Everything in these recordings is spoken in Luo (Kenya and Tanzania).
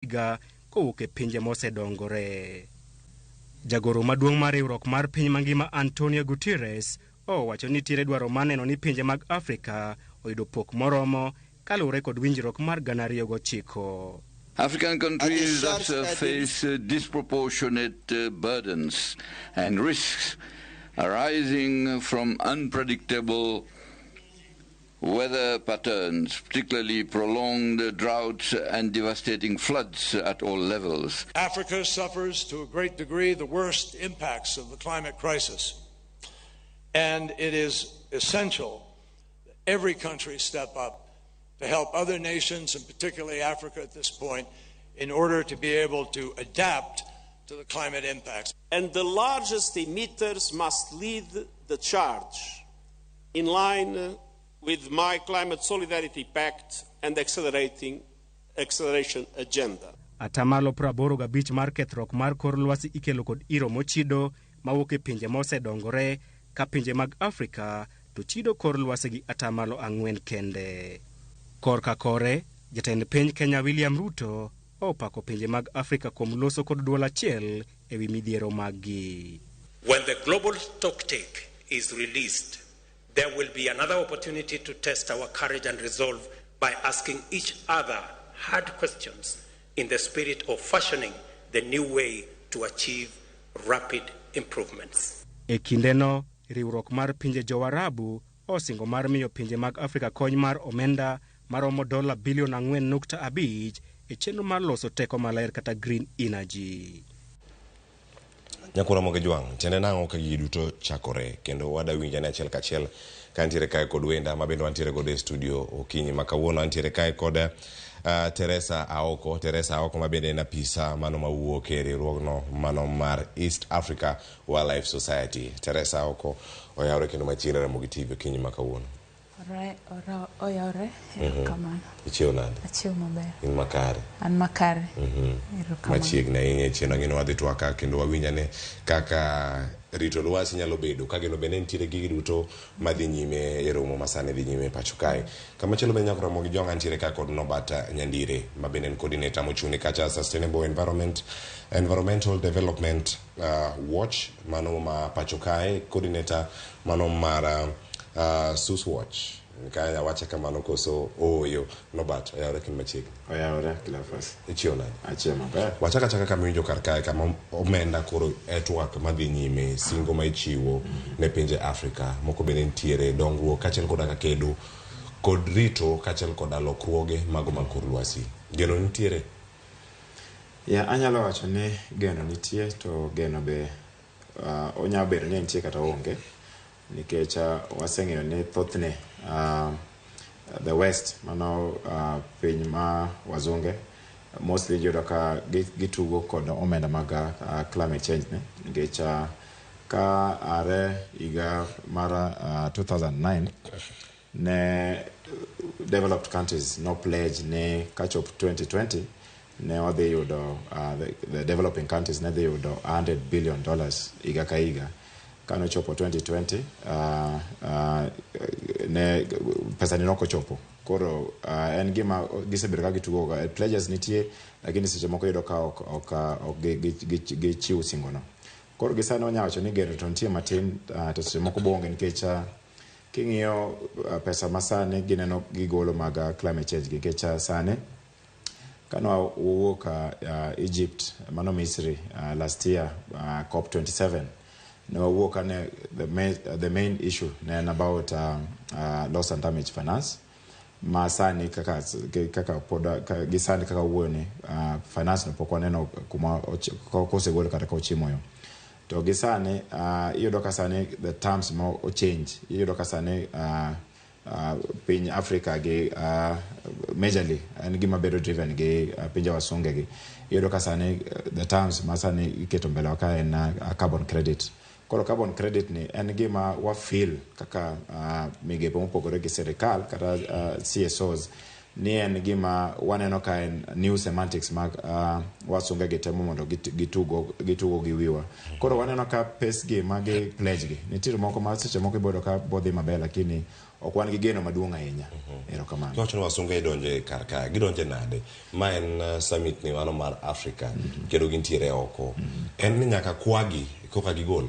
Higa kowuok e pinje mosedongore. Jagoro maduong' mar riwruok mar piny mangima Antonio Guterres owacho ni nitiere dwaro mar neno ni pinje mag Afrika oyudo pok moromo kaluwore kod winjruok mar 2009. African countries that face disproportionate burdens and risks arising from unpredictable weather patterns, particularly prolonged droughts and devastating floods at all levels. Africa suffers to a great degree the worst impacts of the climate crisis. And it is essential that every country step up to help other nations, and particularly Africa at this point, in order to be able to adapt to the climate impacts. And the largest emitters must lead the charge in line with my Climate Solidarity Pact and accelerating acceleration agenda. Atamalo 85 mar kethruok mar kor lwasi ikelo kod iro mochido mawuok e pinje mosedongore, ka pinje mag Afrika to chido kor lwasi gi 4% kende. Korka kore, jatend piny Kenya William Ruto opako pinje mag Afrika kuom loso kod duol achiel ewi midhiero maggi. When the global stocktake is released, there will be another opportunity to test our courage and resolve by asking each other hard questions in the spirit of fashioning the new way to achieve rapid improvements. E kindeno, riwruok mar pinje Jowarabu osingo mar miyo pinje mag Afrika kony mar omenda maromo dola bilion 4.5 e chenro mar loso teko maler kata green energy. Nyakura Moge Jwang', tiende nang'o ka gigi duto chakore? Kendo wada winja ne achiel kachiel ka ntiere kae kod wenda ma bende wantiere godo e studio okinyi ma kawuono. Antiere kae kod Teresa Aoko, Teresa Aoko ma bende en apisa mano mawuok e riwruogno mano mar East Africa Wildlife Society. Teresa Aoko, oyawre kendo machiegni Ramogi TV okinyi ma kawuono. Oyawre, erokamano. Ichiew nade? Achiew maber. In makare? An makare. Erokamano. Machiegni ahinya e chien ang'e ni wadhi twak ka kendo wawinj ane kaka rito lwasi nyalo bedo ka geno bende nitiere gigi duto madhi nyime e romo ma sani dhi nyime e pacho kae. Kamachielo bende nyaka Ramogi Jwang' antiere ka kod Norbert Nyandire ma bende en coordinator mochung' ne kacha Sustainable Environment Environmental Development Watch mano ma pacho kae, coordinator mano mar Sus Watch. Ka awache kamano koso ooyo? Norbert, oyawre kendo machiegni. Oyawre, Cleophas. Ichiew nade? Achiew maber. Wachak achaka kama iwinjo kar kae kama omenda koro e twak madhi nyime, singo ma ichiwo ne pinje Afrika moko bende nitiere dongruok kaachiel koda ka kedo kod rito kaachiel koda lokruoge mago mag kor lwasi. Geno nitiere? Ya, anyalo wacho ni geno nitie, to geno be onyalo bedo ni nitie kata onge, nikech waseng'eyo ni thothne the West, mano piny ma wazunge, mostly iyudo ka gitugo kod omenda mag climate change ni, nikech ka are higa mar 2009 ne developed countries no pledge ni kachop 2020 ne wadhi yudo the developing countries ne dhi yudo $100 billion higa ka higa. Kanochopo 2020, ne pesa ni nokochopo. Koro en gima gisebedo ka gitugo ga. Pledges nitie, lakini seche moko iyudo ka ok gichiw singo no. Koro gi sani wanya wacho ni geno to nitie matin, to seche moko bonge, nikech king'iyo pesa ma sani gineno gigolo mag climate change gi, nikech sani kane wawuok Egypt, mano Misri, last year, COP 27, ne wawuok kane the main issue ne en about loss and damage finance, ma sani kaka pod gi sani kaka wuoyo ni finance no pok waneno kuma kosegol kata ka ochimo yo. To gi sani iyudo ka sani the terms mo ochange, iyudo ka sani piny Africa gi majorly en gima bedo driven gi pinje wasunge gi. Iyudo ka sani the terms ma sani iketo mbele wa ka en carbon credit. Koro carbon credit ni en gima wa feel kaka migepe mopogore gi sirikal kata CSOs. Ni en gima waneno ka en new semantics mag wasunge gi temo mondo gitugo gitugo gi wiwa. Koro waneno ka pes gi magi pledge gi nitiere moko ma seche moko iboyudo ka bodhi maber, lakini ok wan gi geno maduong' ahinya. Erokamano. Kiwacho ni wasunge idonje kar ka, gidonje nade? Ma en summit ni mano mar Africa, kendo gintiere oko. En ni nyaka kwagi koka gigol.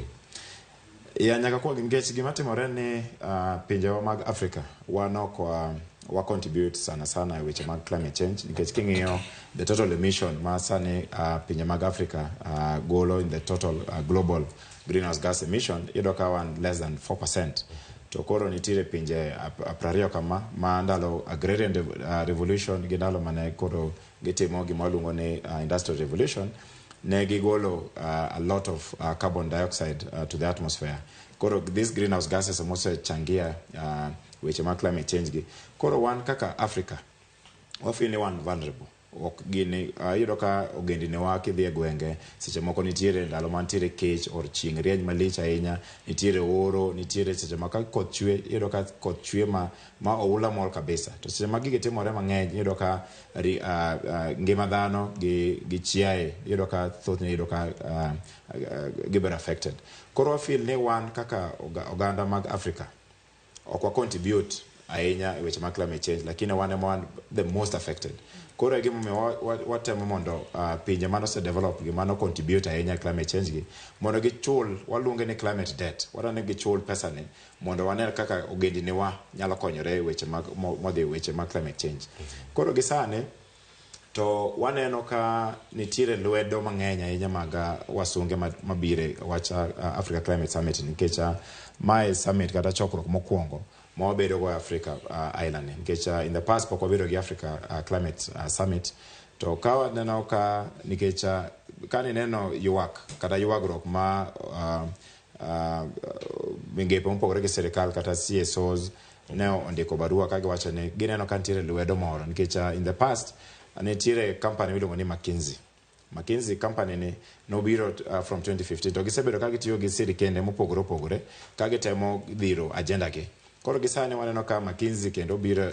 Ya, nyaka kwagi, nikech gima timore ni pinjewa mag Africa wan ok wa contribute sana sana e weche mag climate change, nikech king'iyo the total emission ma sani pinje mag Africa golo in the total global greenhouse gas emission, iyudo ka wan less than 4%. To koro nitiere pinje 20 kama ma ndalo agrarian revolution gi ndalo mane koro gitimo gima waluongo ni industrial revolution, ne gigolo a lot of carbon dioxide to the atmosphere. Koro these greenhouse gases mosechangia weche mag climate change gi. Koro wan kaka Africa wafeel ni wan vulnerable. Ok gini iyudo ka ogendini wa kidhi e gwenge seche moko nitiere ndalo mantiere kech or chieng' rieny malich ahinya, nitiere oro, nitiere seche ma ka koth chwe, iyudo ka koth chwe ma oula mol kabisa. To seche ma gigi timore mang'eny, iyudo ka ngima dhano gi chiaye, iyudo ka thothne iyudo ka gibedo affected. Koro wafeel ni wan kaka oganda mag Africa ok wa contribute ahinya e weche mag climate change, lakini wan ema wan the most affected. Koro e gimomiyo watemo mondo pinje mane osedevelop gi mano contribute ahinya e climate change gi mondo gichul, waluonge ni climate debt. Wadwa ni gichul pesa ni mondo wane kaka ogendini wa nyalo konyore e weche mag modhi e weche mag climate change. Koro gi sani to waneno ka nitiere lwedo mang'eny ahinya mag wasunge mabiro e wach Africa Climate Summit, nikech mae summit kata chokruok mokwongo ma wabedo go e Africa island ni, nikech in the past pok wabedo gi Africa Climate Summit. To ka waneno ka nikech ka nineno ywak kata ywagruok ma migepe mopogore gi sirikal kata CSOs ne ondiko barua ka giwacho ni gineno ka nitiere lwedo moro, nikech in the past nitiere company miluongo ni McKinsey. McKinsey company ni nobiro from 2015 to gisebedo ka gitiyo gi sirikende mopogore opogore ka gitemo dhiro agenda gi. Koro gi sani waneno ka McKinsey kendo biro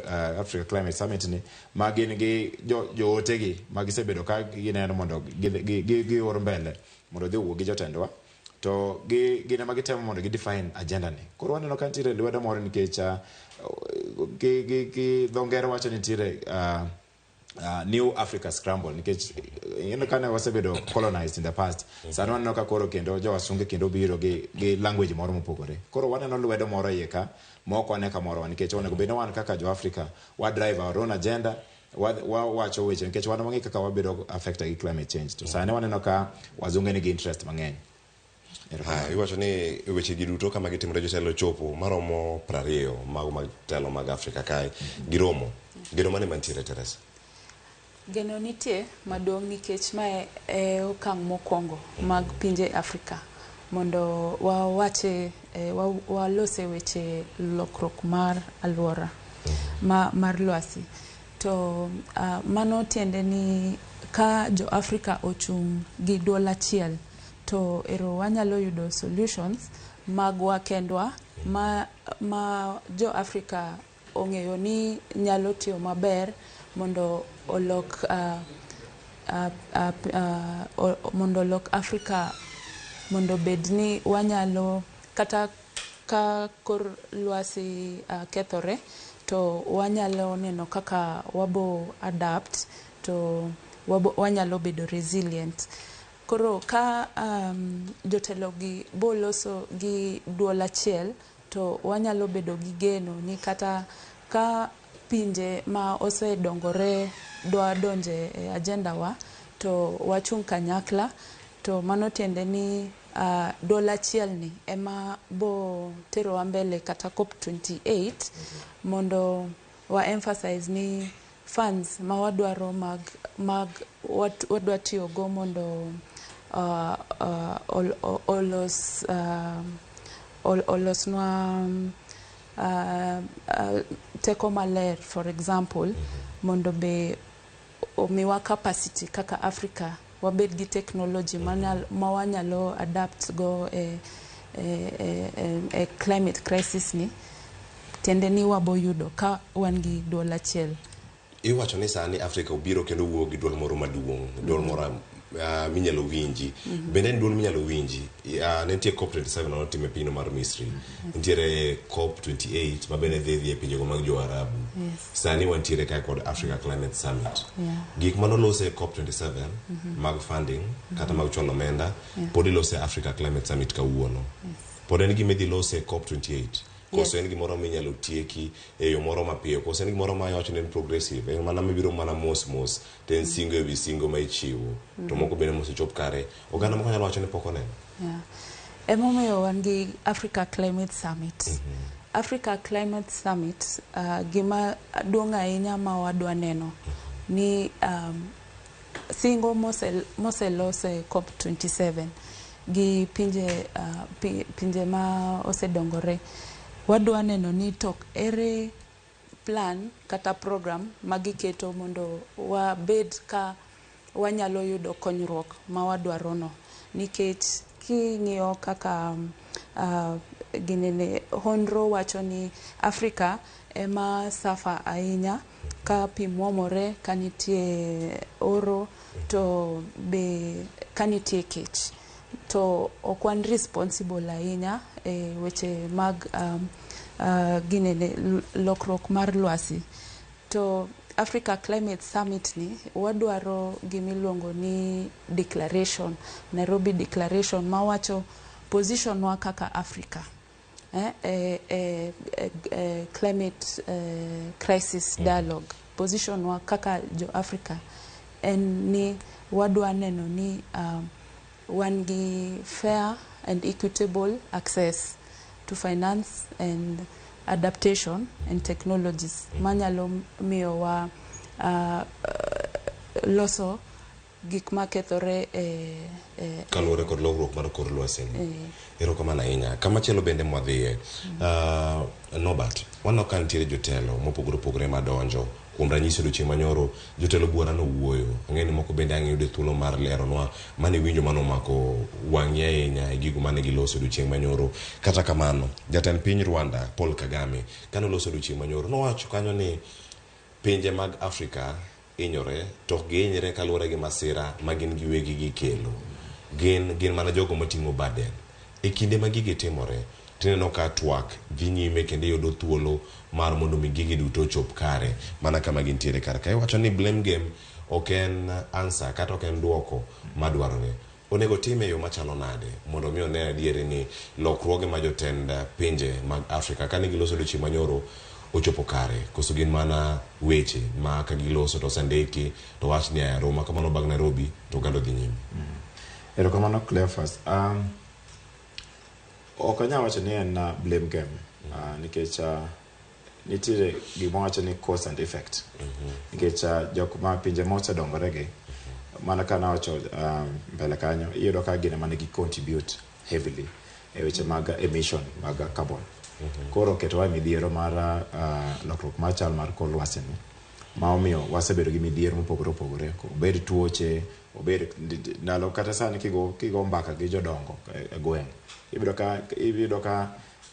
Africa Climate Summit ni ma gin gi jootegi ma gisebedo ka gineno mondo gior mbele mondo odhi owuo gi jotendwa, to gi gin ema gitemo mondo gi define agenda ni. Koro waneno ka nitiere lwedo moro, nikech gi dho ngere wacho ni nitiere New Africa Scramble, nikech ineno kane wasebedo colonized in the past, sani waneno ka koro kendo jowasunge kendo biro gi language moro mopogore. Koro waneno lwedo moro iye ka ma ok wane kamoro, nikech onego bed ni wan kaka jo Africa wa drive our own agenda, wawacho weche, nikech wan wang'e kaka wabedo affected gi climate change, to sani waneno ka wazunge nigi interest mang'eny. Ha, iwacho ni weche gi duto kama gitimore, jotelo chopo maromo 20 mago mag telo mag Afrika kae giromo. Geno mane mantiere, Teresa? Geno nitie maduong', nikech mae e okang' mokwongo mag pinje Afrika mondo wawache walose weche lokruok mar alwora mar lwasi. To mano tiende ni ka jo Afrika ochung' gi duol achiel, to ero wanyalo yudo solutions magwa kendwa ma jo Afrika ong'eyo ni nyalo tiyo maber mondo olok Afrika mondo bed ni wanyalo kata ka kor lwasi kethore, to wanyalo neno kaka wabo adapt to wanyalo bedo resilient. Koro ka jotelo gi boloso gi duol achiel, to wanyalo bedo gi geno ni kata ka pinje ma osedongore dwa donje e agenda wa, to wachung' kanyakla. To mano tiende ni duol achiel ni ema bo terowa mbele kata COP 28 mondo wa emphasize ni funds ma wadwaro mag wadwa tiyogo mondo olosnwa teko maler, for example, mondo be omiwa capacity kaka Africa wabed gi technology ma wanyalo adapt go e climate crisis ni, tiende ni wabo yudo ka wan gi duol achiel. Iwacho ni sani Afrika obiro kendo wuoyo gi duol moro maduong', duol moro minyalo winji. Bende en duol minyalo winji. Ne nitie COP27 manotim e pinyno mar Misri. Nitiere COP28 ma bende dhi e pinjego mag jo-Arabu. Sani wantiere kae kod Africa Climate Summit. Gik manolose e COP27 mag funding kata mag chwalo omenda pod ilose e Africa Climate Summit kawuono. Pod en gima idhi lose e COP28. Koso en gimoro minyalo tieki e yo moro mapiyo, koso en gimoro ma iwacho ni en progressive, en mana mibiro mana mos mos to en singo ewi singo ma ichiwo to moko bende mosechop kare oganda moko nyalo wacho ni pok oneno. Emomiyo wan gi Africa Climate Summit. Africa Climate Summit, gima duong' ahinya ma wadwa neno ni singo moselos e COP27 gi pinje, pinje ma osedongore, wadwa neno ni to ere plan kata program ma giketo mondo wabed ka wanyalo yudo konyruok ma wadwaro no, nikech king'iyo kaka ginene honro wacho ni Afrika ema suffer ahinya ka pi muomore, ka nitie oro, to be ka nitie kech, to ok wan responsible ahinya e weche mag ginene lokruok mar lwasi. To Africa Climate Summit ni wadwaro gimiluongo ni declaration, Nairobi Declaration, mawacho position wa kaka Africa e climate crisis dialogue. Position wa kaka jo Africa en ni wadwa neno ni wan gi fair and equitable access to finance and adaptation and technologies manyalo miyowa loso gik makethore e Kaluwore kod lokruok mar kor lwasi ni. Erokamano ahinya. Kamachielo bende mwadhiye, Norbert, waneno ka nitiere jotelo mopogore opogore madonjo. Kuom ranyisi, odiochieng' manyoro jotelo buora nowuoyo. Ang'eyo ni moko bende ang' yude thuolo mar leronwa mane winjo manomako wang'i ahinya e gigo mane giloso odiochieng' manyoro. Kata kamano, jatend piny Rwanda, Paul Kagame, kane oloso odiochieng' manyoro, nowacho kanyo ni pinje mag Afrika hinyore to ok gihinyre kaluwore gi masira ma gin giwegi gikelo. Gin mana jogo moting'o burden. E kinde ma gigi timore, tineno ka twak dhi nyime kendo iyudo thuolo mar mondo mi gigi duto ochop kare mana kama gintiere kar ka. Iwacho ni blame game ok en answer kata ok en duoko madwarore. Onego time e yo machalo nade mondo mi one adieri ni lokruoge ma jotend pinje mag Afrika kane giloso odiochieng' manyoro ochopo kare, koso gin mana weche ma ka giloso to osendiki to wach ni aya romo kamano bang' Nairobi to oganda odhi nyime? Erokamano, Cleophas. Ok anyal wacho ni en blame game nikech nitiere gima wacho ni cause and effect, nikech jok ma pinje mosedongore gi, mana ka nawacho mbele kanyo, iyudo ka gin ema negi contribute heavily e weche mag emission mag carbon. Koro ketowa e midhiero mar lokruok mar chal mar kor lwasi ni, ma omiyo wasebedo gi midhiero mopogore opogore, obed tuoche, obed ndalo kata sani kigo mbaka gi jodongo e gweng', ibiro ka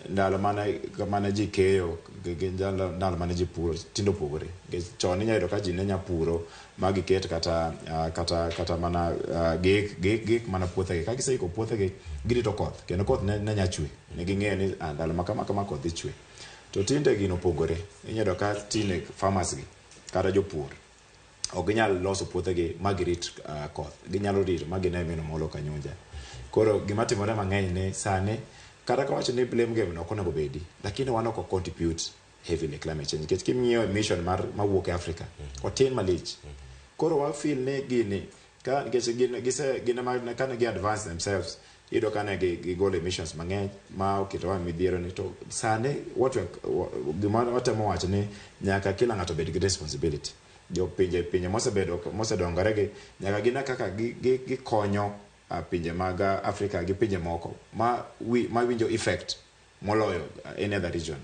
ndalo mane ji keyo gi ndalo mane ji puro tinde opogore. Nikech chon inya yudo ka ji ne nya puro ma giket kata mana giik mana puothegi. Ka giseiko puothegi, girito koth, kendo koth ne nya chwe, ne ging'eyo ni ndalo ma kama kama koth dhi chwe. To tinde gino opogore. Inya yudo ka tinde farmers gi kata jopur ok ginyal loso puothegi ma girit koth. Ginyalo rito ma gine mino molo kanyunja. Koro gima timore mang'eny ni sani, kata kawacho ni blame game no ok onego bedi, lakini wan ok contribute heavily climate change, nikech king'iyo emission mar mawuok e Africa, otin malich. Koro wa feel ni gini ka nikech gin gise gin ema kane gi advance themselves, iyudo ka ne gigolo emissions mang'eny ma oketowa e midhiero ni. To sani what we gima watemo wacho ni nyaka kila ng'ato bed gi responsibility. Jo pinje mosebedo mosedongore gi nyaka gine kaka gikonyo pinje mag Afrika gi pinje moko ma winjo effect moloyo any other region.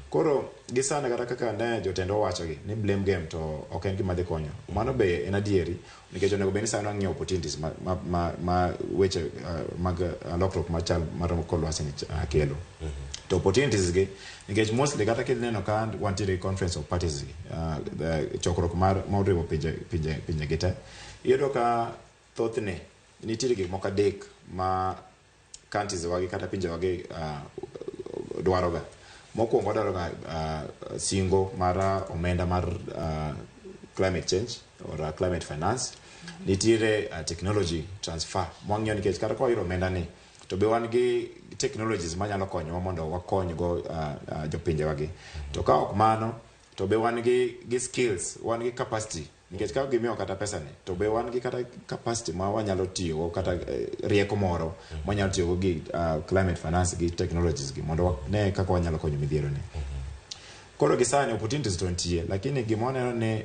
Koro gi sani kata kaka ne jotendwa owachogi ni blame game to ok en gima dhi konyo. Mano be en adieri nikech onego bed ni sani wang'iyo opportunities ma, ma, ma, ma weche mag lokruok machal mar kor lwasi ni kelo. To opportunities gi nikech mostly kata kineno ka wantiere gi conference of parties gi chokruok mar moriwo pinje pinje pinje gi te iyudo ka thothne nitiere gik moko adek ma countries wagi kata pinje wagi dwaroga. Mokwongo wadwaroga singo mar omenda mar climate change or climate finance. Nitiere technology transfer mwang'iyo nikech kata ka wayudo omenda ni to be wan gi technologies manyalo konyowa mondo wakony go jopinje wagi. To ka ok mano to be wan gi skills, wan gi capacity nikech ka gimiyo kata pesa ni to be wan gi kata capacity ma wanyalo tiyogo kata rieko moro mwanyalo tiyogo gi climate finance gi technologies gi mondo wane kaka wanyalo konyo midhiero ni. Koro gi sani opportunities to nitie lakini gima waneno ni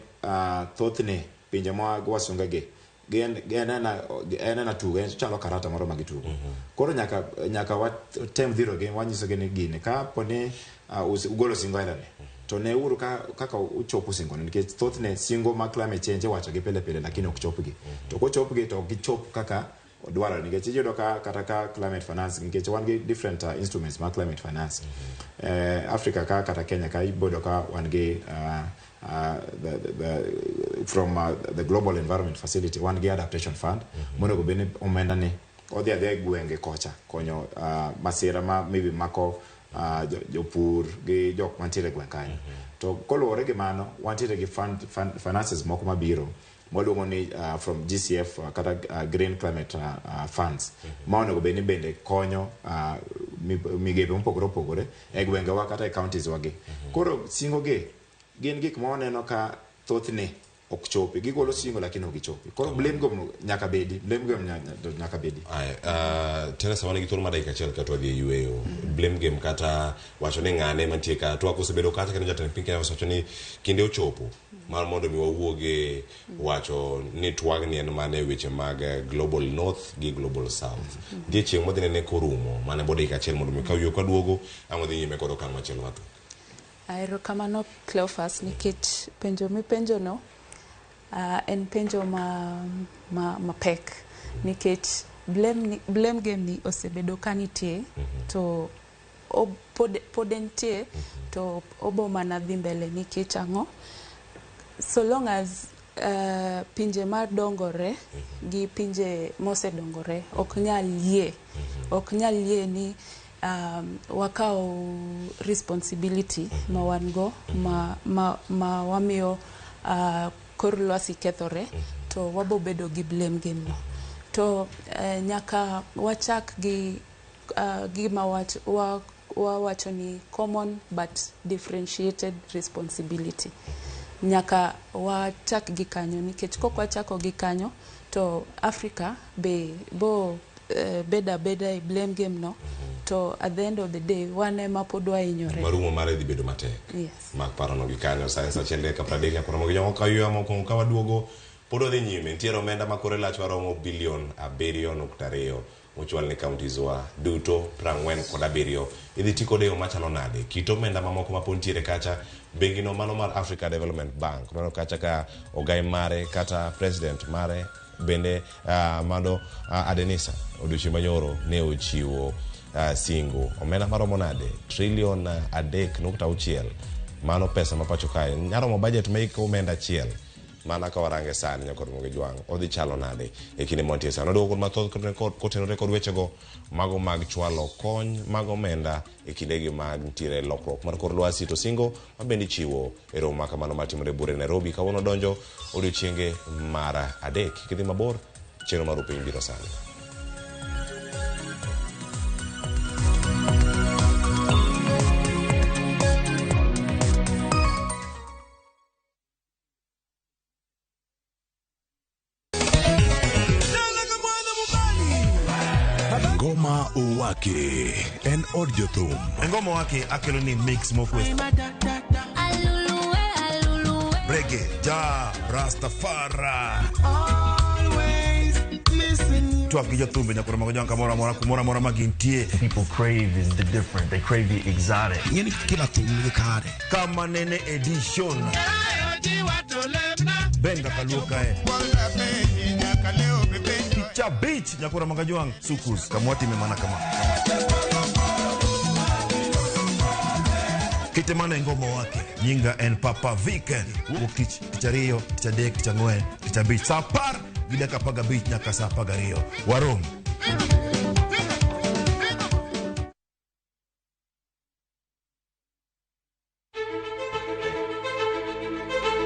thothne pinje mag wasunge gi gin en ena tugo en chalo karata moro ma gitugo. Koro nyaka watem dhirogi wanyisogi ni gini ka poni ugolo singo aila ni to neuru kaka uchopo singo ni nikech thothne singo mag climate change iwacho gi pile pile lakini ok chopgi. To kochopgi to ok gichop kaka dwarore nikech iyudo ka kata ka climate finance nikech wan gi different instruments mag climate finance. Africa ka kata Kenya ka iboyudo ka wan gi from the Global Environment Facility wan gi adaptation fund monego bed ni omenda ni odhi adhiya e gwenge kocha konyo masira ma maybe mako jopur gi jok mantiere e gweng' kanyo. To koluwore gi mano wantiere gi finances moko mabiro mwaluongo ni from GCF kata Green Climate Funds ma onego bed ni bende konyo migepe mopogore opogore e gwengewa kata e counties wagi. Koro singo gi gin gik ma waneno ka thothne ok chopi. Gigolo singo lakini ok gichopi. Koro blame game nyaka bedi, blame game nyaka bedi. Aya, Teresa wan gi thuolo mar dakika achiel kato wadhi e yueyo. Blame game kata wacho ni ng'ane mantie ka twak osebedo kacha kendo jatend piny Kenya osewacho ni kinde ochopo mar mondo mi wawuoge wacho ni twagni en mana e weche mag Global North gi Global South. Nitie chieng' modhi nene korumo mana bo dakika achiel mondo mi ka wiyo kaduogo ang' wadhi nyime kod okang' machielo mar twak. Erokamano Cleophas nikech penjo mipenjono en penjo ma mapek nikech blame game ni osebedo ka nitie to pod entie to obo mana dhi mbele nikech ang'o so long as pinje madongore gi pinje mosedongore ok nyal yie ni wakaw responsibility ma wan go ma wamiyo kor lwasi kethore to wabo bedo gi blame game no to nyaka wachak gi gima wawacho ni common but differentiated responsibility. Nyaka wachak gi kanyo nikech kok wachako gi kanyo to Africa be bo beda abeda e blame game no to at the end of the day wan ema pod wahinyore. Marumo mare dhi bedo matek. Yes. Mak parono gi kanyo sa en sa achiel dakika 30 nyaka romo gi jomoko ka yweyo mokwongo ka waduogo pod wadhi nyime nitiere omenda ma kore lach maromo bilion 7.2 mochwal ne counties wa duto 47 idhi ti kode e yo machalo nade kit omenda mamoko ma pod nitiere kacha bengi no mano mar Africa Development Bank mano kacha ka ogai mare kata president mare bende mano Adenisa odiochieng' manyoro ne ochiwo singo omenda maromo nade trilion 3.6 mano pesa ma pacho kae nyaromo budget ma iko omenda achiel mana ka warange sani nyaka romo gi jwang' odhi chalo nade e kinde mwantie sani waduogo kod mathoth kotenore kod wechego mago mag chwalo kony mag omenda e kindegi mag nitiere lokruok mar kor lwasi to singo ma bende ichiwo e romo ma kamano matimore buore Nairobi kawuono donjo odiochienge mar adek kidhi mabor chenro mar piny biro sani. Ngoma Owake en od jothum. Ngoma Owake akelo ni mix mofwe reggae, ja Rastafari. twak gi jothumbe nyakoro mago jwang' kamoro amora kumoro amora ma gintie. People crave is the different. They crave the exotic. Ng'eni kila thum nigi kare. Kama nene edition. Ben kaka luo kae. Tich abich nyakoro mago jwang' sukus kamwatime mana kama. Kete mano e ngoma wake. Nyinga en Papa Vic. Wuok tich, tich ariyo, tich adek, tich ang'wen, tich abich. Saa 10 gi dakika 15 nyaka saa 12. Warom.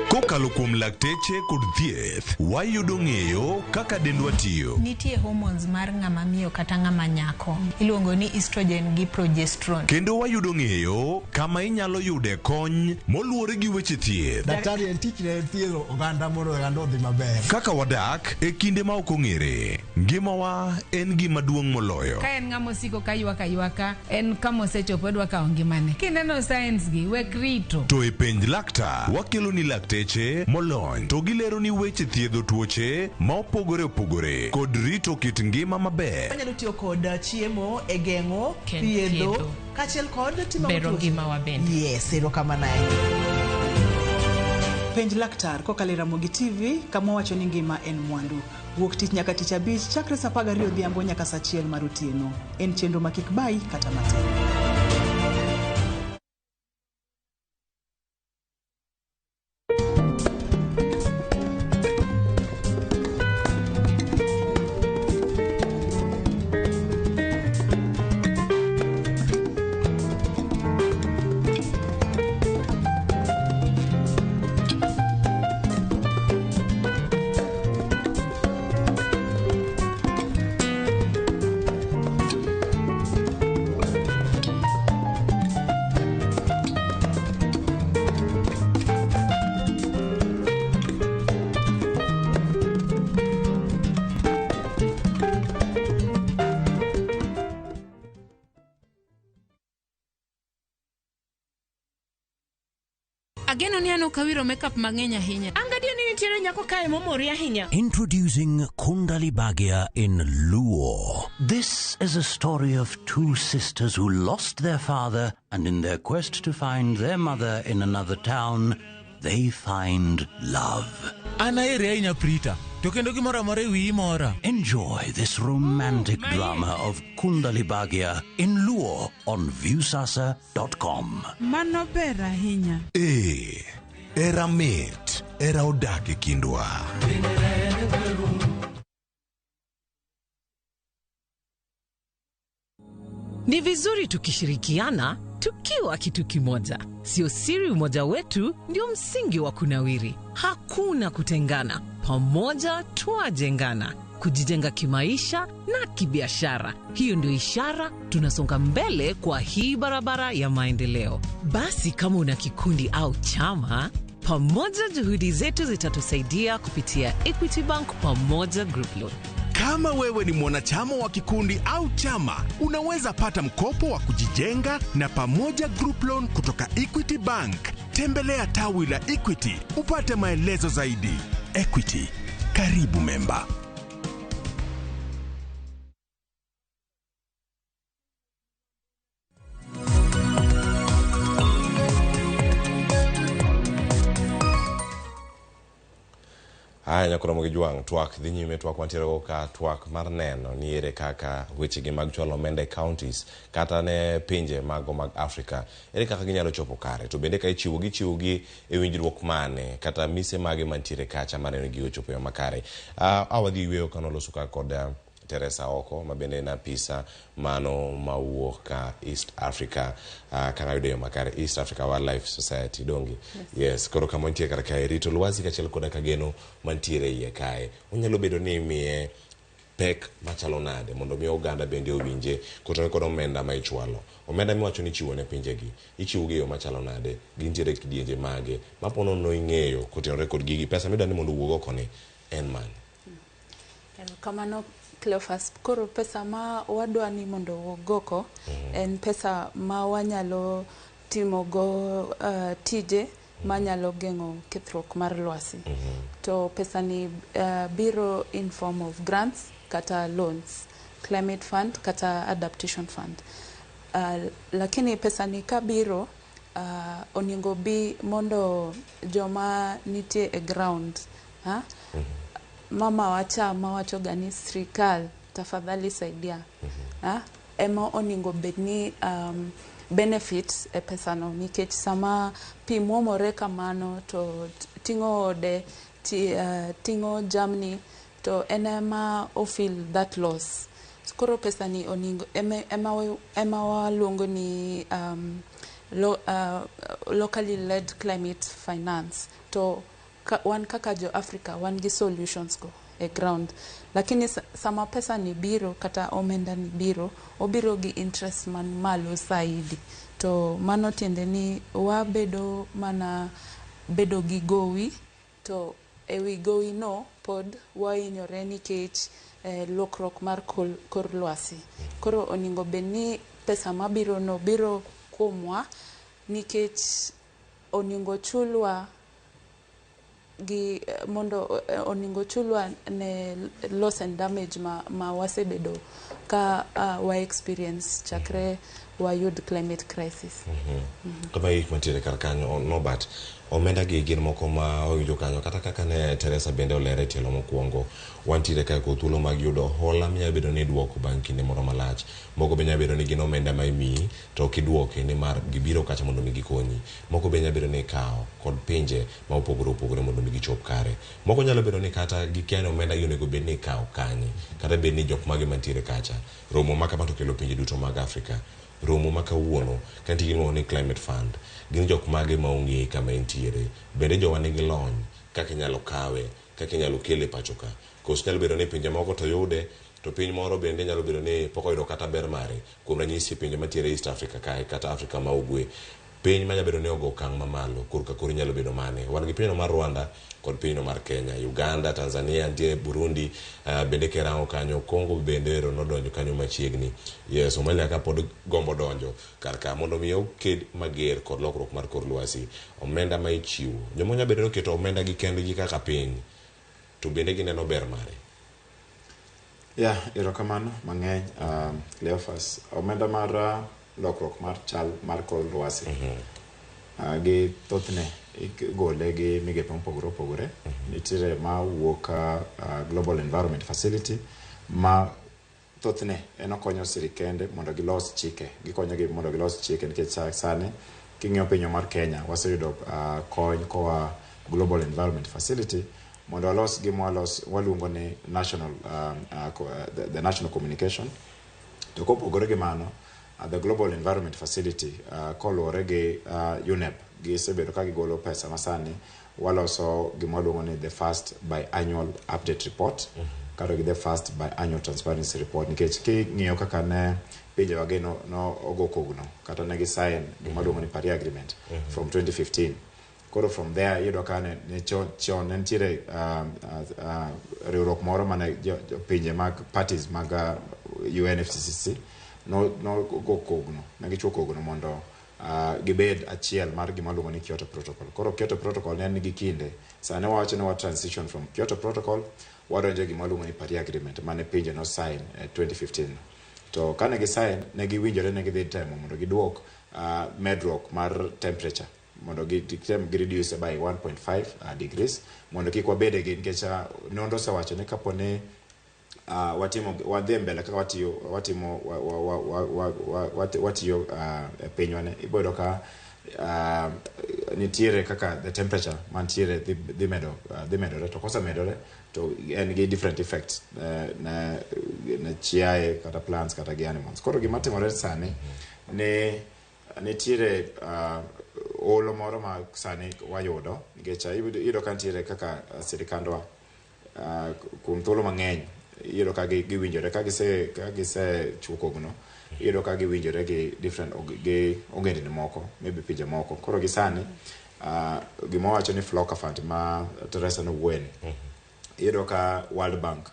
Kokalo kuom lakteche kod thieth, wayudo ng'eyo kaka dendwa tiyo. Nitie hormones mar ng'ama miyo kata ng'ama nyako. Iluongo ni estrogen gi progesterone. Kendo wayudo ng'eyo kama inyalo yude kony moluwore gi weche thieth. Daktari en tichne en thiedho oganda mondo oganda odhi maber. Kaka wadak e kinde ma ok ong'ere, ngimawa en gima duong' moloyo. Ka en ng'ama osiko ka ywak aywaka, en kama osechopo odwa kawo ngimane. Kineno signs gi, wek rito. To e penj laktar, wakelo ni lakteche molony to gilero ni weche thiedho tuoche ma opogore opogore kod rito kit ngima maber. Wanyalo tiyo kod chiemo e geng'o, thiedho, kaachiel kod timo bero ngimawa bende. Yes, erokamano ahinya. Penj laktar kokalo e Ramogi TV kama wacho ni ngima en mwandu. Wuok tich nyaka tich abich chakre saa 12 odhiambo nyaka saa 1 mar otieno. En chenro ma kik bayi kata matin. Ageno ni an ok awiro makeup mang'eny ahinya. An gadier ni nitiere nyako kae momori ahinya. Introducing Kundali Bhagya in Luo. This is a story of two sisters who lost their father, and in their quest to find their mother in another town, they find love. An ahere ahinya Prita, to kendo gimoro amora e wiyi mora. Enjoy this romantic drama of Kundali Bhagya in Luo on Viusasa.com. Mano ber ahinya. Ee, era mit, era odak e kindwa. Ni vizuri tukishirikiana tukiwa kitu kimoja. Sio siri umoja wetu ndio msingi wa kunawiri. Hakuna kutengana. Pamoja twajengana. Kujijenga kimaisha na kibiashara. Hiyo ndio ishara tunasonga mbele kwa hii barabara ya maendeleo. Basi kama una kikundi au chama, pamoja juhudi zetu zitatusaidia kupitia Equity Bank Pamoja Group Loan. Kama wewe ni mwanachama wa kikundi au chama, unaweza pata mkopo wa kujijenga na Pamoja Group Loan kutoka Equity Bank. Tembelea tawi la Equity upate maelezo zaidi. Equity, karibu memba. Aya nyakoro mogi jwang' twak dhi nyime, twak wantiere go ka twak mar neno ni ere kaka wechegi mag chwalo omenda e counties kata ne pinje mago mag Afrika, ere kaka ginyalo chopo kare, to bende ka ichiwogi ichiwogi e winjruok mane kata mise mage mantiere kacha mar neno gigo chopo e yo makare. Awadhi yweyo kanoloso ka kod Teresa Oko ma bende en apisa mano mawuok ka East Africa, kaka yudo yo makare, East Africa Wildlife Society dongi. Yes, koro kama nitie kar kae rito lwasi kaachiel koda kageno mantiere iye kae onyalo bedo ni imiye pek machalo nade mondo mi oganda bende owinje kotenore kod omenda ma ichwalo. Omenda miwacho ni ichiwo ne pinjegi, ichiwo gi e yo machalo nade, gintiere kidienje mage ma po nono ing'eyo kotenore kod gigi, pesa midwa ni mondo owuog oko ni en mane? Erokamano Cleophas. Koro pesa ma wadwa ni mondo owuog oko en pesa ma wanyalo timogo tije manyalo geng'o kethruok mar lwasi. To pesa ni biro in form of grants kata loans, climate fund kata adaptation fund. Lakini pesa ni kabiro onego bi mondo joma nitie e ground, ha? Mama wacha mawacho ga ni sirikal tafadhali saidia, ha? Ema onego bed ni benefits e pesano, nikech sama pi muomore kamano to ting'o ode, ting'o jamni, to en ema o feel that loss. Koro pesa ni onego ema waluongo ni locally led climate finance. To wan kaka jo Africa wan gi solutions go e ground, lakini sama pesa ni biro kata omenda ni biro, obiro gi interest man malo saidi. To mano tiende ni wabedo mana bedo gi gowi, to ewi gowi no pod wahinyore nikech lokruok mar kor lwasi. Koro onego bed ni pesa mabiro no biro kuomwa, nikech onego chulwa gi mondo onego chulwa ne loss and damage ma wasebedo ka wa experience chakre wayud climate crisis. Kama gik mantiere kar kanyo, Norbert, omenda gi gin moko ma owinjo kanyo, kata kaka ne Teresa bende olere tielo mokwongo, wantiere kae kod thuolo mag yudo hola minyalo bedo ni iduoko bang' kinde moro malach. Moko be nyalo bedo ni gin omenda ma imiyi to ok iduoki nimar gibiro kacha mondo mi gikonyi. Moko be nyalo bedo ni ikawo kod pinje ma opogore opogore mondo mi gichop kare. Moko nyalo bedo ni kata gikia ni omenda gi onego bed ni ikawo kanye, kata bed ni jok mage mantiere kacha. Romo ma kama to kelo pinje duto mag Afrika. Romo ma kawuono ka nitie gima iluongo ni climate fund, gin jok mage ma ong'e kama entiere, bende jowa nigi lony kaka inyalo kawe, kaka inyalo kele pacho ka. Koso nyalo bedo ni pinje moko to yude, to piny moro bende nyalo bedo ni pok oyudo kata ber mare. Kuom ranyisi pinje mantiere East Africa kae kata Africa ma ugwe, piny manyalo bedo ni ogo okang' mamalo korka koro inyalo bedo mane. Wan gi pinyno mar Rwanda kod pinyno mar Kenya, Uganda, Tanzania, nitie Burundi, bende kirango kanyo Congo bende ero nodonjo kanyo machiegni. Yes, Somalia ka pod gombo donjo kar ka mondo mi oked mager kod lokruok mar kor lwasi. Omenda ma ichiwo, jomoko nyalo bedo ni oketo omenda gi kendgi kaka piny, to bende gineno ber mare. Yeah, erokamano mang'eny, Cleophas. Omenda mar lokruok mar chal mar kor lwasi gi thothne igole gi migepe mopogore opogore. Nitiere ma wuok Global Environment Facility ma thothne en okonyo sirikende mondo gilos chike, gikonyogi mondo gilos chike, nikech sani king'iyo pinywa mar Kenya waseyudo kony koa Global Environment Facility mondo walos gima waluongo ni national the national communication. To kopogore gi mano, the Global Environment Facility koluwore gi UNEP gisebedo ka gigolo pesa masani waloso gima waluongo ni the first biannual update report kata gi the first biannual transparency report, nikech king'iyo kaka ne pinjewa gi no ogo kogno kata ne gi sign gima waluongo ni Paris Agreement from 2015. Koro from there iyudo ka ne chon ne nitiere riwruok moro mane pinje mag parties mag UNFCCC no go kogno, ne gichwo kogno mondo gibed achiel mar gima iluongo ni Kyoto Protocol. Koro Kyoto Protocol ne nigi kinde, sani wawacho ni wa transition from Kyoto Protocol wadonjo e gima iluongo ni Paris Agreement mane pinje no sign 2015. To kane gi sign ne giwinjore ne gidhi temo mondo giduok medruok mar temperature mondo gitem gi reduce by 1.5 degrees mondo kik wabede gi, nikech nonro osewacho ni kapo ni watimo wadhi mbele kaka watiyo watimo watiyo e pinywa ni, ibiro yudo ka nitiere kaka the temperature mantiere dhi medo dhi medore, to kosemedore to en gi different effects ne chiaye kata plants kata gi animals. Koro gima timore sani ni nitiere olo moro ma sani wayudo, nikech iyudo ka nitiere kaka sirikandwa kuom thuolo mang'eny iyudo ka giwinjore ka gise chwo kogno, iyudo ka giwinjore gi different gi ogendni moko, maybe pinje moko. Koro gi sani gima wawacho ni Floka Fund ma Teresa nowuoye ni, iyudo ka World Bank,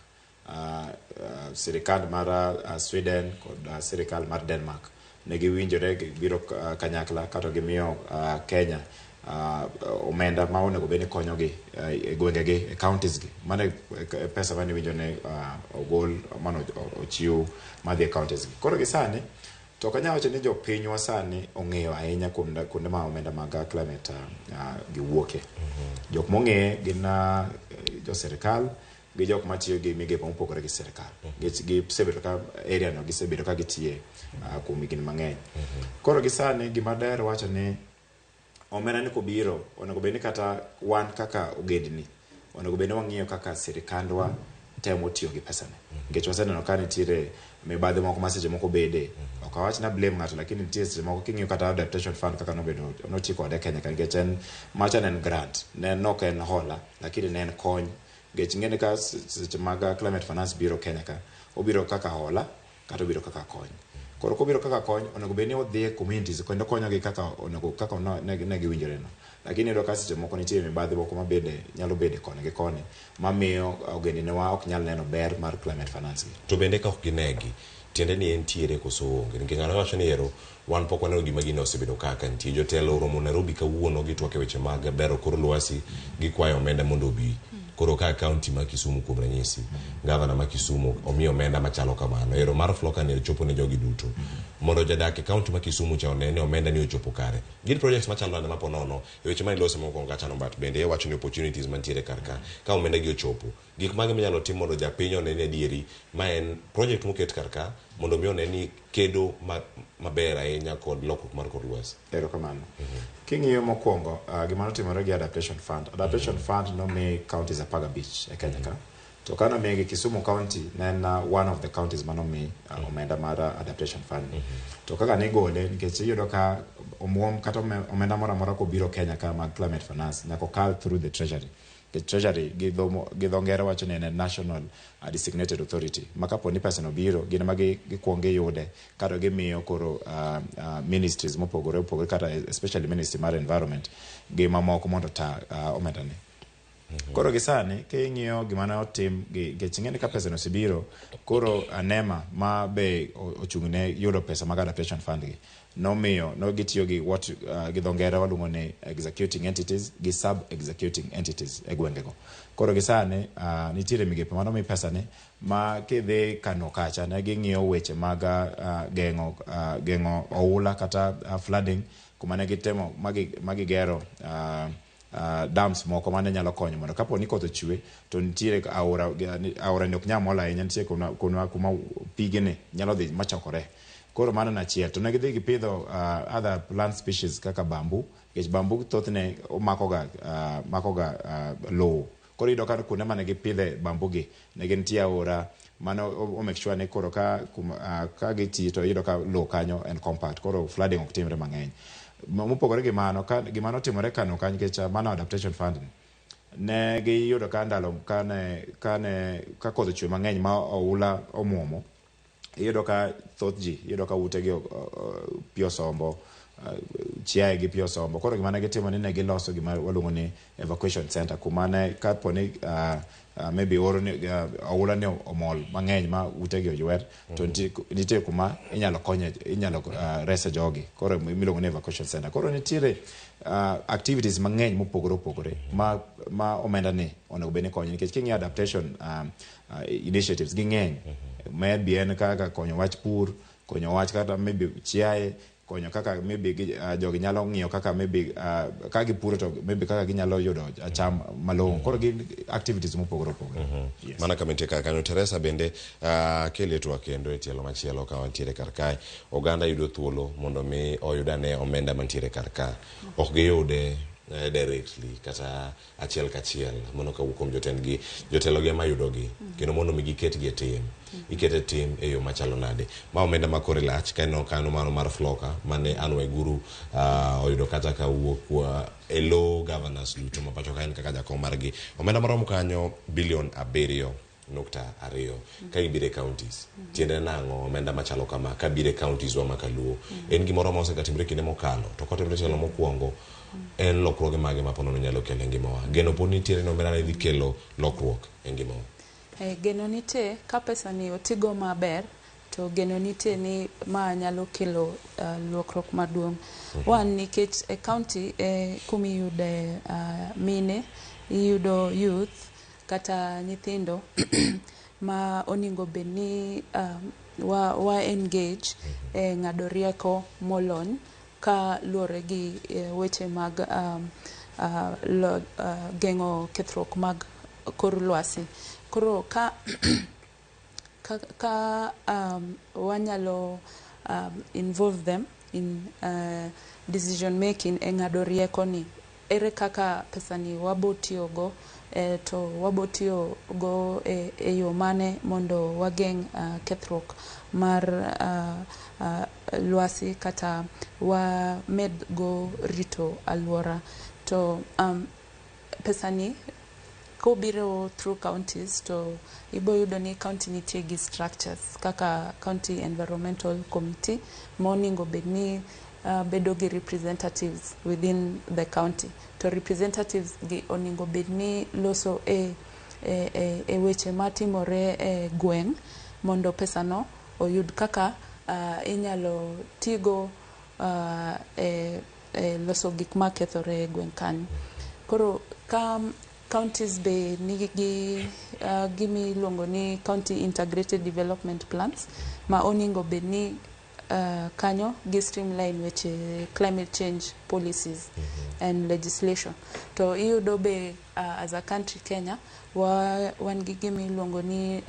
sirikal mar Sweden kod sirikal mar Denmark ne giwinjore gibiro kanyakla kato gimiyo Kenya Omenda ma onego bed ni konyogi e gwengegi, e counties gi. Mano e pesa mane iwinjo ni ogol mane ochiw madhi e counties gi. Koro gi sani to ok anyal wacho ni jopinywa sani ong'eyo ahinya kuom kuonde ma omenda mag climate gi wuoke. Jok mong'eye gin jo sirikal gi jok matiyo gi migepe mopogore gi sirikal. Nikech gisebedo ka area no gisebedo ka gitiye kuom higni mang'eny. Koro gi sani gima daher wacho ni omenda ni kobiro onego bed ni kata wan kaka ogendni onego bed ni wang'iyo kaka sirikandwa temo tiyo gi pesa ni. Nikech waseneno ka nitiere mibadhi moko ma seche moko bede. Ok awach na blame ng'ato, lakini nitie seche moko king'iyo kata adaptation fund kaka nobedo noti kode Kenya ka, nikech en macha ne en grant, ne en ok en hola, lakini ne en kony. Nikech ing'e ni ka seche mag climate finance biro Kenya ka, obiro kaka hola kata obiro kaka kony. Koro kobiro kaka kony, onego bed ni odhi e communities kendo konyogi kaka onego kaka ne giwinjore no. Lakini iyudo ka seche moko nitie mibadhi moko mabende nyalo bede koni gi koni mamiyo ogendiniwa ok nyal neno ber mar climate finance gi. To bende ka ok ginegi, tiende ni entiere koso onge? Nikech ng'ato wacho ni ero wan pok waneno gima gino osebedo kaka nitie. Jotelo oromo Nairobi kawuono gitwak e weche mag bero kor lwasi, gikwayo omenda mondo obi. Koro ka kaunti ma Kisumu kuom ranyisi, gavana ma Kisumu omiyo omenda machalo kamano. Ero mar Floka ni ochopo ne jogi duto. Mondo jadak e kaunti ma Kisumu cha one ni omenda ni ochopo kare. Gin projects machalo nade ma po nono e weche mane ilose mokwongo kacha no, but bende iwacho ni opportunities mantiere kar ka ka omenda gi ochopo. Gik mage minyalo tim mondo japiny one ni adieri ma en project moket kar ka mondo mi one ni kedo maber ahinya kod lokruok mar kor lwasi. Erokamano. King'iyo mokwongo, gima notimore gi adaptation fund. Adaptation fund nomi counties 15 e Kenya ka. To ka nomigi, Kisumu County ne en one of the counties manomi omenda mar adaptation fund. To kaka nigole, nikech iyudo ka omuom kata omenda moro amora kobiro Kenya ka mag climate finance nyaka okal through the treasury. The treasury gi dho ngere wacho ni en a national designated authority. Ma kapo ni pesa no biro, gin ema gikuongo giyude kato gimiyo koro ministries mopogore opogore, kata especially ministry mar environment gi mamoko mondo ta omenda ni. Koro gi sani king'iyo gima ne otim gi, nikech ing'e ni ka pesa no osebiro, koro NEMA ma be ochung' ne yudo pesa mag adaptation fund gi nomiyo no gitiyo gi what gi dho ngere waluongo ni executing entities gi sub executing entities e gwengego. Koro gi sani nitiere migepe manomi pesa ni ma kidhi Kano kacha ne ging'iyo weche mag geng'o oula kata flooding, kuma ne gitemo magigero dams moko mane nyalo konyo mondo kapo ni koth ochwe to nitiere aora, aora ni ok nyal mol ahinya, nitie kuma pigene nyalo dhi machokore. Koro mano en achiel. To ne gidhi gipidho other plant species kaka bamboo, nikech bamboo thothne makoga lowo. Koro iyudo ka kuonde mane gipidhe bamboo gi ne gintie aora mano o make sure ni koro ka giti to iyudo ka lowo kanyo en compact, koro flooding ok timre mang'eny. Mopogore gi mano, ka gima notimore Kano kanyo, nikech mano adaptation fund ni ne giyudo ka ndalo kane ka koth ochwe mang'eny ma oula omuomo, iyudo ka thoth ji iyudo ka utegi pi osombo, chiaye gi pi osombo. Koro gima ne gitimo ni ne giloso gima waluongo ni evacuation center, kuma ne kapo ni maybe oro ni oula ni omol mang'eny ma utegi oywer, to nitie kuma inyalo konye, inyalo rese jogi, koro miluongo ni evacuation center. Koro nitiere activities mang'eny mopogore opogore ma omenda ni onego bed ni konyo, nikech king'iyo adaptation initiatives ging'eny. Maybe en kaka konyo wach pur, konyo wach kata maybe chiaye, konyo kaka maybe jogi nyalo ng'iyo kaka maybe ka gipuro to maybe kaka ginyalo yudo cham malong'o. Koro gin activities mopogore opogore. Yes. Mana kama nitie kar kanyo, Teresa bende kele twak kendo e tielo machielo ka wantiere kar kae. Oganda yudo thuolo mondo mi oyud ane omenda mantiere kar ka. Ok giyude directly kata achiel kachiel mondo kawuok kuom jotendgi, jotelo gi ema yudogi kendo mondo mi giketgi e tim. Ikete tim e yo machalo nade? Ma omenda ma kore lach ka ineno kanyo mano mar Floka mane Anne Waiguru oyudo kata kawuok e lo governors duto ma pacho ka en kaka jakom margi. Omenda maromo kanyo bilion 7.2 ka ibiro e counties. Tiende nang'o omenda machalo kama ka biro e counties wa ma kaluo? En gimoro ma osekatimore kinde mokalo, to kotimore tielo mokwongo, en lokruoge mage ma ponono nyalo kelo e ngimawa? Geno pod nitiere ni omenda ni dhi kelo lokruok e ngimawa? Geno nitie ka pesa ni otigo maber. To geno nitie ni ma nyalo kelo lokruok maduong'. One, nikech e county e kumiyude mine, iyudo youth kata nyithindo ma onego bed ni wa engage e ng'ado rieko molony ka luwore gi weche mag geng'o kethruok mag kor lwasi. Koro ka wanyalo involve them in decision making e ng'ado rieko ni ere kaka pesa ni wabo tiyogo to wabo tiyo go e yo mane mondo wageng' kethruok mar lwasi kata wamed go rito alwora. To pesa ni kobiro through counties, to ibo yudo ni county nitie gi structures kaka county environmental committee monego bed ni bedo gi representatives within the county. To representatives gi onego bed ni loso e weche matimore e gweng' mondo pesa no oyud kaka inyalo tigo e loso gik makethore e gweng' kanyo. Koro ka counties be nigi gi gimiluongo ni county integrated development plans ma onego bed ni kanyo gi streamline weche climate change policies and legislation. To iyudo be as a country Kenya wan gi gimiluongo ni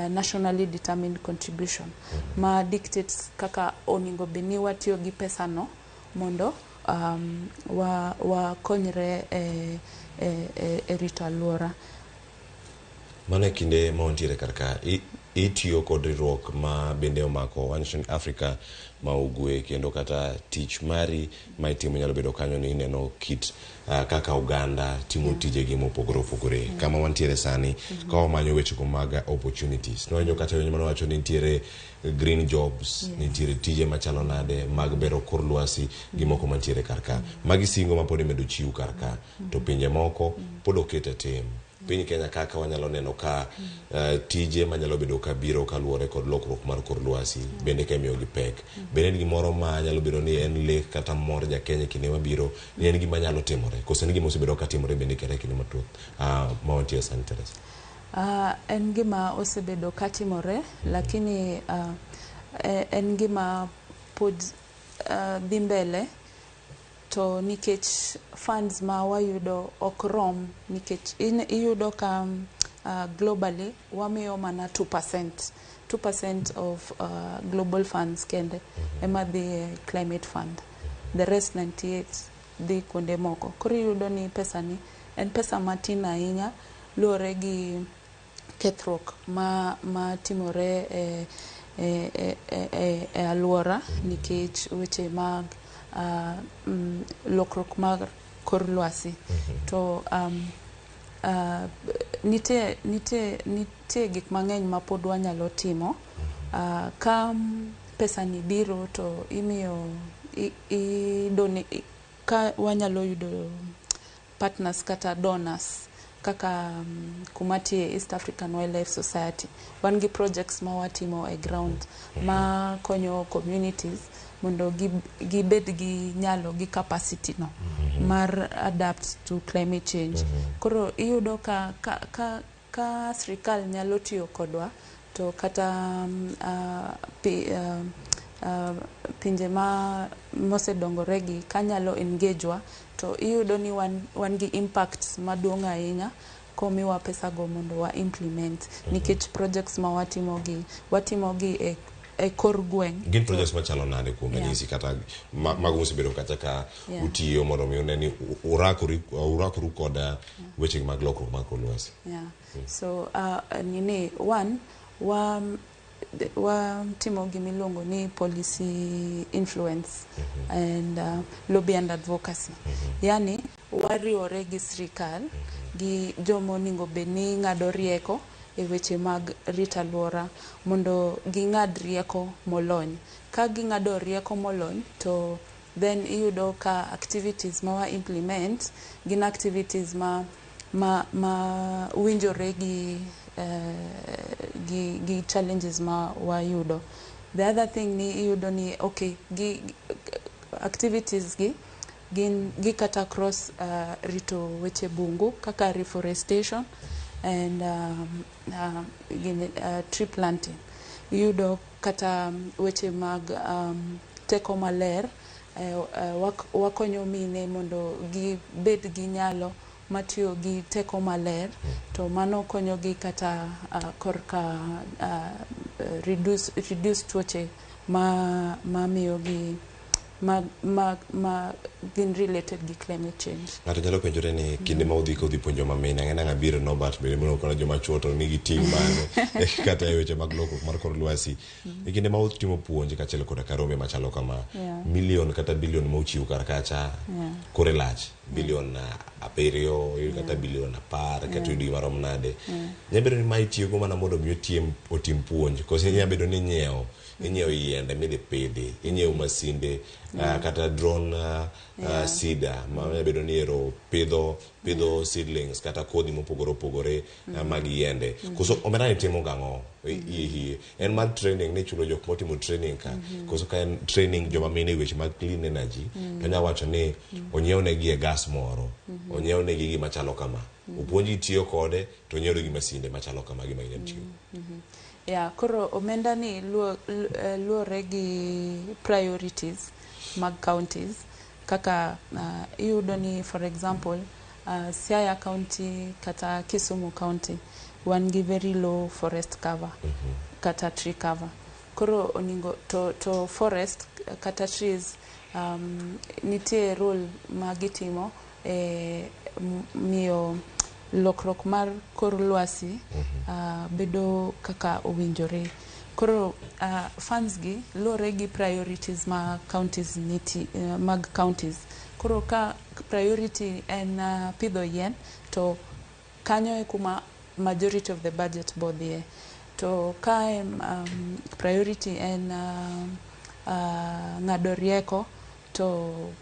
nationally determined contribution ma dictates kaka onego bed ni watiyo gi pesa no mondo wakonyre e rito alwora. Mano e kinde ma wantiere kar ka, itiyo kod riwruok ma bende omako wancho ni Afrika ma ugwe, kendo kata tich mari ma itimo nyalo bedo kanyo ni ineno kit kaka oganda timo tijegi mopogore opogore. Kama wantiere sani, ka wamanyo wechego mag opportunities, nwanyo kata winjo mane wacho ni nitiere green jobs, nitiere tije machalo nade mag bero kor lwasi gi moko mantiere kar ka. Magi singo ma pod imedo chiw kar ka, to pinje moko pod okete tim. Piny Kenya kaka wanyalo neno ka tije manyalo bedo ka biro kaluwore kod lokruok mar kor lwasi bende ka imiyogi pek. Bende en gimoro ma nyalo bedo ni en lek kata mor ja Kenya e kinde mabiro ni en gima nyalo timore, koso en gima osebedo ka timore bende kata e kinde mathoth ma wantie sani, Teresa? En gima osebedo katimore, lakini en gima pod dhi mbele, to nikech funds ma wayudo ok rom, nikech iyudo ka globally wamiyo mana 2%, 2% of global funds kende ema dhi e climate fund, the rest 98 dhi kuonde moko. Koro iyudo ni pesa ni en pesa matin ahinya luwore gi kethruok ma timore e alwora nikech weche mag lokruok mar kor lwasi. To nitie gik mang'eny ma pod wanyalo timo. Ka pesa ni biro to imiyo ka wanyalo yudo partners kata donors kaka kuma tie East African Wildlife Society, wan gi projects ma watimo e ground ma konyo communities mondo gibed gi nyalo gi capacity no mar adapt to climate change. Koro iyudo ka sirikal nyalo tiyo kodwa, to kata pinje ma mosedongore gi kanyalo engage wa, to iyudo ni wan gi impact maduong' ahinya komiwa pesa go mondo wa implement, nikech projects ma watimo gi e kor gweng'. Gin projects machalo nade, kuom ranyisi, kata mago mosebedo kacha ka utiyo mondo mi une ni urakoru kod weche mag lokruok mag kor lwasi? Yeah. So nini, one, wa timo gimiluongo ni policy influence and lobby and advocacy. Yani wariwore gi sirikal gi joma onego bed ni ng'ado rieko e weche mag rito alwora mondo ging'ad rieko molony. Ka ging'ado rieko molony, to then iyudo ka activities ma wa implement gin activities ma winjore gi gi challenges ma wayudo. The other thing ni iyudo ni okay, gi activities gi gin gi kata cross rito weche bungu kaka reforestation and tree planting. Iyudo kata weche mag teko maler, wakonyo mine mondo gibed gi nyalo matiyo gi teko maler, to mano konyogi kata korka reduce tuoche ma miyogi ma gin related gi climate change. Ng'ato nyalo penjore ni kinde ma udhi ka udhi puonjo mamine, ang'e nang'a biro Norbert bende mondo kono joma chuo to nigi ting' mane kata e weche mag lokruok mar kor lwasi. E kinde ma utimo puonj kaachiel koda ka rombe machalo kama, milion kata bilion ma uchiwo kar kacha kore lach, bilion 7 kata bilion 10 kata yudo gima rom nade. Nyalo bedo ni ma itiyogo mana mondo mi otim puonj, koso nyalo bedo ni inyiewo yiende midhi pidhi, inyiewo masinde kata drone sida ma nyalo bedo ni ero pidho seedlings kata kodhi mopogore opogore mag yiende. Koso omenda ni timo gang'o hie? En mar training ni chulo jok motimo training ka, koso ka en training joma mine e weche mag clean energy, to anya wacho ni onyiew negi e gas moro, onyiew negi gima chalo kama, opuonjgi tiyo kode to onyiew negi masinde machalo kama gima ginyalo tiyo. Yeah, koro omenda ni luore gi priorities mag counties kaka iyudo ni for example Siaya County kata Kisumu County wan gi very low forest cover kata tree cover. Koro oningo to forest kata trees nitie role ma gitimo e miyo lokruok mar kor lwasi bedo kaka owinjore. Koro funds gi luore gi priorities ma counties niti, mag counties. Koro ka priority en pidho yien, to kanyo e kuma majority of the budget bodhie. To ka priority en ng'ado rieko, to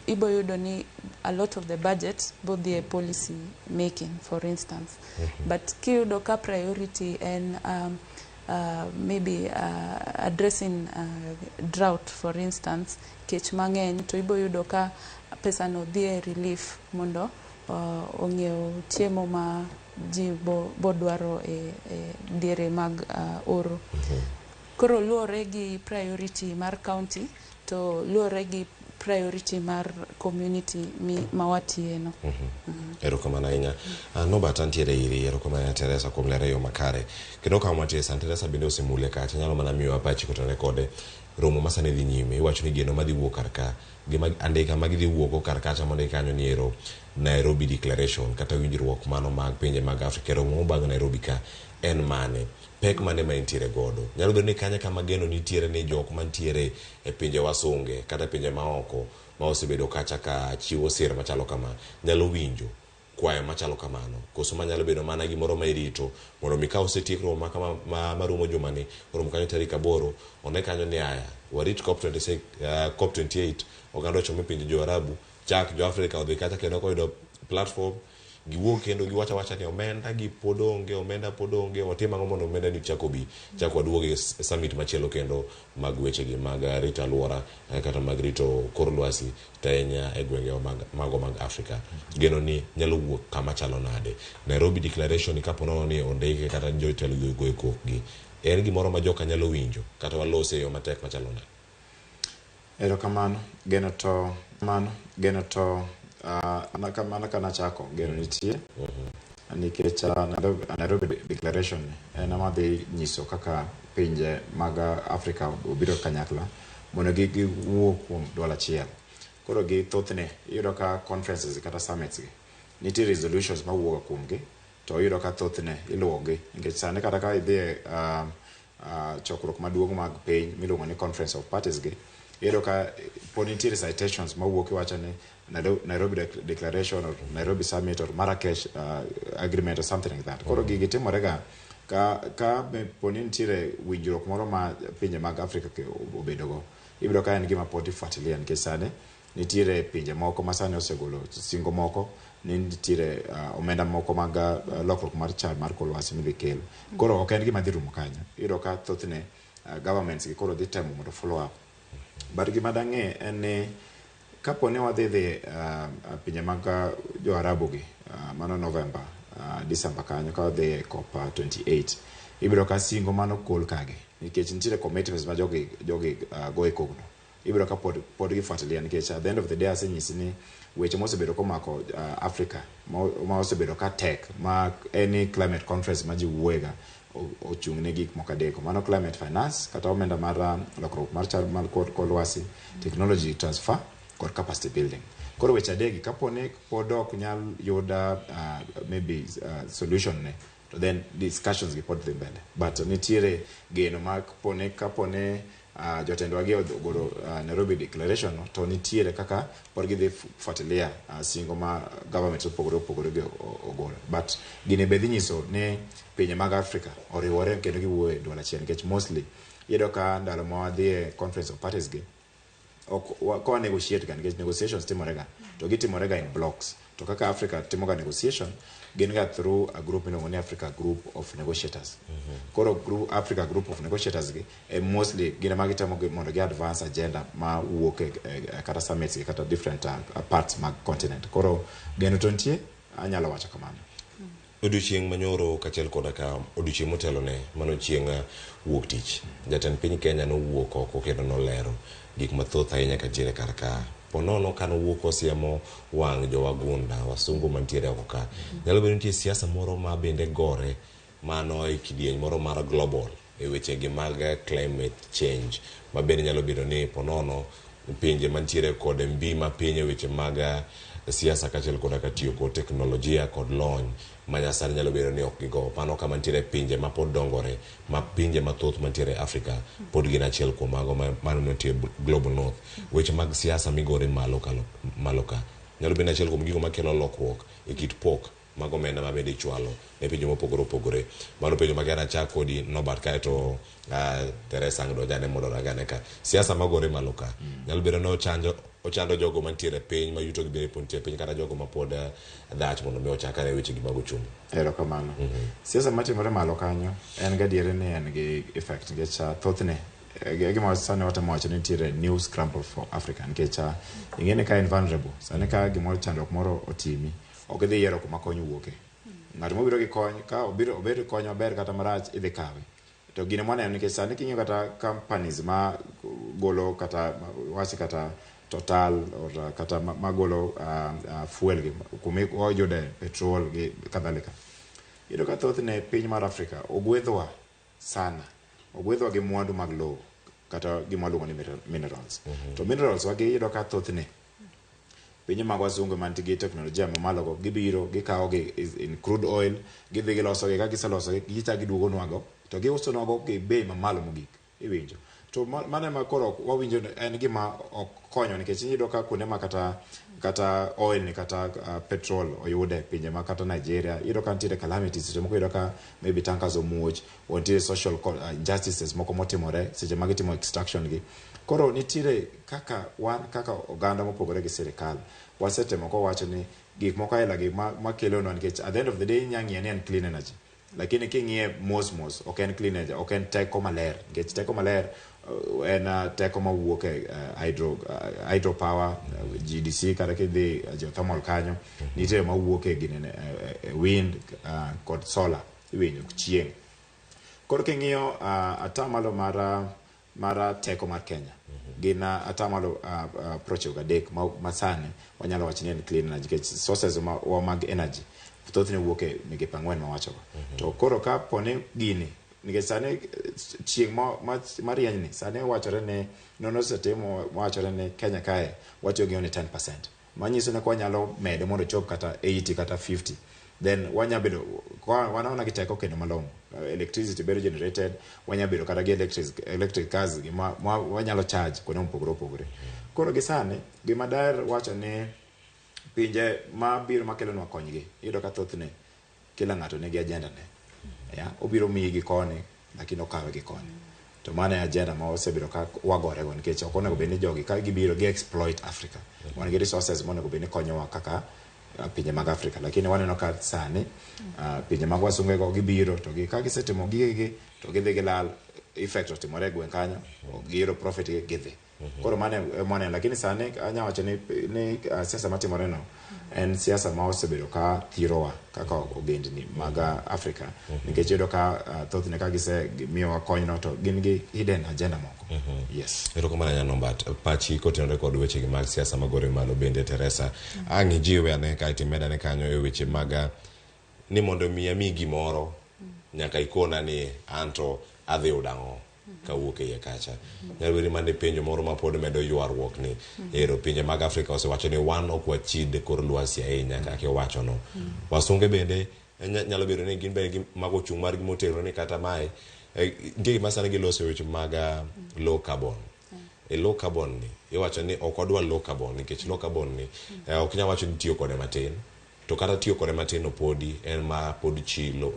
ibo yudo ni a lot of the budget bodhie policy making, for instance. But kiyudo ka priority en maybe addressing drought, for instance, kech mang'eny, to ibo yudo ka pesa no dhi e relief mondo ong'iew chiemo ma ji bodwaro e diere mag oro. Koro luore gi priority mar county to luore gi priority mar community ma watiye no. Erokamano ahinya. Norbert antiere iri, erokamano ahinya Teresa kuom lero e yo makare. Kendo kama wantie sani, Teresa bende osemule kacha, nyalo mana miyowa pachi kotenore kode romo ma sani dhi nyime. Iwacho ni geno madhi wuok kar ka, gima andika ma gidhi wuok kar kacha mondo kanyo ni ero Nairobi Declaration kata winjruok mano mag pinje mag Afrika. Romo mobang Nairobi ka en mane? Pek mane ma intiere godo? Nyalo bedo ni kanya kama geno nitiere ni jok mantiere e pinje wasunge kata pinje maoko ma osebedo kacha ka chiwo sir machalo kama nyalo winjo kwayo machalo kamano, koso manyalo bedo mana gimoro ma irito mondo mi ka osetiek romo kama marumo jumani, romo kanyo tarik 8, one kanyo ni aya warit COP26, COP28 oganda ochom e pinje jo Arabu, chak jo Afrika odhi kacha kendo koyudo platform giwuok kendo giwacho awacha ni omenda gi pod onge, omenda pod onge, watim ang'o mondo omenda ni chak obi, chak waduog e summit machielo kendo mag wechegi mag rito alwora kata mag rito kor lwasi to ahinya e gwenge mago mag Afrika. Geno ni nyalo wuok kama chalo nade? Nairobi Declaration kapo nono ni ondike kata jotelo gi ogoyo kokgi, en gimoro ma joka nyalo winjo kata walose e yo matek machalo nade? Erokamano. Geno to mano, geno to mana ka nachako, geno nitie nikech Nairobi Declaration en ema dhi nyiso kaka pinje mag Afrika obiro kanyakla mondo giwuo kuom duol achiel. Koro gi thothne iyudo ka conferences kata summits gi nitie resolutions mawuok kuomgi, to iyudo ka thothne iluwogi nikech sani kata ka idhi e chokruok maduong' mag piny miluongo ni Conference of Parties gi, iyudo ka pod nitiere citations mawuok iwacho ni Nairobi Declaration or Nairobi Summit or Marrakesh Agreement or something like that. Koro gigi timore ga ka poni nitiere winjruok moro ma pinje mag Afrika obedogo, ibiro ka en gima pod ifuatilia nikech sani Nitiere pinje moko ma sani osegolo singo moko ni nitiere omenda moko mag lokruok mar chal mar kor lwasi midhi kel. Koro ok en gima dhi rumo kanyo. Iyudo ka thothne governments gi koro dhi temo mondo follow up. But gima dang'e en ni kapo ni wadhi dhi pinje mag jo Arabu gi, mano November, December kanyo, ka wadhi e COP 28, ibiro ka singo mano gol kagi nikech nitiere commitments ma jogi go e kogno. Ibiro ka pod gifuatilia nikech at the end of the day asenyisi ni weche mosebedo komako Africa ma osebedo ka tek ma any climate conference ma ji wuoyega ochung' ne gik moko adek. Mano climate finance kata omenda mar lokruok mar chal mar kor lwasi, technology transfer kod capacity building. Koro weche adek kapo ni pod ok nyal yud maybe solution ne, to then discussions gi pod dhi mbele. But nitiere geno ma kapo ni jotendwa gi ogolo Nairobi Declaration no, to nitiere kaka pod gidhi fuatilia singo ma governments opogore opogore gi ogolo. But gini be dhi nyiso ni pinje mag Africa oriwore kendo giwuoyo e duol achiel, nikech mostly iyudo ka ndalo ma wadhi e Conference of Parties gi ok ka wa negotiate ga, nikech negotiations timore ga to gitimore ga in blocks, to kaka Africa timo ga negotiation gin ga through a group miluongo ni Africa Group of Negotiators. Koro Africa Group of Negotiators gi mostly gin ema gitemo mondo gi advance agenda ma wuok e kata summits gi kata different parts mag continent. Koro geno to nitie, anyalo wacho kamano. Odiochieng' manyoro kaachiel koda ka odiochieng' motelo ne mano chieng' wuok tich, jatend piny Kenya nowuok oko kendo nolero gik mathoth ahinya kantiere kar ka. Ponono ka nowuok osiemo wang' jowagunda wasungu mantiere oko ka. Nyalo bedo nitie siasa moro ma bende gore mano e kidieny moro mar global e weche gi mag climate change, ma bende nyalo bedo ni ponono pinje mantiere kod mbi mapiny e weche mag siasa kaachiel koda ka tiyo kod teknolojia kod lony manyasani nyalo bedo ni ok gigo. Mano kama nitiere pinje ma pod dongore, ma pinje mathoth mantiere Afrika pod gin achiel kuom mago mano nitie Global North. Weche mag siasa migore malo kalo, malo ka nyalo bedo achiel kuom gigo makelo lokruok e kit pok mag omenda ma bende ichwalo ne pinje mopogore opogore. Mano penjo ma achak kodi Norbert, kaeto Teresa ang' donjane mondo orangane ka siasa magore malo ka nyalo bedo ni ochando jogo mantiere piny ma yuto gi bende pod nitie piny, kata jogo ma pod dhach mondo mi ochak ane weche gi mag uchumi. Erokamano. Siasa matimore malo kanyo en gadieri ni en gi effect, nikech thothne gima sani watemo wacho ni nitiere new scramble for Africa, nikech ing'e ni ka in vulnerable sani, ka gimoro chandruok moro otimi, ok idhi yiero kuma kony wuoke. Ng'at mobiro gi kony ka obiro obed kony maber kata marach, idhi kawe. To gino mwaneno, nikech sani king'iyo kata companies ma golo kata wach kata Total or kata magolo fuel gi kuma wayude petrol gi kadhalika, iyudo ka thothne piny mar Afrika ogwedhwa sana, ogwedhwa gi mwandu mag lowo kata gima waluongo ni minerals. To minerals wagi iyudo ka thothne pinje mag wasungu mantie gi teknolojia mamalo go gibiro gikawo gi in crude oil, gidhi gilosogi, ka giselosogi gichako giduogonwago to giusonwago gi bei mamalo mogik, iwinjo. To mano ema koro wawinjo ni en gima ok konyo, nikech iyudo ka kuonde ma kata oil ni kata petrol oyude, pinje ma kata Nigeria, iyudo ka nitiere calamities seche moko. Iyudo ka maybe tankers omuoch, nitie social injustices moko motimore seche ma gitimo extraction gi. Koro nitiere kaka wan kaka oganda mopogore gi sirikal wasetemo kowacho ni gik moko aila gi makelonwa, nikech at the end of the day inya ng'iye ni en clean energy, lakini king'iye mos mos ok en clean energy, ok en teko maler, nikech teko maler en teko mawuok e hydropower, GDC, kata kidhi geothermal kanyo nitiere mawuok e ginene, wind kod solar, iwinjo, chieng'. Koro king'iyo atamalo mar teko mar Kenya gin atamalo 93 ma sani wanyalo wacho ni en clean energy, nikech sources wa mag energy thothne wuok e migepe 4 mawachogo. To koro ka poni gini, nikech sani chieng' marieny ni sani wachore ni nonro osetim wachore ni Kenya kae watiyo gi only 10%, manyiso ni kwanyalo mede mondo ochop kata 80 kata 50, then wanya bedo wanaona gi teko kendo malong'o. Electricity bedo generated, wanya bedo kata gi electric cars gi ma wanyalo charge kuonde mopogore opogore. Koro gi sani gima daher wacho ni pinje mabiro makelonwa konygi, iyudo ka thothne kila ng'ato nigi agenda ne ya obiro miyi gi koni, lakini okawe gi koni. To mano e agenda ma wasebedo ka wagorego nikech ok onego bed ni jogi ka gibiro gi exploit Africa. Wan gi resources monego bed ni konyowa kaka pinje mag Africa, lakini waneno ka sani pinje mag wasunge go gibiro to gi ka gisetimo gigegi to gidhi gilal, effect otimore e gweng' kanyo, giyudo profit gi gidhi. Koro mano ema waneno, lakini sani anya wacho ni siasa matimore no en siasa ma osebedo ka thirowa kaka ogendni mag Africa, nikech iyudo ka thothne ka gisemiyowa konyno to gin gi hidden agenda moko. Yes. Erokamano ahinya Nombat. Pachi kotenore kod wechegi mag siasa magore malo bende Teresa. Ang' ijiwe ane kaeto imed ane kanyo e weche mag ni mondo mi ami gimoro nyaka ikona ni anto adhi yudo ang'o kawuok e iye kacha. Nyalo bedo ni mano e penjo moro ma pod medo ywaruok ni ero pinje mag Afrika osewacho ni wan ok wachid kor lwasi ahinya kaka iwachono. Wasunge bende nyalo bedo ni gin bende mago chung' margi motegno ni kata mae nitie gima sani giloso e weche mag low carbon. E low carbon ni iwacho ni ok wadwar low carbon nikech low carbon ni ok inyal wacho ni itiyo kode matin. To kata tiyo kode matin no podi en ma pod chilo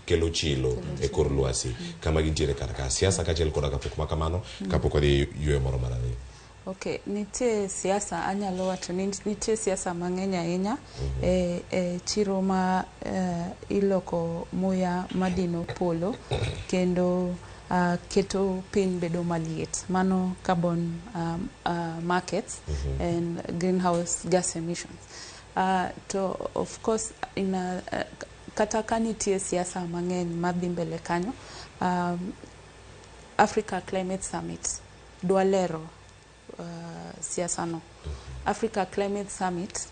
kelo chilo e kor lwasi kama gintiere kar ka. Siasa kaachiel koda kapok ma kamano kapok wadhi yueyo moro mar ariyo. Okay, nitie siasa, anyalo wacho ni nitie siasa mang'eny ahinya e chiro ma iloko muya madino polo kendo keto piny bedo maliet. Mano carbon markets and greenhouse gas emissions. To of course ina, kata ka nitie siasa mang'eny madhi mbele kanyo, Africa Climate Summit dwa lero siasa no. Africa Climate Summit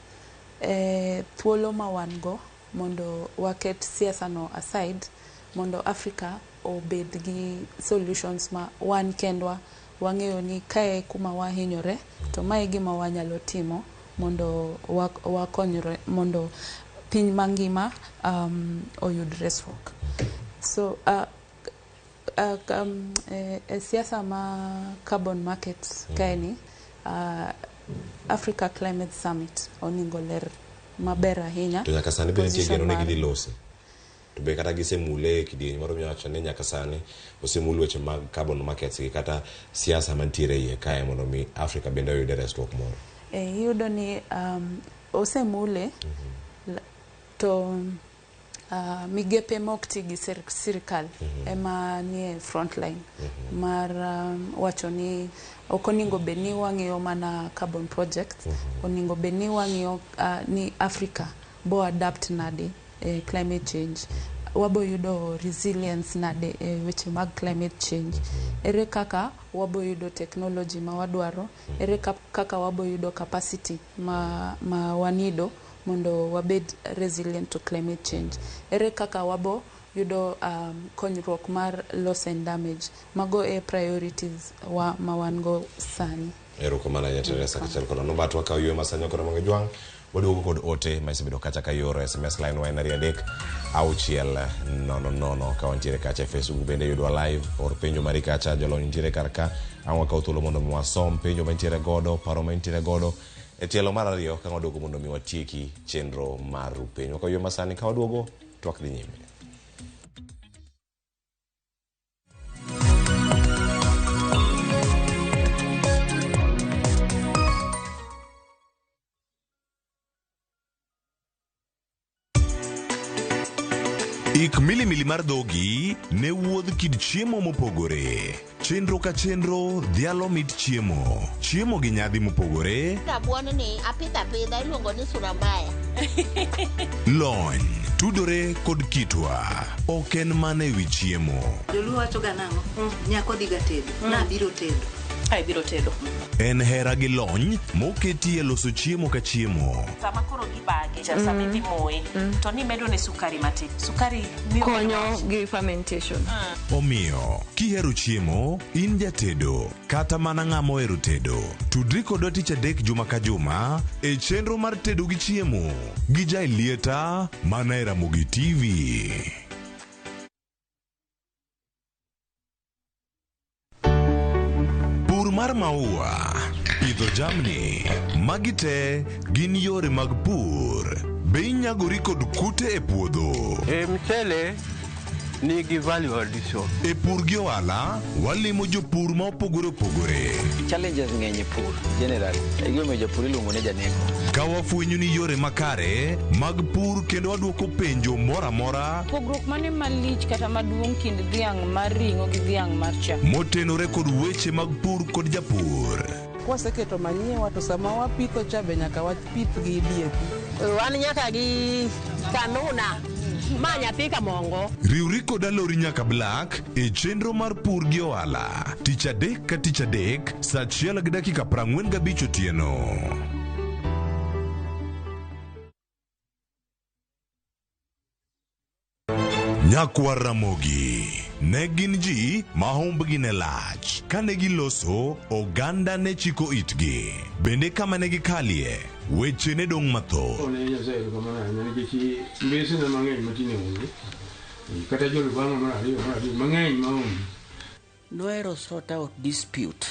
thuolo ma wan go mondo waket siasa no aside mondo Africa obed gi solutions ma wan kendwa wang'eyo ni kae kuma wahinyore to mae gima wanyalo timo mondo wakonyre mondo piny mangima oyud resruok. So siasa ma carbon market kaeni, Africa Climate Summit oningo ler maber ahinya. To nyaka sani be nitie geno ni gidhi lose. To be kata gisemule e kidieny moro miwacho ni nyaka sani osemul weche mag carbon markets gi kata siasa mantiere iye kae mondo mi Africa bende oyude resruok moro. Iyudo ni osemule to migepe mok ti gi sirikal ema nie front line mar wacho ni ok oningo bed ni wang'iyo mana carbon projects, oningo bed ni wang'iyo ni Africa bo adapt nade e climate change, wabo yudo resilience nade e weche mag climate change, ere kaka wabo yudo technology ma wadwaro, ere kaka wabo yudo capacity ma wanido mondo wabed resilient to climate change, ere kaka wabo yudo konyruok mar loss and damage. Mago e priorities wa ma wan go sani. Erokamano ahinya Teresa kaachiel kod Nombat. Wakawo yweyo masani kod Ramogi Jwang'. Waduogo kod ote ma isebedo kacha ka yoro SMS line wa en 2 3 6 0 0 ka wantiere kacha e Facebook bende yudwa live or penjo mari kacha jolony nitiere kar ka ang' wakaw thuolo mondo mi wasom penjo mantiere godo paro mantiere godo e tielo mar ariyo ka waduogo mondo mi watieki chenro mar penjo. Wakawo yweyo masani ka waduogo twak dhi nyime. Ik milimili mar dhogi ne wuodh kit chiemo mopogore. Chenro ka chenro dhialo mit chiemo. Chiemo gi nyadhi mopogore. Rabuon ni apidho apidha iluongo ni sura mbaya. Lony, tudore kod kitwa. Ok en mana ewi chiemo. Joluo wacho ga nang'o? Nyako dhi ga tedo. Nabiro tedo. Ai biro tedo. En hera gi lony moketi e loso chiemo ka chiemo. Sama koro gibage, sama idhi moye, to nimedo ne sukari matin. Sukari miyo konyo gi fermentation. Omiyo, kihero chiemo, in jatedo, kata mana ng'ama ohero tedo. Tudri kodwa tich adek juma ka juma e chenro mar tedo gi chiemo gi Jailieta mana e Ramogi TV. Pur mar maua, pidho jamni, magi te gin yore mag pur. Be inyagori kod kute e puodho? E mchele Nigi value addition. E pur gi ohala, walimo jopur ma opogore opogore. Challenges ng'eny e pur generally. E gimomiyo japur iluongo ni janeko. Ka wafwenyo ni yore makare mag pur kendo wadwoko penjo moro amora Pogruok mane malich kata maduong' kind dhiang' mar ring'o gi dhiang' mar chak? motenore kod weche mag pur kod japur. Kwaseketo manyiwa to sama wapitho cha be nyaka wapith gi DAP. Wan nyaka gi kanuna ma nyathi kamongo. Riwri kod Alori nyaka Black e chenro mar pur gi ohala tich adek ka tich adek saa achiel gi dakika 45 otieno. Nyakwar Ramogi ne gin ji ma humbgi ne lach. Kane giloso, oganda ne chiko itgi. Bende kama ne gikalie, weche ne dong' mathoth. Ne Nyasaye erokamano ahinya nikech mbesena mang'eny matinde onge. Kata jolubanga mar ariyo mar adek mang'eny maonge. Nohero sort out dispute.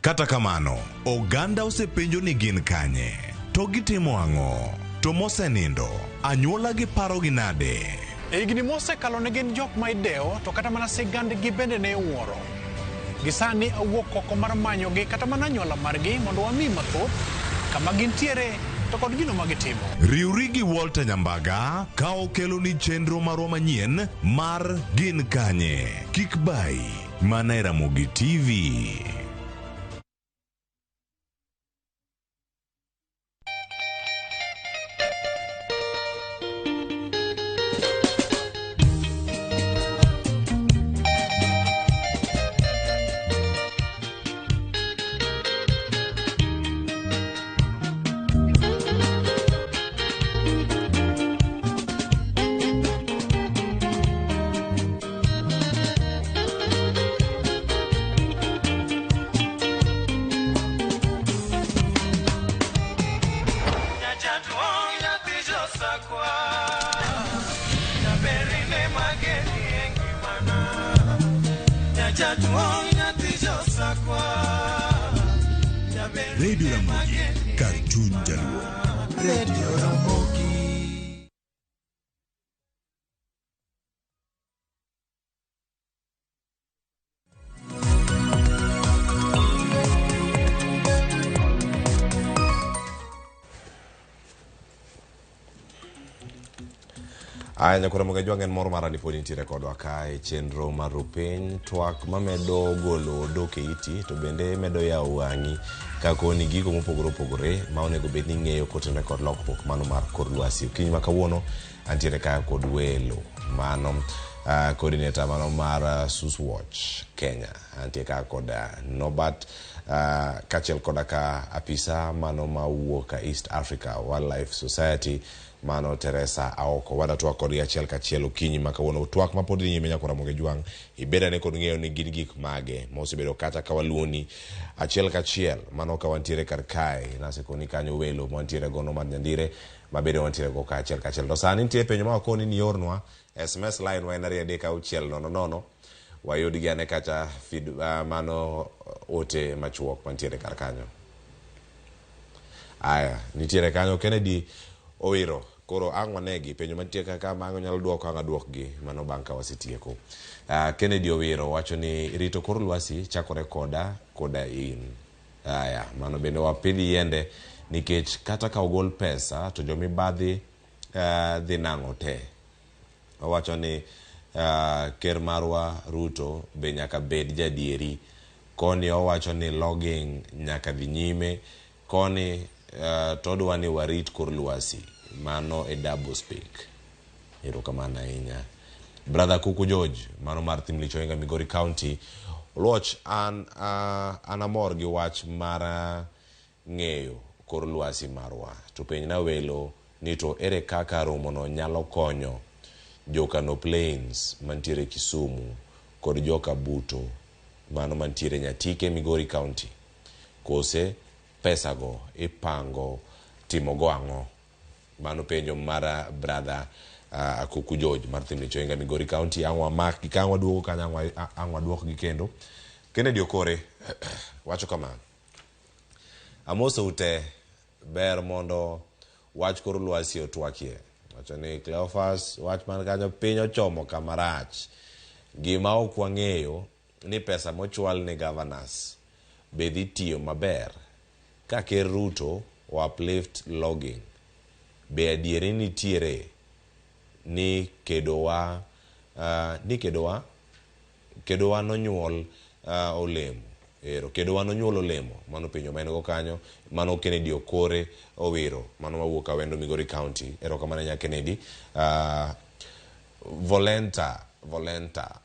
Kata kamano, oganda osepenjo ni gin kanye, to gitimo ang'o, to mosenindo, anyuola gi parogi nade? E higni mosekalo ne gin jok ma idewo to kata mana sigandgi bende ne iwuoro. Gisani awuok oko mar manyogi kata mana anyuola margi mondo wami mathoth kama gintiere to kod gino ma gitimo. Riwri gi Walter Nyambaga ka okeloni chenro marwa manyien mar Gin Kanye, Kik Bayi, mana e Ramogi TV. Radio Ramogi, kar chuny jaluo. Radio Ramogi. Aya nyakwar Ramogi Ajwang' en mor mara ni pod intiere kodwa ka e chenro mar Rupiny, twak mamedo golo odok e iti to bende medo yawo wang'i ka koni gigo mopogore opogore ma onego bed ni ing'eyo kotenore kod lokruok mano mar kor lwasi. Okinyi ma kawuono antiere ka kod welo mano coordinator mano mar Suswatch Kenya, antie ka kod Norbert kaachiel koda ka apisa mano mawuok East Africa Wildlife Society mano Teresa Aoko. Wadwa twak kodgi achiel kachiel okinyi ma kawuono. Twak ma pod dhi nyime nyakwar Ramogi Ajwang', ibed ane kod ng'eyo ni gin gik mage mosebedo kata ka waluoni achiel kachiel mano ka wantiere kar kae. Nasekoni kanyo welo mantiere go Nomad Nyandire ma bende wantiere go ka achiel kachiel. To sani nitie penjo ma wakoni ni iornwa SMS line wa en 23600 wayudgi ane kacha feed, mano ote machuok mantiere kar kanyo. Aya, nitiere kanyo Kennedy Owiro. Koro ang' wanegi penjo mantie kaka ma ang' nyalo duoko ang' aduokgi mano bang' ka wasetieko. Kennedy Owiro wacho ni rito kor lwasi chakore koda koda in. Aya, mano bende wapidh yiende nikech kata ka ogol pesa to jomibadhi dhi nang'o te. Owacho ni ker marwa Ruto be nyaka bed jadieri. Koni owacho ni logging nyaka dhi nyime, koni to odwa ni warit kor lwasi. Mano e double speak. Erokamano ahinya. Brother Kuku George, mano mar Thimlich Ohinga Migori County. Oluoch an amor gi wach mar ng'eyo kor lwasi marwa. To penjna welo ni to ere kaka romono nyalo konyo Jokano Plains mantiere Kisumu kod joka Buto mano mantiere Nyatike Migori County. Kose pesago ipango timogo ang'o? Mano penjo mar brother Akuku George mar Thimlich Ohinga Migori County. Ang' wamak gi ka ang' waduogo kanyo ang' waduokgi kendo. Kennedy Okore wacho kama: Amosou te, ber mondo wach kor lwasi otwakie. Wacho ni Cleophas wach man kanyo piny ochomo kama rach. Gima ok wang'eyo ni pesa mochwal ne governors be dhi tiyo maber ka Ker Ruto o uplift logging. Be adieri nitiere ni kedowa ni kedowa kedowa nonyuol olemo ero kedowa nonyuol olemo mano penjo ma en go kanyo mano Kennedy Okore Owiro mano mawuok Awendo Migori County erokamano nya Kennedy Volenta Volenta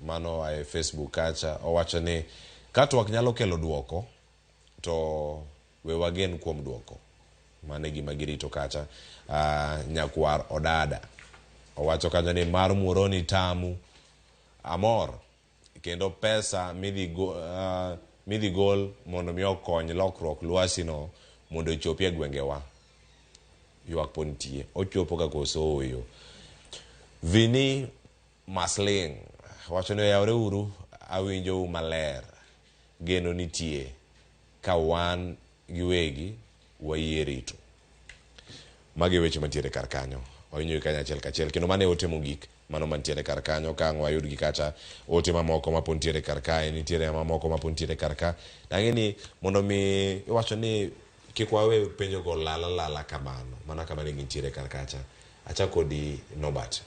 mano oa e Facebook kacha owacho ni ka twak nyalo kelo duoko to we wagen kuom duoko mano e gima girito kacha nyakwar Odada owacho kanyo ni mar Muhoroni tamu amor kendo pesa midhi go, midhi gol mondo mi okony lokruok lwasi no mondo ochopi e gwengewa ywak pod nitie ochopo ka koso ooyo Vini Masling wacho ni oyawre uru awinjou maler geno nitie ka wan giwegi wayie rito. Magi e weche mantiere kar kanyo. Ohinyo gi kanyo achiel kachiel kendo mano e ote mogik mano mantiere kar kanyo ka ang' wayudgi kacha ote mamoko mapod nitiere kar kae nitiere mamoko mapod nitiere kar ka. Dang'e ni mondo mi iwacho ni kik wawe penjo go lal alala kamano mana kama ne gintiere kar kacha. Achak kodi Norbert.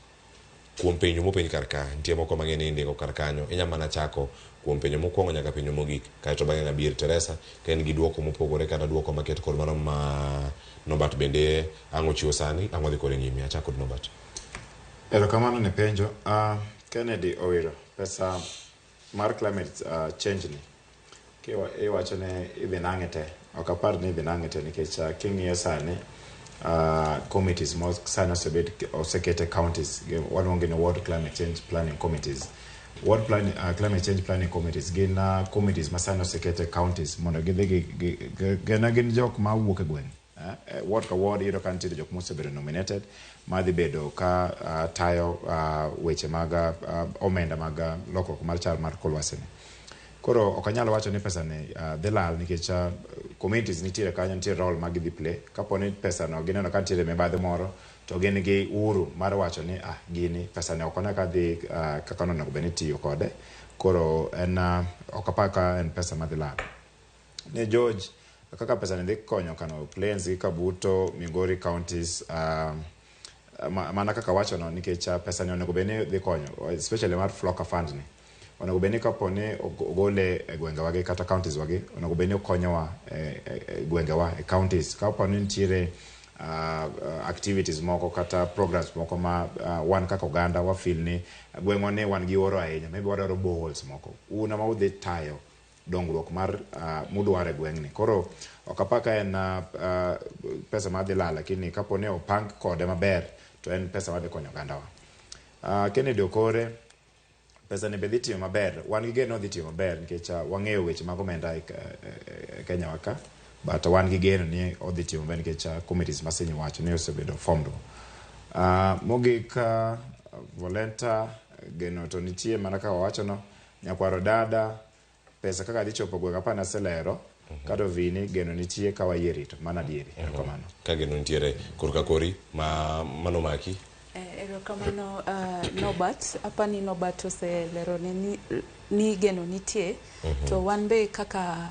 Kuom penjo mopenj kar ka, nitie moko mang'e ni indiko kar kanyo. Inya mana chako kuom penjo mokwongo nyaka penjo mogik. Kaeto bang'e ng'abi ir Teresa ka en gi duoko mopogore kata duoko maket kod mano ma Norbert bende ang' ochiwo sani, ang' wadhi kode nyime. Achak kod Norbert. Erokamano ne penjo. Kennedy Owiro, pesa mar climate change ni iwacho ni idhi nang'e te. Ok apar ni idhi nang'e te nikech king'iyo sani committees mo sani osebed oseket e counties waluongo ni ward climate change planning committees. Ward climate change planning committees gin committees ma sani oseket e counties mondo gidhi gin jok ma wuok e gweng'. Ward ka ward iyudo ka nitiere jok mosebedo nominated madhi bedo ka tayo weche mag omenda mag lokruok mar chal mar kor lwasi ni. Koro ok anyal wacho ni pesa ni dhi lal nikech communities nitiere kanyo, nitiere role ma gidhi play. Kapo ni pesa no gineno ka nitiere mibadhi moro to gin gi uhuru mar wacho ni gini pesa ni ok one ka dhi kaka onego bed ni itiyo kode. Koro en ok apar ka en pesa madhi lal. Ne George, kaka pesa ni dhi konyo kano plains gi Kabuto, Migori counties, mana kaka wacho no nikech pesa ni onego bed ni dhi konyo, especially mar Floka fund ni. Onego bed ni kapo ni ogole e gwengewa gi kata counties wagi, onego bed ni okonyowa e gwengewa e counties. Kapo ni nitiere activities moko kata programs moko ma wan kaka oganda wa feel ni gweng'wa ni wan gi oro ahinya, maybe wadwaro boreholes moko. Un ema udhi tayo dongruok mar mudwaro e gweng'ni. Koro ok apar ka en pesa madhi lal, lakini kapo ni opang kode maber to en pesa madhi konyo ogandawa. Kennedy Okore, pesa ni be dhi tiyo maber. Wan gi geno dhi tiyo maber nikech wang'eyo weche mag omenda e Kenya wa ka, but wan gi geno ni odhi tiyo maber nikech committees ma wacho ni osebedo formed. Mogik Volenta, geno to nitie mana kaka wawacho no. Nyakwaro dada, pesa kaka dhi chopo gweng' apar naselero. Kato Vini, geno nitie ka wayie rito, mano adieri. Erokamano. Ka geno nitiere korka kori ma mano maki. Erokamano Norbert. Apani Norbert oselero ni geno nitie. To wan be kaka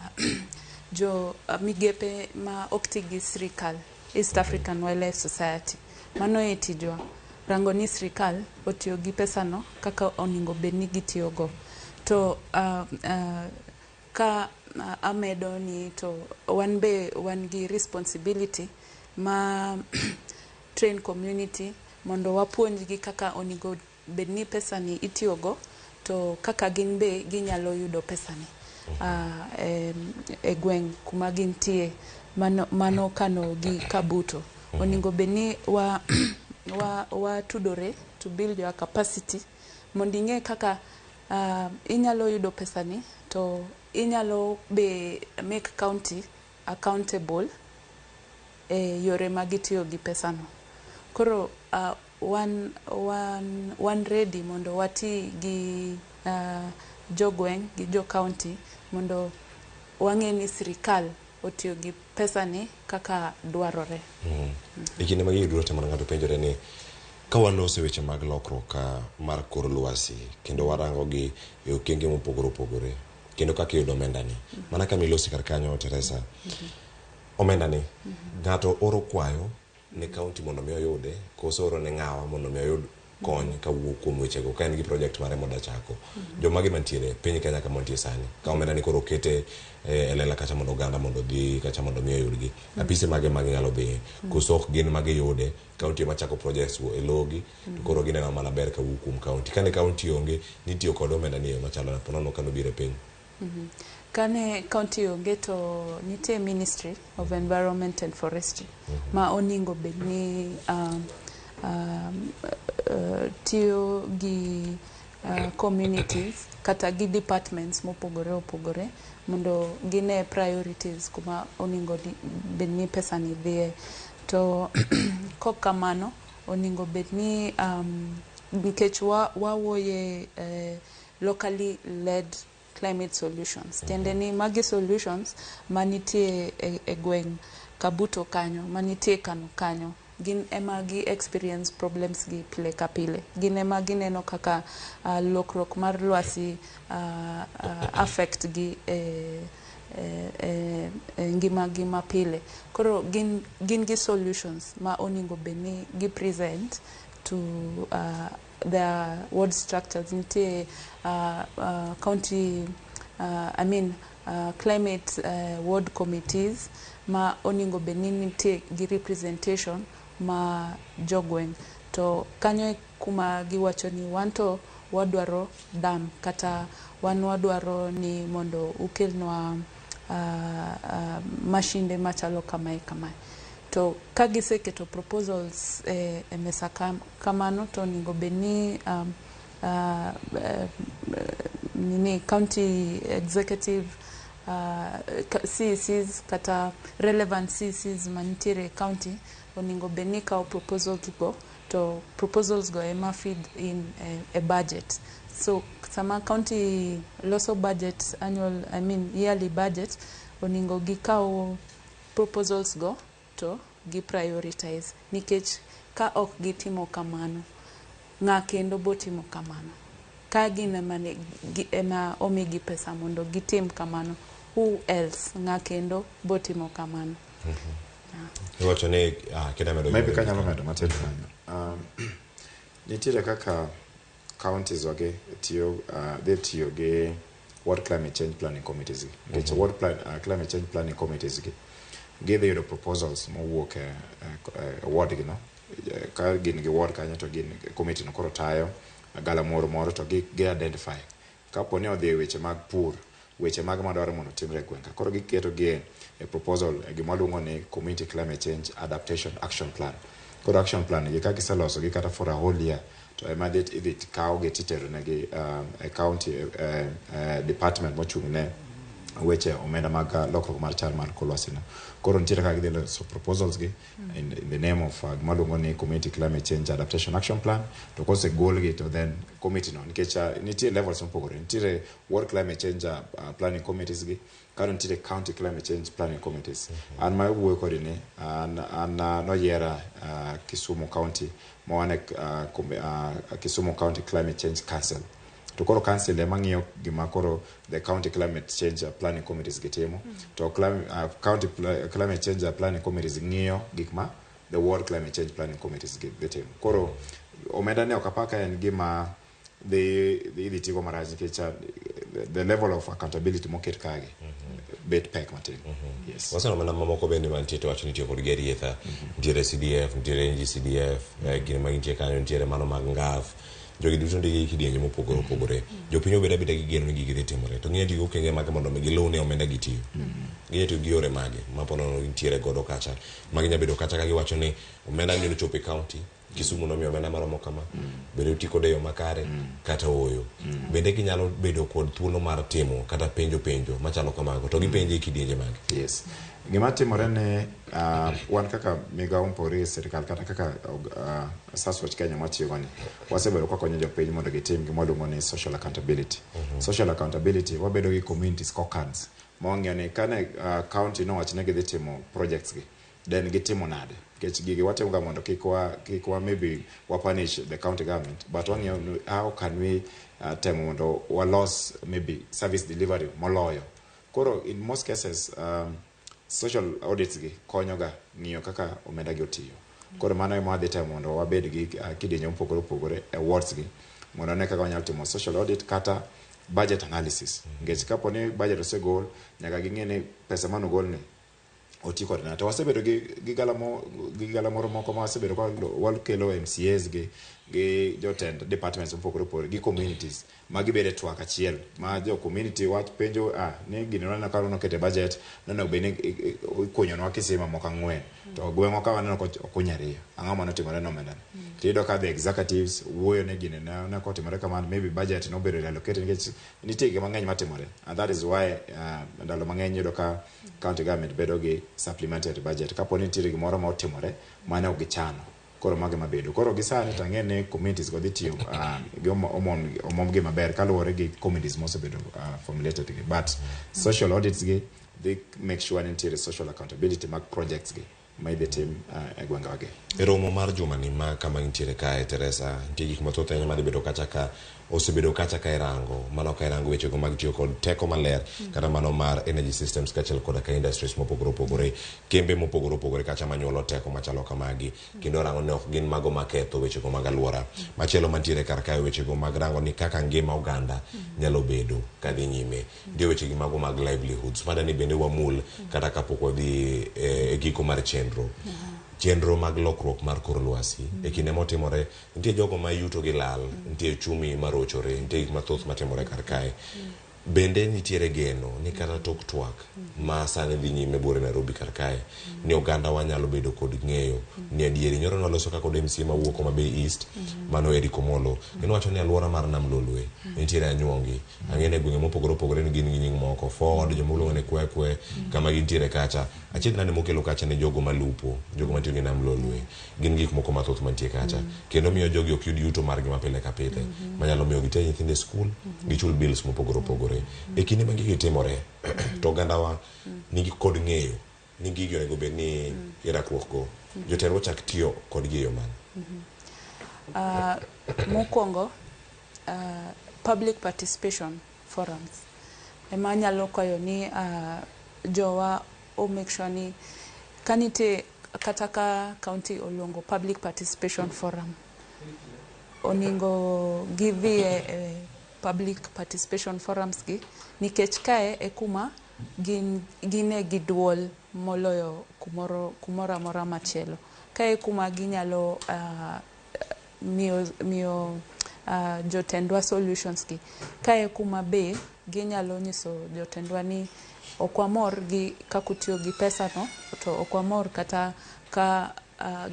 jo migepe ma ok ti gi sirikal, East African Wildlife Society, mano e tijwa. Rango ni sirikal otiyo gi pesano kaka onego bed ni gitiyogo. To ka amedo ni to wan be wan gi responsibility ma train community mondo wapuonjgi kaka onego bed ni pesa ni itiyogo to kaka gin be ginyalo yudo pesa ni e gweng' kuma gintie mano kano gi Kabuto. Onego bed ni watudore to build your capacity mondo ing'e kaka inyalo yudo pesa ni to inyalo be make county accountable e yore ma gitiyo gi pesa no. Koro wan ready mondo wati gi jogweng' gi jo county mondo wang'e ni sirikal otiyo gi pesa ni kaka dwarore. E kinde mag gigi duto te mana ng'ato penjore ni ka waloso weche mag lokruok mar kor lwasi kendo warango gi e okenge mopogore opogore kendo kaka iyudo omenda ni mana kama ilosi kar kanyo Teresa omenda ni ng'ato oro kwayo ne kaunti mondo mi oyude koso oro ne ng'awa mondo mi oyud kony kawuok kuom wechego ka en gi project mare moda chako. Jomage mantiere piny Kenya kama wantie sani ka omenda ni koro okete e lela kacha mondo oganda mondo odhi kacha mondo mi oyudgi apise mage mag nyalo dhiye koso ok gin magiyude kaunti ema chako projects go e logi to koro gineno mana ber kawuok kuom kaunti kane kaunti onge nitiyo kod omenda ni e yo machalo nade ponono kanobiro e piny. Kane county onge to nitie Ministry of Environment and Forestry ma oningo bed ni tiyo gi communities kata gi departments mopogore opogore mondo gine priorities kuma oningo bed ni pesa ni dhiye. To kok kamano oningo bed ni nikech wawuoye locally led climate solutions. Tiende ni magi solutions manitie e gweng' Kabuto kanyo, manitie Kano kanyo, gin ema gi experience problems gi pile ka pile. Gin ema gineno kaka lokruok mar lwasi affect gi e ngima gi mapile. Koro gin gi solutions ma oningo bed ni gi present to their ward structures. Nitie county climate ward committees ma oningo bed ni nitie gi representation ma jogweng'. To kanyo kuma giwacho ni wan to wadwaro dam kata wan wadwaro ni mondo ukelnwa mashinde machalo kamae kamae. To ka giseketo proposals e mesa kamano to oningo bed ni nini county executive CECs kata relevant CECs mantiere e county oningo bed ni kawo proposals go to proposals go ema feed in a budget. So sama county loso budget annual, I mean yearly budget, oningo gikaw proposals go to gi prioritize nikech ka ok gitimo kamano ng'a kendo botimo kamano ka gin ema omigi pesa mondo gitim kamano, who else ng'a kendo botimo kamano. Iwacho ni kida medo maybe kanyalo medo matin kanyo. Nitiere kaka counties wage tiyo dhi tiyo gi Ward Climate Change Planning Committees gi. Nikech Ward Climate Change Planning Committees gi gidhi yudo proposals mowuok e ward gi no. Ka gin gi ward kanyo to gin committee no koro tayo gala moro moro to gi identify kapo ni odhi e weche mag pur, weche mag madwaro mondo otimre e gweng' ka. Koro giketo gi e proposal e gima waluongo ni Community Climate Change Adaptation Action Plan. Koro action plan gi ka giseloso gi kata for a whole year to ema idhi kaw gi titero negi e county department mochung' ne weche omenda mag lokruok mar chal mar kor lwasi no. Koro nitiere kaka gidhi loso proposals gi in the name of gima waluongo ni Community Climate Change Adaptation Action Plan. To kosegol gi to then committee no nikech nitie levels mopogore, nitiere Ward Climate Change Planning Committees gi kado nitiere County Climate Change Planning Committees. An ma wuoyo kodi ni an noyiera Kisumu County ma wan e Kisumu County Climate Change Council. To koro council ema ng'iyo gima koro the County Climate Change Planning Committees gitimo. To County Climate Change Planning Committees ng'iyo gik ma the Ward Climate Change Planning Committees gitimo. Koro omenda ne ok apar ka en gima dhi tigo marach nikech the level of accountability moket kagi bet pek matin. Yes. Waseno omenda mamoko bende mantie to wacho ni itiyo kod gi Arietha, nitiere CDF, nitiere NGCDF, gine ma gintie kanyo, nitiere mano mag NGAF. Jogi duto ndigi kidienje mopogore opogore. Jopiny obedo abeda gi geno ni gigi dhi timore. To ginya tiyo gi okenge mage mondo mi giluw ni omenda gi tiyo. Ginya tiyo gi yore mage ma po nono gintiere godo kacha. Ma ginya bedo kacha ka giwacho ni omenda ni nochopo e county, Kisumu nomiyo omenda maromo kama, bende oti kode e yo makare kata ooyo. Bende ginyalo bedo kod thuolo mar timo kata penjo penjo machalo kamago to gipenje e kidienje mage. Yes. Gima timore ni wan kaka migawo mopogore gi sirikal kata kaka SASWACH Kenya mwatiyogo ni wasebedo ka wakonyo jopiny mondo gitim gima waluongo ni social accountability. Social accountability wabedo gi community scorecards Ma wang'iyo ni kane county nowacho ni gidhi timo projects gi, then gitimo nade? Nikech gigi watimo ga mondo kik wa maybe wa punish the county government, but wang'iyo ni how can we temo mondo walos maybe service delivery moloyo. Koro in most cases social audits gi konyo ga ng'iyo kaka omenda gi otiyo. Koro mano ema wadhi temo mondo wabed gi kidienje mopogore opogore e wards gi mondo wane kaka wanyalo timo social audit kata budget analysis. Nikech kapo ni budget osegol, nyaka ging'e ni pesa manogol ni oti kode nade. To wasebedo gi galamoro moko ma wasebedo ka wakelo MCAs gi jotend departments mopogore opogore gi communities ma gibedo e twak achiel ma jo community wach penjo ni gini waneno ka nokete budget nonego bed ni ikunyonwa kisima moko 4 to gweng'wa ka waneno ka okuny 2. Ang'o manotimore ne omenda ni? Tiyudo ka the executives wuoyo ni gini ne kotimore kamano, maybe budget nobedo reallocated nikech nitie gik mang'eny matimore, and that is why ndalo mang'eny iyudo ka county government bedo gi supplementary budget kapo ni nitiere gimoro ma otimore mane ok gichano. Koro mago ema bedo. Koro gi sani to ang'e ni communities go dhi tiyo gi omwom gi maber kaluwore gi communities mosebedo formulated gi, but social audits gi dhi make sure ni nitiere social accountability mag projects gi ma idhi tim e gwengewa gi. E romo mar jumani ma kama intiere kae, Teresa, nitie gik mathoth ahinya madhi bedo kacha ka osebedo kacha ka irango mano ka irango wechego mag tiyo kod teko maler kata mano mar energy systems kaachiel koda ka industries mopogore opogore, kembe mopogore opogore kacha manyuolo teko machalo kamagi, kendo rango ni ok gin mago maketho wechego mag alwora. Machielo mantiere kar kae, wechego mag rango ni kaka ngima oganda nyalo bedo kadhi nyime. Nitie wechegi mago mag livelihoods madani bende wamul kata kapok wadhi e giko mar chenro mag lokruok mar kor lwasi. E kinde motimore nitie jogo ma yuto gi lal, nitie uchumi marochore, nitie gik mathoth matimore kar kae. Bende nitiere geno ni kata tok twak ma sani dhi nyime buore Nairobi kar kae ni oganda wa nyalo bedo kod ng'eyo ni adieri nyoro nwaloso ka kod MCA mawuok Homa Bay East, mano Eric Omolo, en wacho ni alwora mar Nam Lolwe nitiere anyuongi ang'e ni e gwenge mopogore opogore ni gin gi nying moko Ford, joma luongo ni Kwekwe kama gintiere kacha. Achiedh nade mokelo kacha ne jogo malupo, jogo matiyo gi Nam Lolwe, gin gik moko mathoth mantie kacha kendo miyo jogi ok yud yuto margi ma pile ka pile manyalo miyo giter nyithindo e skul, gichul bills mopogore opogore. E kinde ma gigi timore to ogandawa nigi kod ng'eyo ni gigi onego bed ni irakruok go, jotelo chak tiyo kodgi e yo mane? Mokwongo, public participation forums ema anyalo kwayo ni jowa o make sure ni ka nitie kata ka county oluongo public participation forum, onego gidhi e public participation forums gi, nikech kae e kuma gin gine gi duol moloyo kumoro amora machielo. Kae e kuma ginyalo miyo jotendwa solutions gi. Kae e kuma be ginyalo nyiso jotendwa ni ok wamor gi kaka utiyo gi pesa no, to ok wamor kata ka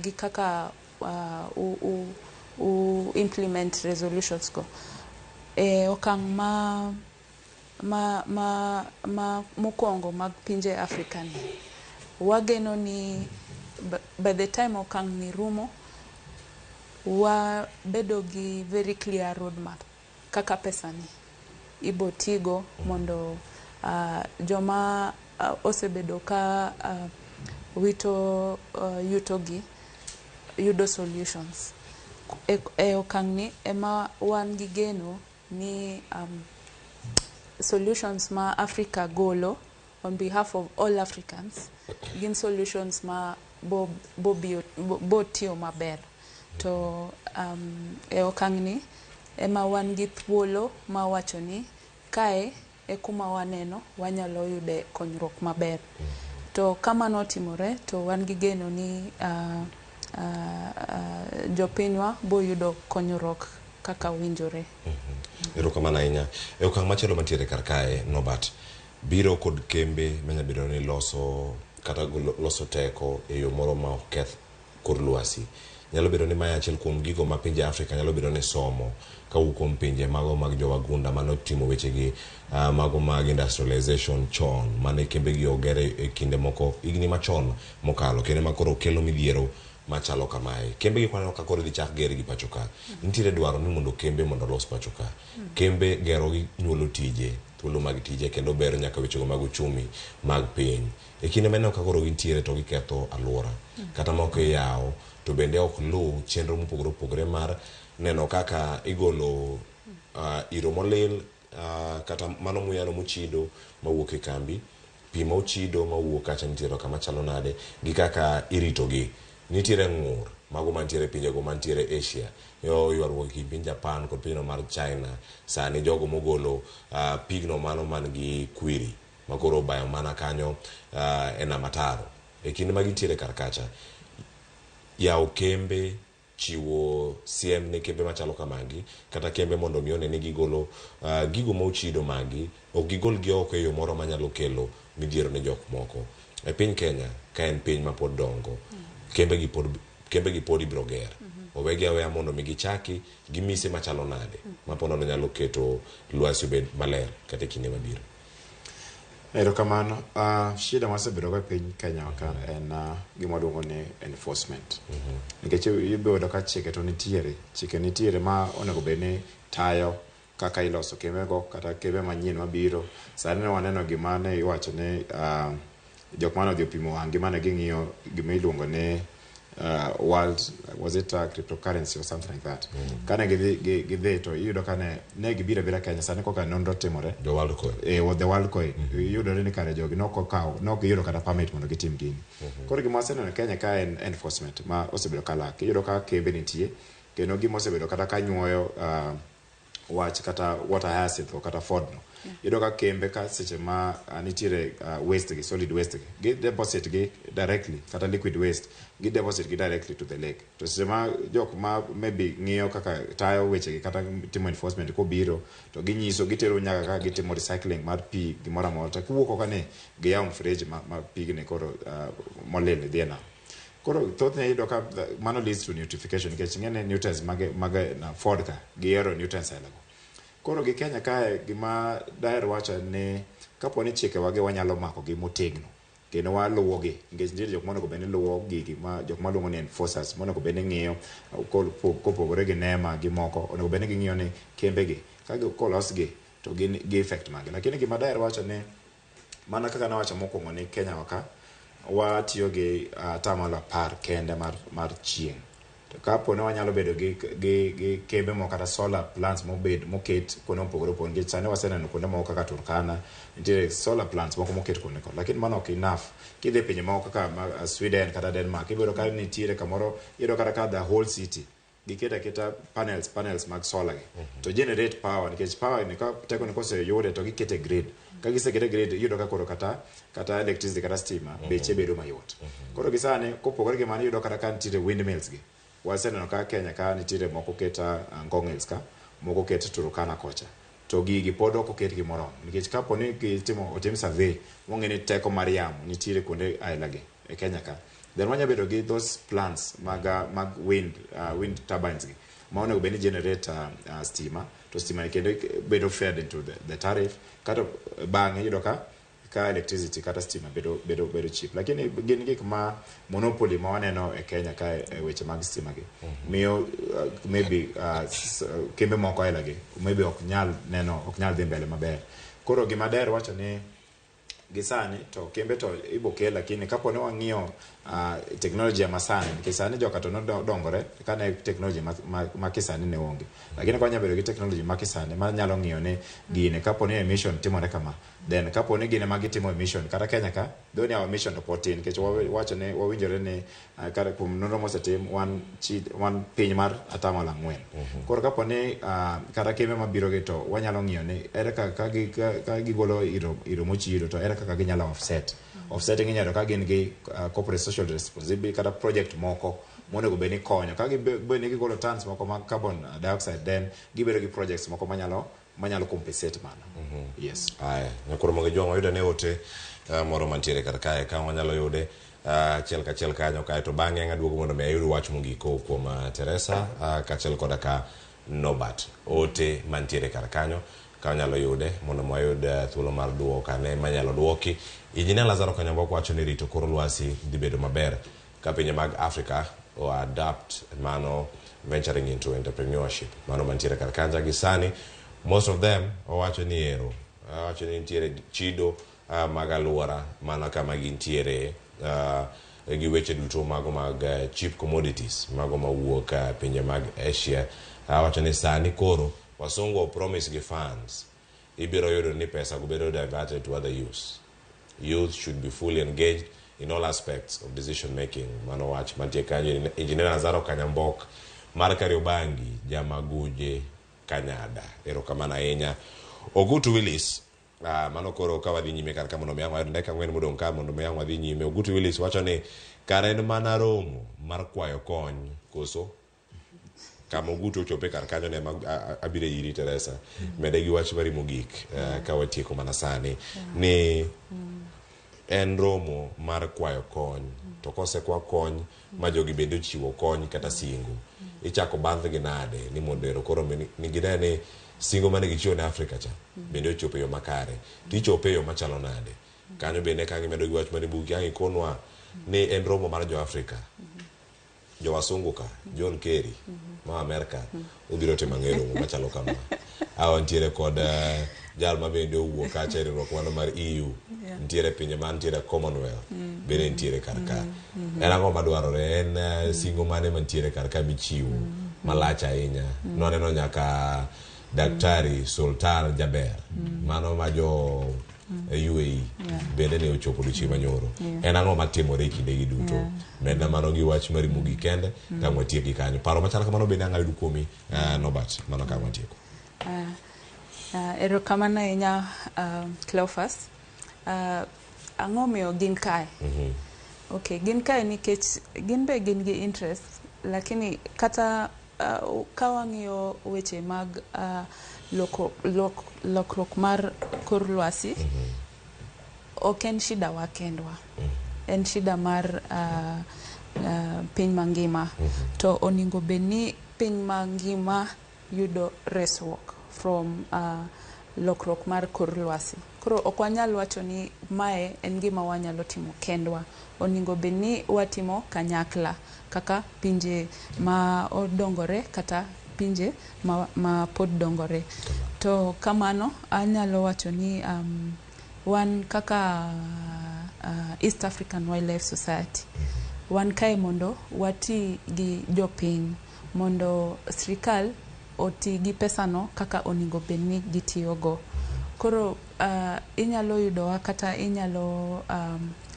gi kaka u implement resolutions go. E okang' ma mokwongo mag pinje Afrika ni, wageno ni by the time okang' ni rumo, wabedo gi very clear roadmap kaka pesa ni ibo tigo mondo joma osebedo ka wito yuto gi yudo solutions. E okang' ni ema wan gi geno ni solutions ma Africa golo on behalf of all Africans gin solutions ma bo tiyo maber. To e okang' ni ema wan gi thuolo ma wacho ni kae e kuma waneno wanyalo yude konyruok maber. To ka mano otimore to wan gi geno ni jopinywa bo yudo konyruok kaka winjore. Erokamano ahinya. E okang' machielo mantiere kar kae, Norbert, biro kod kembe manya bedo ni loso kata loso teko e yo moro ma ok keth kor lwasi. Nyalo bedo ni mae achiel kuom gigo ma pinje Afrika nyalo bedo ni somo kawuok kuom pinje mago mag jowagunda manotimo wechegi mago mag industrialization chon mane kembe gi oger e kinde moko higni machon mokalo kendo ma koro kelo midhiero machalo kamae. Kembe gi kwaneno ka koro idhi chak ger gi pacho ka. Nitiere dwaro ni mondo kembe mondo olos pacho ka. Kembe gero gi nyuolo tije. thuolo mag tije kendo bero nyaka wechego mag uchumi mag piny. E kinde ma ineno ka koro gintiere to giketho alwora, kata moko iyawo to bende ok luw chenro mopogore opogore mar neno kaka igolo iro molil kata mano muyano mochido mawuok e kambi, pi ma ochido mawuok kacha nitiere kama chalo nade gi kaka iritogi. Nitiere ng'ur mago mantiere e pinjego mantiere Asia, yo ywaruok e kind piny Japan kod pinyno mar China. Sani jogo mogolo pigno mano man gi kwiri makoro obayo mana kanyo e nam ataro. E kinde ma gintiere kar kacha, yawo kembe, chiwo siem ne kembe machalo kamagi, kata kembe mondo mi one ni gigolo gigo ma ochido magi, ok gigol gi oko e yo moro manyalo kelo midhiero ne jok moko. E piny Kenya, ka en piny ma pod dongo, kembe gi pod ibiro ger. Owegi aweya mondo mi gichaki gi mise machalo nade, ma po nono nyalo keto lwasi obed maler kata e kinde mabiro. Erokamano. Shida mawasebedo go e piny Kenya ka en gima waluongo ni enforcement. Nikech ibiro yudo ka chike to nitiere, chike nitiere ma onego bed ni tayo kaka iloso kembe go kata kembe manyien mabiro. Sani ne waneno gima ne iwacho ni jok mane odhi opimo wang'gi mane ging'iyo gima iluongo ni world, was it cryptocurrency or something like that. Kane gidhi to iyudo ka ne gibiro abira Kenya sani koka nonro timore. The world coin. The world coin. Iyudore ni kare jogi nok okawo, nok giyudo kata permit mondo gitim gini. Koro gima waseneno e Kenya ka en enforcement ma osebedo ka lak. Iyudo ka kembe nitie kendo gima osebedo kata ka nyuoyo wach kata water hyacinth kata ford no. Iyudo ka kembe ka seche ma nitiere waste gi, solid waste gi, gi deposit gi directly kata liquid waste gi deposit gi directly to the lake. To seche ma jok ma maybe ng'iyo kaka tayo weche gi kata timo enforcement kobiro to ginyiso gitero nyaka kaka gitimo recycling mar pi gimoro amora to kiwuok oko ni giyawo mfereji ma pigni koro molil dhi e nam. Koro thothne iyudo ka mano leads to nutrification nikech ing'e ni nutrients mag ford ka gihero nutrients aila go. Koro gi Kenya kae gima daher wacho en ni kapo ni chikewa gi wanyalo mako gi motegno kendo waluwo gi nikech nitiere jok monego bed ni luwo gigi ma jok maluongo ni enforcers monego bed ni ng'iyo kopogore gi NEMA gi moko onego bed ni ging'iyo ni kembe gi ka kolos gi to gin gi effect mage. Lakini gima daher wacho ni mana kaka nawacho mokwongo ni Kenya wa ka watiyo gi 10% kende mar chieng'. To kapo ni wanyalo bedo gi kembe moko kata solar plants mobed moket kuonde mopogore opogore nikech sani waseneno kuonde moko kaka Turkana nitiere solar plants moko moket kuonde go lakini mano ok enough. Kidhi e pinje moko kaka Sweden kata Denmark ibiro ka nitiere kamoro iyudo kata ka the whole city giketo aketa panels mag solar gi to generate power nikech power ni ka teko ni koseyude to gikete grid. Ka gisekete grid iyudo ka koro kata electricity kata stima beche bedo mayot. Koro gi sani kopogore gi mano iyudo kata ka nitiere windmills gi. Waseneno ka Kenya ka nitiere moko ket Ngong Hills ka, moko ket Turkana kocha. To gigi pod ok oket gi moromo nikech kapo ni gitimo otim survey mong'e ni teko mar yamo nitiere kuonde aila gi e Kenya ka. Then wanya bedo gi those plants mag wind turbines gi ma onego bed ni generate stima to stima ni kendo bedo fed into the tariff kata bang'e iyudo ka electricity kata stima bedo cheap. Lakini gin gik ma monopoly ma waneno e Kenya ka e weche mag stima gi miyo maybe kembe moko aila gi maybe ok nyal neno ok nyal dhi mbele maber. Koro gima daher wacho ni gi sani to kembe to ibo kel lakini kapo ni wang'iyo teknolojia masani nikech sani joka to nodongore kane teknoloji ma kisani ne onge. Lakini ka wanyalo bedo gi teknoloji ma kisani manyalo ng'iyo ni gini kapo ni emission timore kama then kapo ni gine ma gitimo emission kata Kenya ka though ni our emission to pod tin nikech wawacho ni wawinjore ni kata kuom nonro mosetim wan piny mar 4%. Koro kapo ni kata kembe mabiro gi to wanyalo ng'iyo ni ere kaka ka gigolo iro mochido to ere kaka ginyalo offset. Offsetting inyalo ka gin gi corporate social responsibility kata project moko monego bed ni konyo. Ka gibed ni gigolo tons moko mag carbon dioxide then gibedo gi projects moko manyalo compensate mano. Yes. Aya, nyakoro mogi jwang' wayudo ne ote moro mantiere kar kae ka wanyalo yude achiel kachiel kanyo kae to bang'e ang' aduogo mondo mi ayud wach mogik kowuok kuom Teresa kaachiel koda ka Norbert. Ote mantiere kar kanyo ka wanyalo yude mondo mi wayud thuolo mar duoko ane manyalo duoki. Injinia Lazaro Kanyambogo wacho ni rito kor lwasi dhi bedo maber ka pinje mag Africa o adapt mano venturing into entrepreneurship. Mano mantiere kar kanja gi sani most of them owacho ni ero Awacho ni nitiere chido mag alwora mana kama gintiere gi weche duto mago mag cheap commodities mago mawuok pinje mag Asia. Awacho ni sani koro wasungu promise gi funds ibiro yudo ni pesa go bedo diverted to other use. Youth should be fully engaged in all aspects of decision making. Mano wach mantie kanyo. Engineer Nazaro Kanyambok mar Kariobangi, Jamaguje, Kanyada. Erokamano ahinya. Ogutu Willis, mano koro ka wadhi nyime kar ka mondo mi ang' wayud dakika 4 modong' ka mondo mi ang' wadhi nyime. Ogutu Willis wacho ni kare en mana romo mar kwayo kony koso kama Ogutu ochope kar kanyo ne ema abiro iri Teresa. Mede gi wach mari mogik ka watieko mana sani ni en romo mar kwayo kony to kosekwa kony ma jogi bende ochiwo kony kata singo ichako bandh gi nade ni mondo ero koro ni gine ni singo mane gichiwo ne Afrika cha bende ochopo e yo makare to ichopo e yo machalo nade kanyo bende ka gimedo gi wach mane bugi ang' ikonwa ni en romo mar jo Afrika jo wasungu ka John Kerry ma Amerka obiro timo ang'e romo machalo kama awa nitiere kod jal ma bende owuok kacha e riwruok mano mar EU nitiere pinje ma nitiere Commonwealth bende nitiere kar ka en ang'o madwarore en singo mane mantiere kar ka michiwo malach ahinya nwaneno nyaka Daktari Sultan Jaber mano ma jo UAE bende ne ochopo odiochieng' manyoro en ang'o matimore e kindegi duto medna mano gi wach mari mogik kende tang' watiek gi kanyo paro machal kamano bende ang' ayud kuomi Norbert mano ka watieko. Erokamano ahinya Cleophas. Ang'o miyo gin kae? Okay, gin kae nikech gin be gin gi interest, lakini kata ka wang'iyo weche mag lokruok mar kor lwasi, ok en shida wa kendwa, en shida mar piny mangima. To onego bed ni piny mangima yudo resruok from lokruok mar kor lwasi. Koro ok wanyal wacho ni mae en gima wanyalo timo kendwa. Onego bed ni watimo kanyakla kaka pinje ma odongore kata pinje ma pod dongore. To kamano anyalo wacho ni wan kaka East African Wildlife Society wan kae mondo wati gi jopiny mondo sirikal oti gi pesano kaka onego bed ni gitiyogo. Koro inyalo yudowa kata inyalo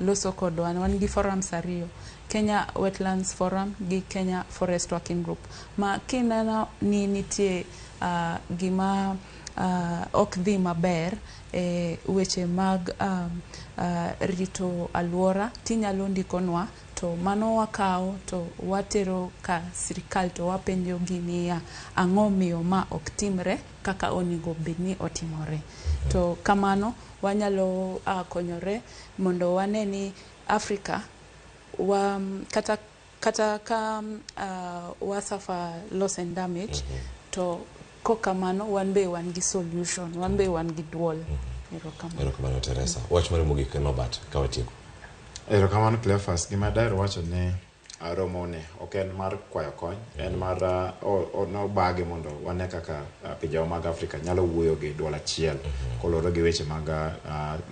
loso kodwa. Wan gi forums 2, Kenya Wetlands Forum gi Kenya Forest Working Group. Ma kineno ni nitie gima ok dhi maber e weche mag rito alwora, tinyalo ndikonwa to mano wakawo to watero ka sirikal to wapenjo gi niya ang'o miyo ma ok timre kaka onego bed ni otimore. To kamano wanyalo konyore mondo wane ni Afrika kata ka wasuffer loss and damage to kokamano wan be wan gi solution, wan be wan gi duol. Erokamano. Erokamano Teresa. Wach mari mogik Norbert ka watieko. Erokamano Cleophas. Gima daher wacho ni romo ni ok en mar kwayo kony, en mar nobage mondo wane kaka pinjewa mag Afrika nyalo wuoyo gi duol achiel koluwore gi weche mag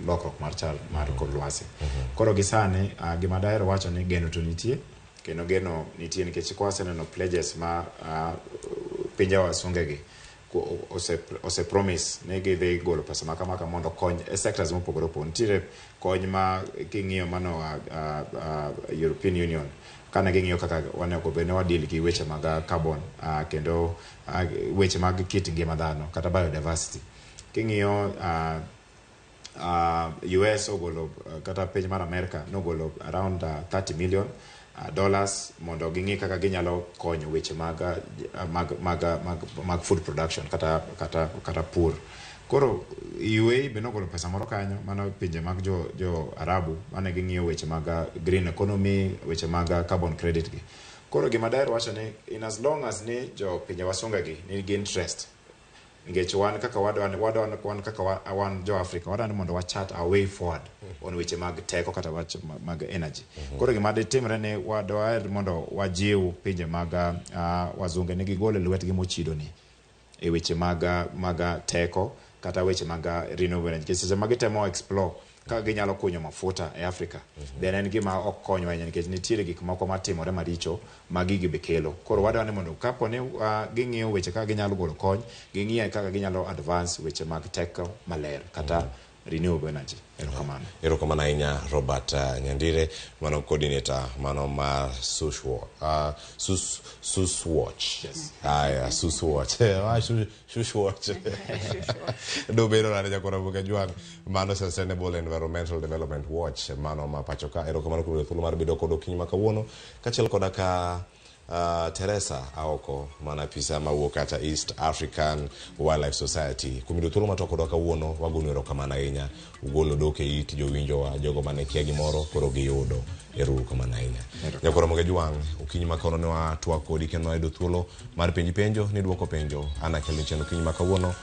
lokruok mar chal mar kor lwasi. Koro gi sani gima daher wacho ni geno to nitie, kendo geno nitie nikech kwaseneno pledges ma pinje wasunge gi ose promise ni gidhi golo pesa ma kama mondo kony e sectors mopogore opogore. Nitiere kony ma king'iyo mano European Union kane ging'iyo kaka wanego bed ni wadeal gi weche mag carbon kendo weche mag kit ngima dhano kata biodiversity. King'iyo US ogolo kata piny mar America nogolo around $30 million dollars mondo ging'i kaka ginyalo konyo weche mag food production kata pur. Koro UAE be nogolo pesa moro kanyo, mano pinje mag jo Arabu mane ging'iyo weche mag green economy, weche mag carbon credit gi. Koro gima daher wacho ni in as long as ni jo pinje wasunge gi nigi interest, nikech wan kaka wan kaka wan jo Afrika wadwa ni mondo wachart our way forward on weche mag teko kata wach mag energy. Koro gima ditimre ni wadwaher mondo wajiw pinje mag wazunge ni gigol e lwetgi mochido ni e weche mag teko Kata weche mag renewable energy. Nikech seche ma gitemo explore kaka ginyalo kunyo mafuta e Africa, then en gima ok konywa ahinya nikech nitiere gik moko matimore maricho ma gigi be kelo. Koro wadwa ni mondo kapo ni ging'iyo weche kaka ginyalo golo kony, ging'iye kaka ginyalo advance weche mag teko maler kata renewable energy. Erokamano. Erokamano ahinya Robert Nyandire, mano coordinator mano mar Suswatch. Yes. Aya, Suswatch. Shushwatch. Dobedo nade jakora Ramogi Ajwang', mano Sustainable Environmental Development Watch, mano ma pacho ka. Erokamano kuom yudo thuolo mar bedo kod okinyi ma kawuono, kaachiel koda ka Teresa Aoko, mana apisa mawuok kata East African Wildlife Society. Kuom yudo thuolo mar twak kodwa kawuono, wagonu erokamano ahinya. Ugolo dhok e it jowinjowa, jogo mane kia gimoro, koro giyudo. Ero uru kamano ahinya. Nyakwar Ramogi Ajwang', okinyi ma kawuono ne watwak kodi kendo wayudo thuolo mar penji penjo, nidwoko penjo. An akeloni chien okinyi ma kawuono.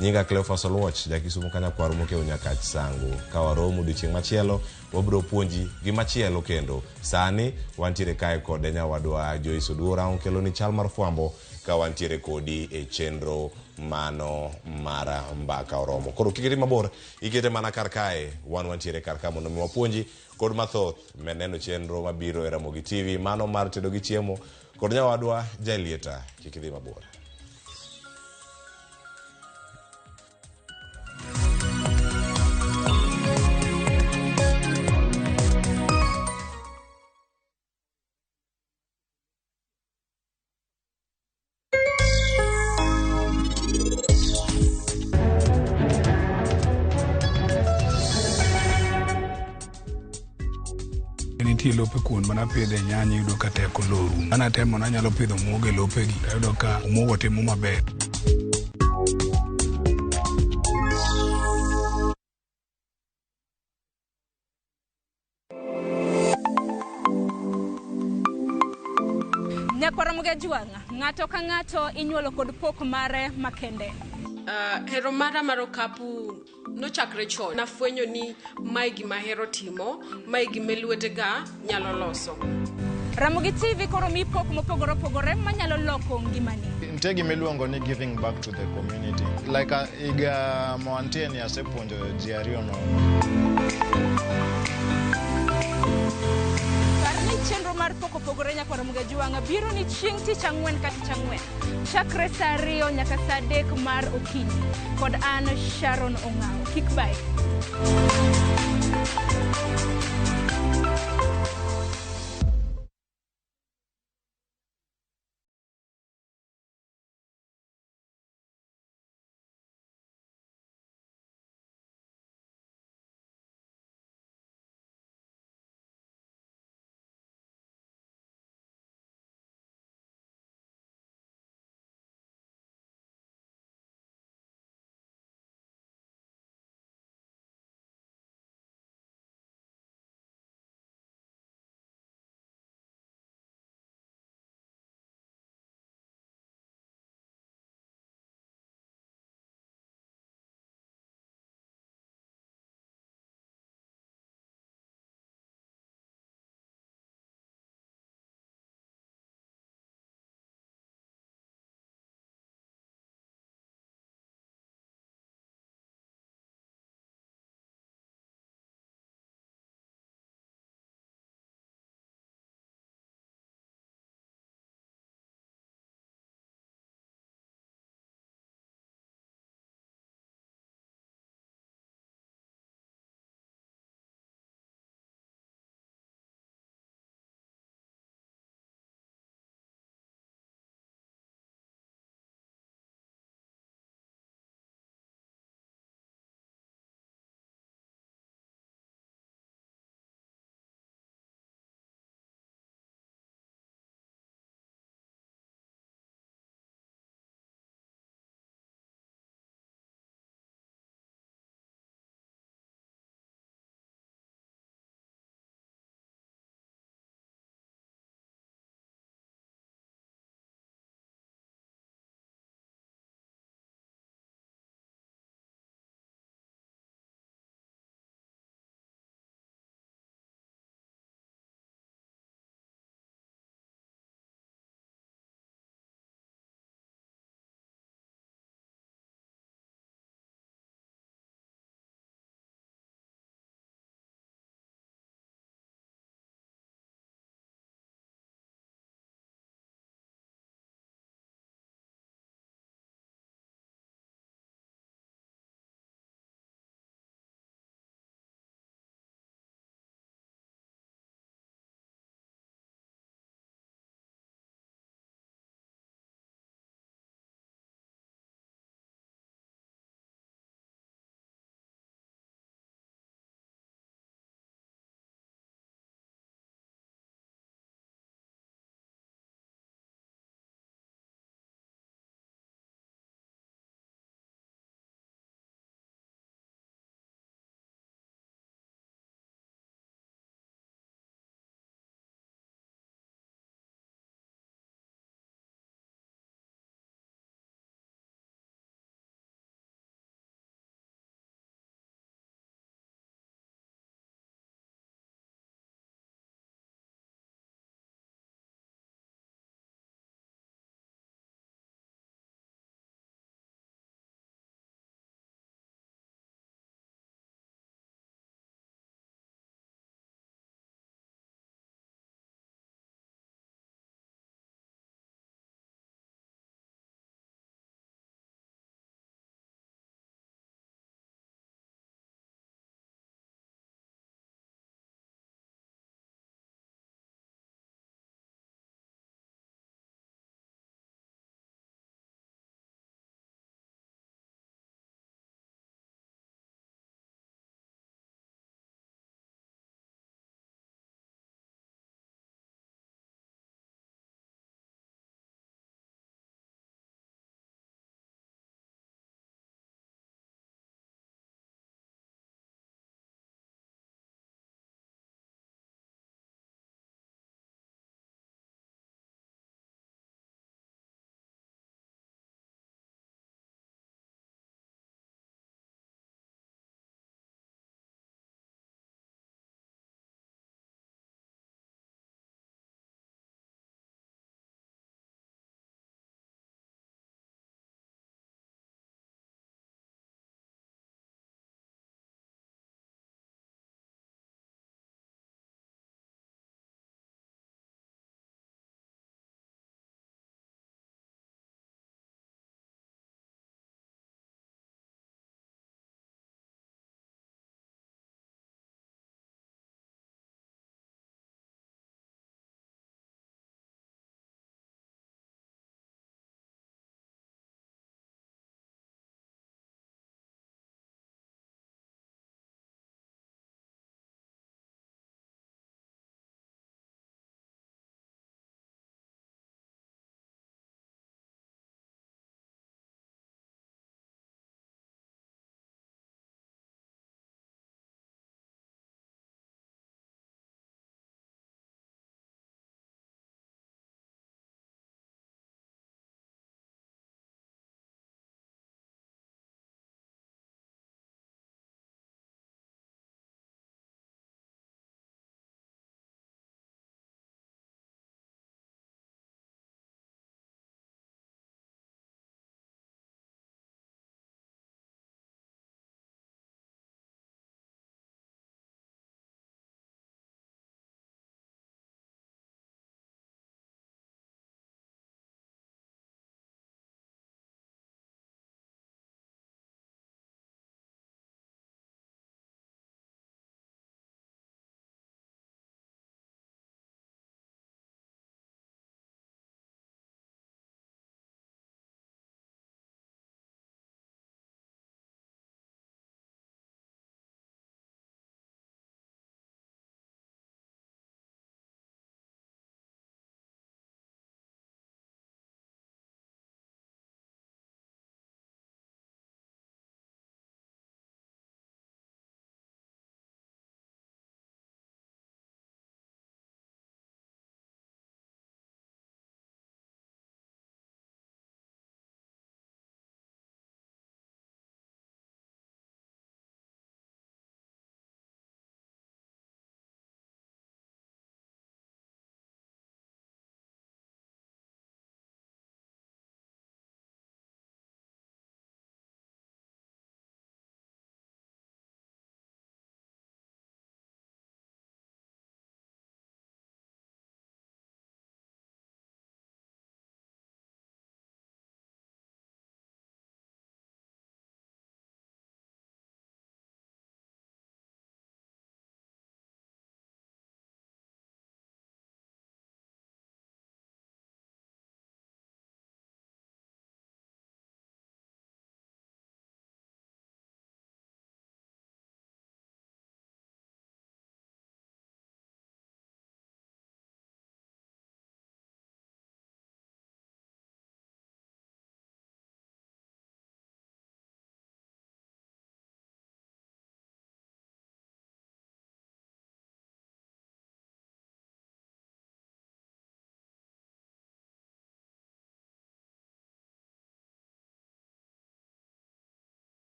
Nyinga Cleophas Oluoch, jakisumu ka nyakwar mokewo Nyakach Sango. Ka waromo odiochieng' machielo, wabiro puonji gi machielo kendo. Sani wantiere kae kod nyawadwa Joyce Oduor okeloni ni chal mar fwambo ka wantiere kodi e chenro mano mar mbaka oromo. Koro kik idhi mabor, ikete mana kar kae, wan wantiere kar ka mondo mi wapuonji kod mathoth. Med neno chenro mabiro e Ramogi TV, mano mar tedo gi chiemo kod nyawadwa Jalieta. Kik idhi mabor. Nitie lope kuond mana pidhe nyanya iyudo ka teko lowo rumo. An atemo nanyalo pidho omuogo e lopegi tayudo ka omuogo timo maber. Nyakwar Ramogi Ajwang', ng'ato ka ng'ato inyuolo kod pok mare makende. Hero mara mar okapu nochakre chon. Nafwenyo ni mae gima ahero timo, mae gima lwetega nyalo loso. Ramogi TV koro mi pok mopogore opogore manyalo loko ngimani. Nitie gima iluongo ni giving back to the community. Like higa ma wantie ni asepuonjo ji ariyo nono. Par ni chenro mar pok opogore Nyakwar Ramogi Ajwang' biro ni chieng' tich ang'wen ka tich ang'wen. Chakre saa 2 nyaka saa 3 mar okinyi. Kod an Sharon Ong'awo. Kik bayi.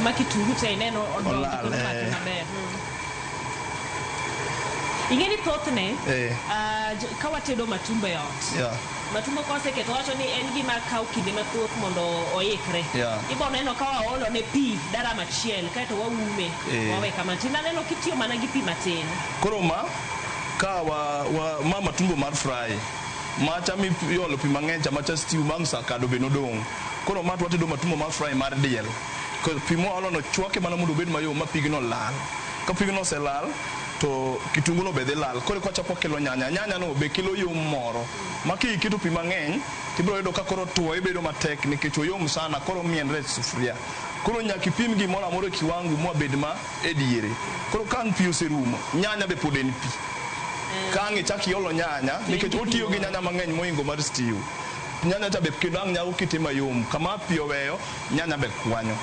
Ma kitungu cha ineno odongo Olal, kendo omake eh. maber. Ing'e ni thothne ka watedo matumbo e ot matumbo koseketo wacho ni en gima kawo kinde mathoth mondo oikre. Ibo neno ka waolo ne pi daram achiel kaeto waume wawe kamano. Tinde aneno kitiyo mana gi pi matin. Koro ma ka wa ma matumbo mar fry macha miolo pi mang'eny cha macha stew bang' sa kado be nodong'. Koro ma to watedo matumbo mar fry mar diel. Koro pi mwaolo no chwake mana mondo obed mayom ma pigno lal. Ka pigno oselal to kitungu no be dhi lal. Koro eka wachako wakelo nyanya. Nyanya no be kelo yom moro. Ma kiketo pi mang'eny tibiro yudo ka koro tuoye bedo matek nikech oyom sana koro omienre e sufuria. Koro nyaka ipim gimoro amora e kiwango mabed ma e diere. Koro ka ang' pi oserumo, nyanya be pod en pi. Ka ang' ichak iolo nyanya, nikech otiyo gi nyanya mang'eny mohingo mar stew. Nyanya cha be kendo ang' nyalo kete mayom. Kama pi oweyo, nyanya be kwanyo.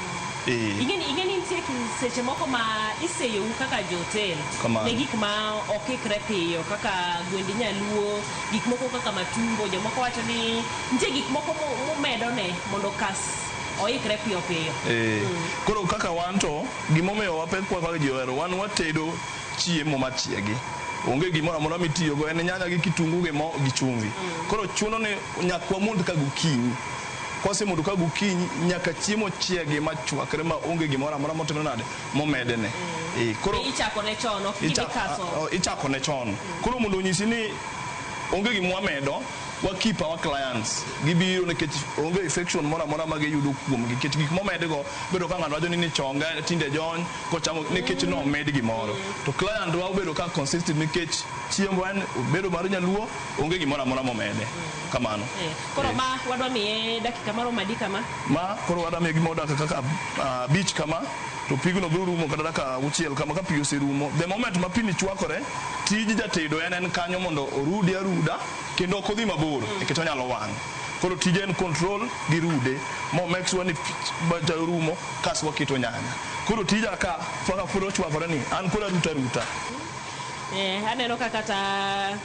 Ing'e ni nitie seche moko ma iseyou kaka jo hotel Kamano. ne gik ma okikre piyo kaka gwend nyaluo, gik moko kaka matumbo, jomoko wacho ni nitie gik moko mumedone mondo kas oikre piyo piyo. Koro kaka wan to gimomiyo wapek kwa kaka ji ohero wan watedo chiemo machiegi. Onge gimoro amora mitiyogo en nyanya gi kitungu gi mo gi chumvi. Koro chuno ni nyaka wamond ka gokinyi. Kwasemondo ka gokinyi nyaka chiemo chiegi machwakre ma onge gimoro amora motimo nade momedene. Koro ichako ne chon ok gidhi kaso. Ichako ne chon. Koro mondo onyisi ni onge gima wamedo, wa keep our clients. Gibiro nikech onge infection moro amora ma giyudo kuomgi. Nikech gik momedgo bedo ka ng'ato wacho ni chonga tinde jony kochamo nikech nomed gimoro. To client wa obedo ka consistent nikech chiembwa en bedo mar nyaluo onge gimoro amora momede. Kamano. Koro ma wadwa miye dakika maromo adi kama? Ma koro wadwa miye gimoro dakika kaka 5 kama to pigno biro rumo kata dakika 6 kama ka pi oserumo. The moment ma pi ni chwakore, tij jatedo en kanyo mondo orudi aruda kendo ok odhi mabor nikech onyalo wang'. Koro tije en control gi rude mo make sure ni pi rumo kasto waketo nyanya. Koro tija ka kaka pod ochwakore ni an koro aruta aruta. Aneno ka kata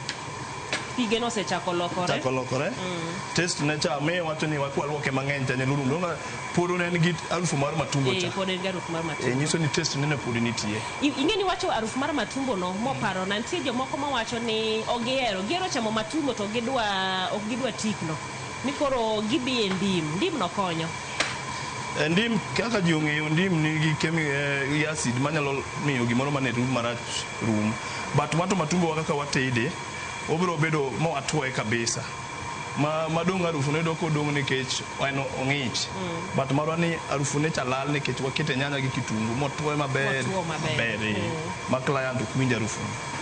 pige nosechako lokore. Chako lokore. Taste ne cha me wacho ni wakwaluoke mang'eny cha nyalo rumo. Pod ne en gi harufu mar matumbo cha. Pod en gi harufu mar matumbo. Nyiso ni taste ne pod nitie. Ing'e ni wacho harufu mar matumbo no moparo na nitie jomoko mawacho ni ok gihero. Gihero chamo matumbo to gidwa ok gidwa tikno. Ni koro gidhi e ndim. Ndim no konyo. Ndim kaka ji ong'eyo ndim nigi gi acid manyalo miyo gimoro mane rum marach rum. But wato matumbo kaka watede obiro bedo mowatuoye kabisa. Ma madong' harufu ne dok odong' nikech en ong'ich. But marwa ni harufu ne cha lal nikech wakete nyanya gi kitungu motuoye maber. Maber. Ma client ok winj harufu.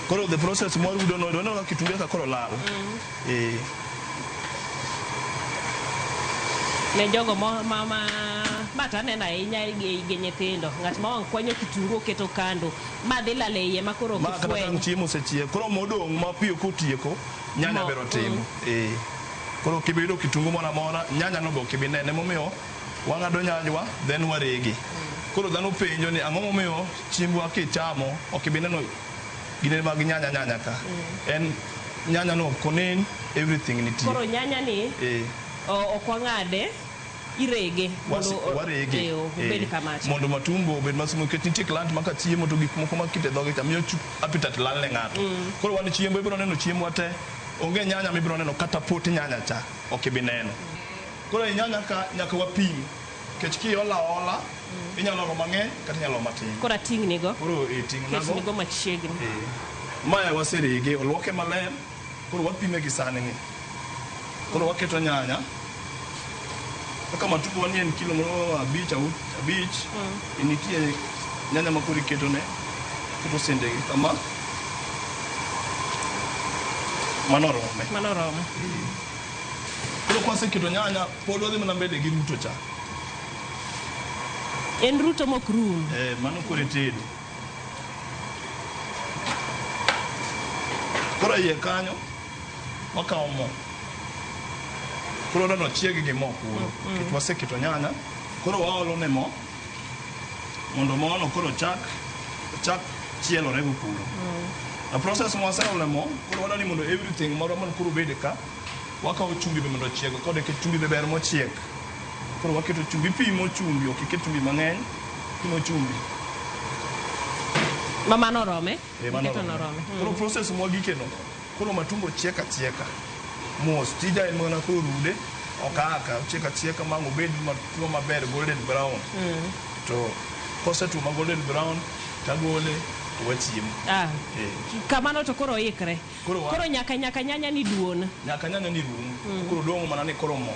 Koro the process mwarudo no waneno ka kitungu kaka koro lal. Ne jogo ma to aneno ahinya gi nyithindo. Ng'at ma wang' kwanyo kitungu oketo kando. Ma dhi lal e iye ma koro ok Ma kata ifweny. ka chiemo osechiek. Koro modong' ma pi ok otieko, nyanya bero timo. Koro kibiyudo kitungu moro amora, nyanya no be ok ibi nene. Emomiyo wang'ado nyanjwa, then warege. Koro dhano penjo ni ang'o momiyo chiembwa kichamo ok ibi neno gine mag nyanya nyanya ka. En nyanya no ok onen, everything nitie. Koro nyanya ni ok wang'ade, irege mondo warege. Obed kamacha. Mondo matumbo obed masumo nikech nitie client ma ka chiemo to gik moko makite dhoge cha miyo appetite lal ne ng'ato. Koro wan chiembo ibiro neno chiembwa te, onge nyanya mibiro neno kata pot nyanya cha ok ibi neno. Koro e nyanya ka nyaka wapim nikech kiolo aola inyalo olo mang'eny kata inyalo olo matin. Koro ating'ni go. Koro iting'na go. Ketni go machiegni. Mae waserege, oluoke maler. Koro wapime gi sani ni. Koro waketo nyanya. Kaka matumbo wanie en kilo moro 5 5. Nitie nyanya ma koro iketone. Keto sende gi kama. Mano orome. Mano orome. Koro kwaseketo nyanya, pod wadhi mana mbele gi ruto cha. En ruto mok rum. Mano koro itedo. Koro iye kanyo, wakawo mo. Koro wadwa ni wachieg gi mo kuro. Nikech waseketo nyanya, koro waolo ne mo. Mondo mono koro chak chielore go kuro. A process mwaseolo mo, koro wadwa ni mondo everything moro mondo koro obed ka. Wakawo chumbi be mondo ochieg kode, nikech chumbi be ber mochiek. Koro waketo chumbi, ipimo chumbi, ok iket chumbi mang'eny. Timo chumbi. Ma mano orome? Eh, mano Iketo orome. norome. Koro process mwagike no. Koro matumbo chiek achieka. Mos tija en mana koro rude. Okaka, ochiek achieka ma ang' obed matuo maber golden brown. To kosetuo ma golden brown tagole to wachiemo. Ah. Eh. Kamano to koro oikre. Koro wa- Koro nyaka nyaka nyanya ni duon. Nyaka nyanya ni rum. Koro dong' mana ni koro mo.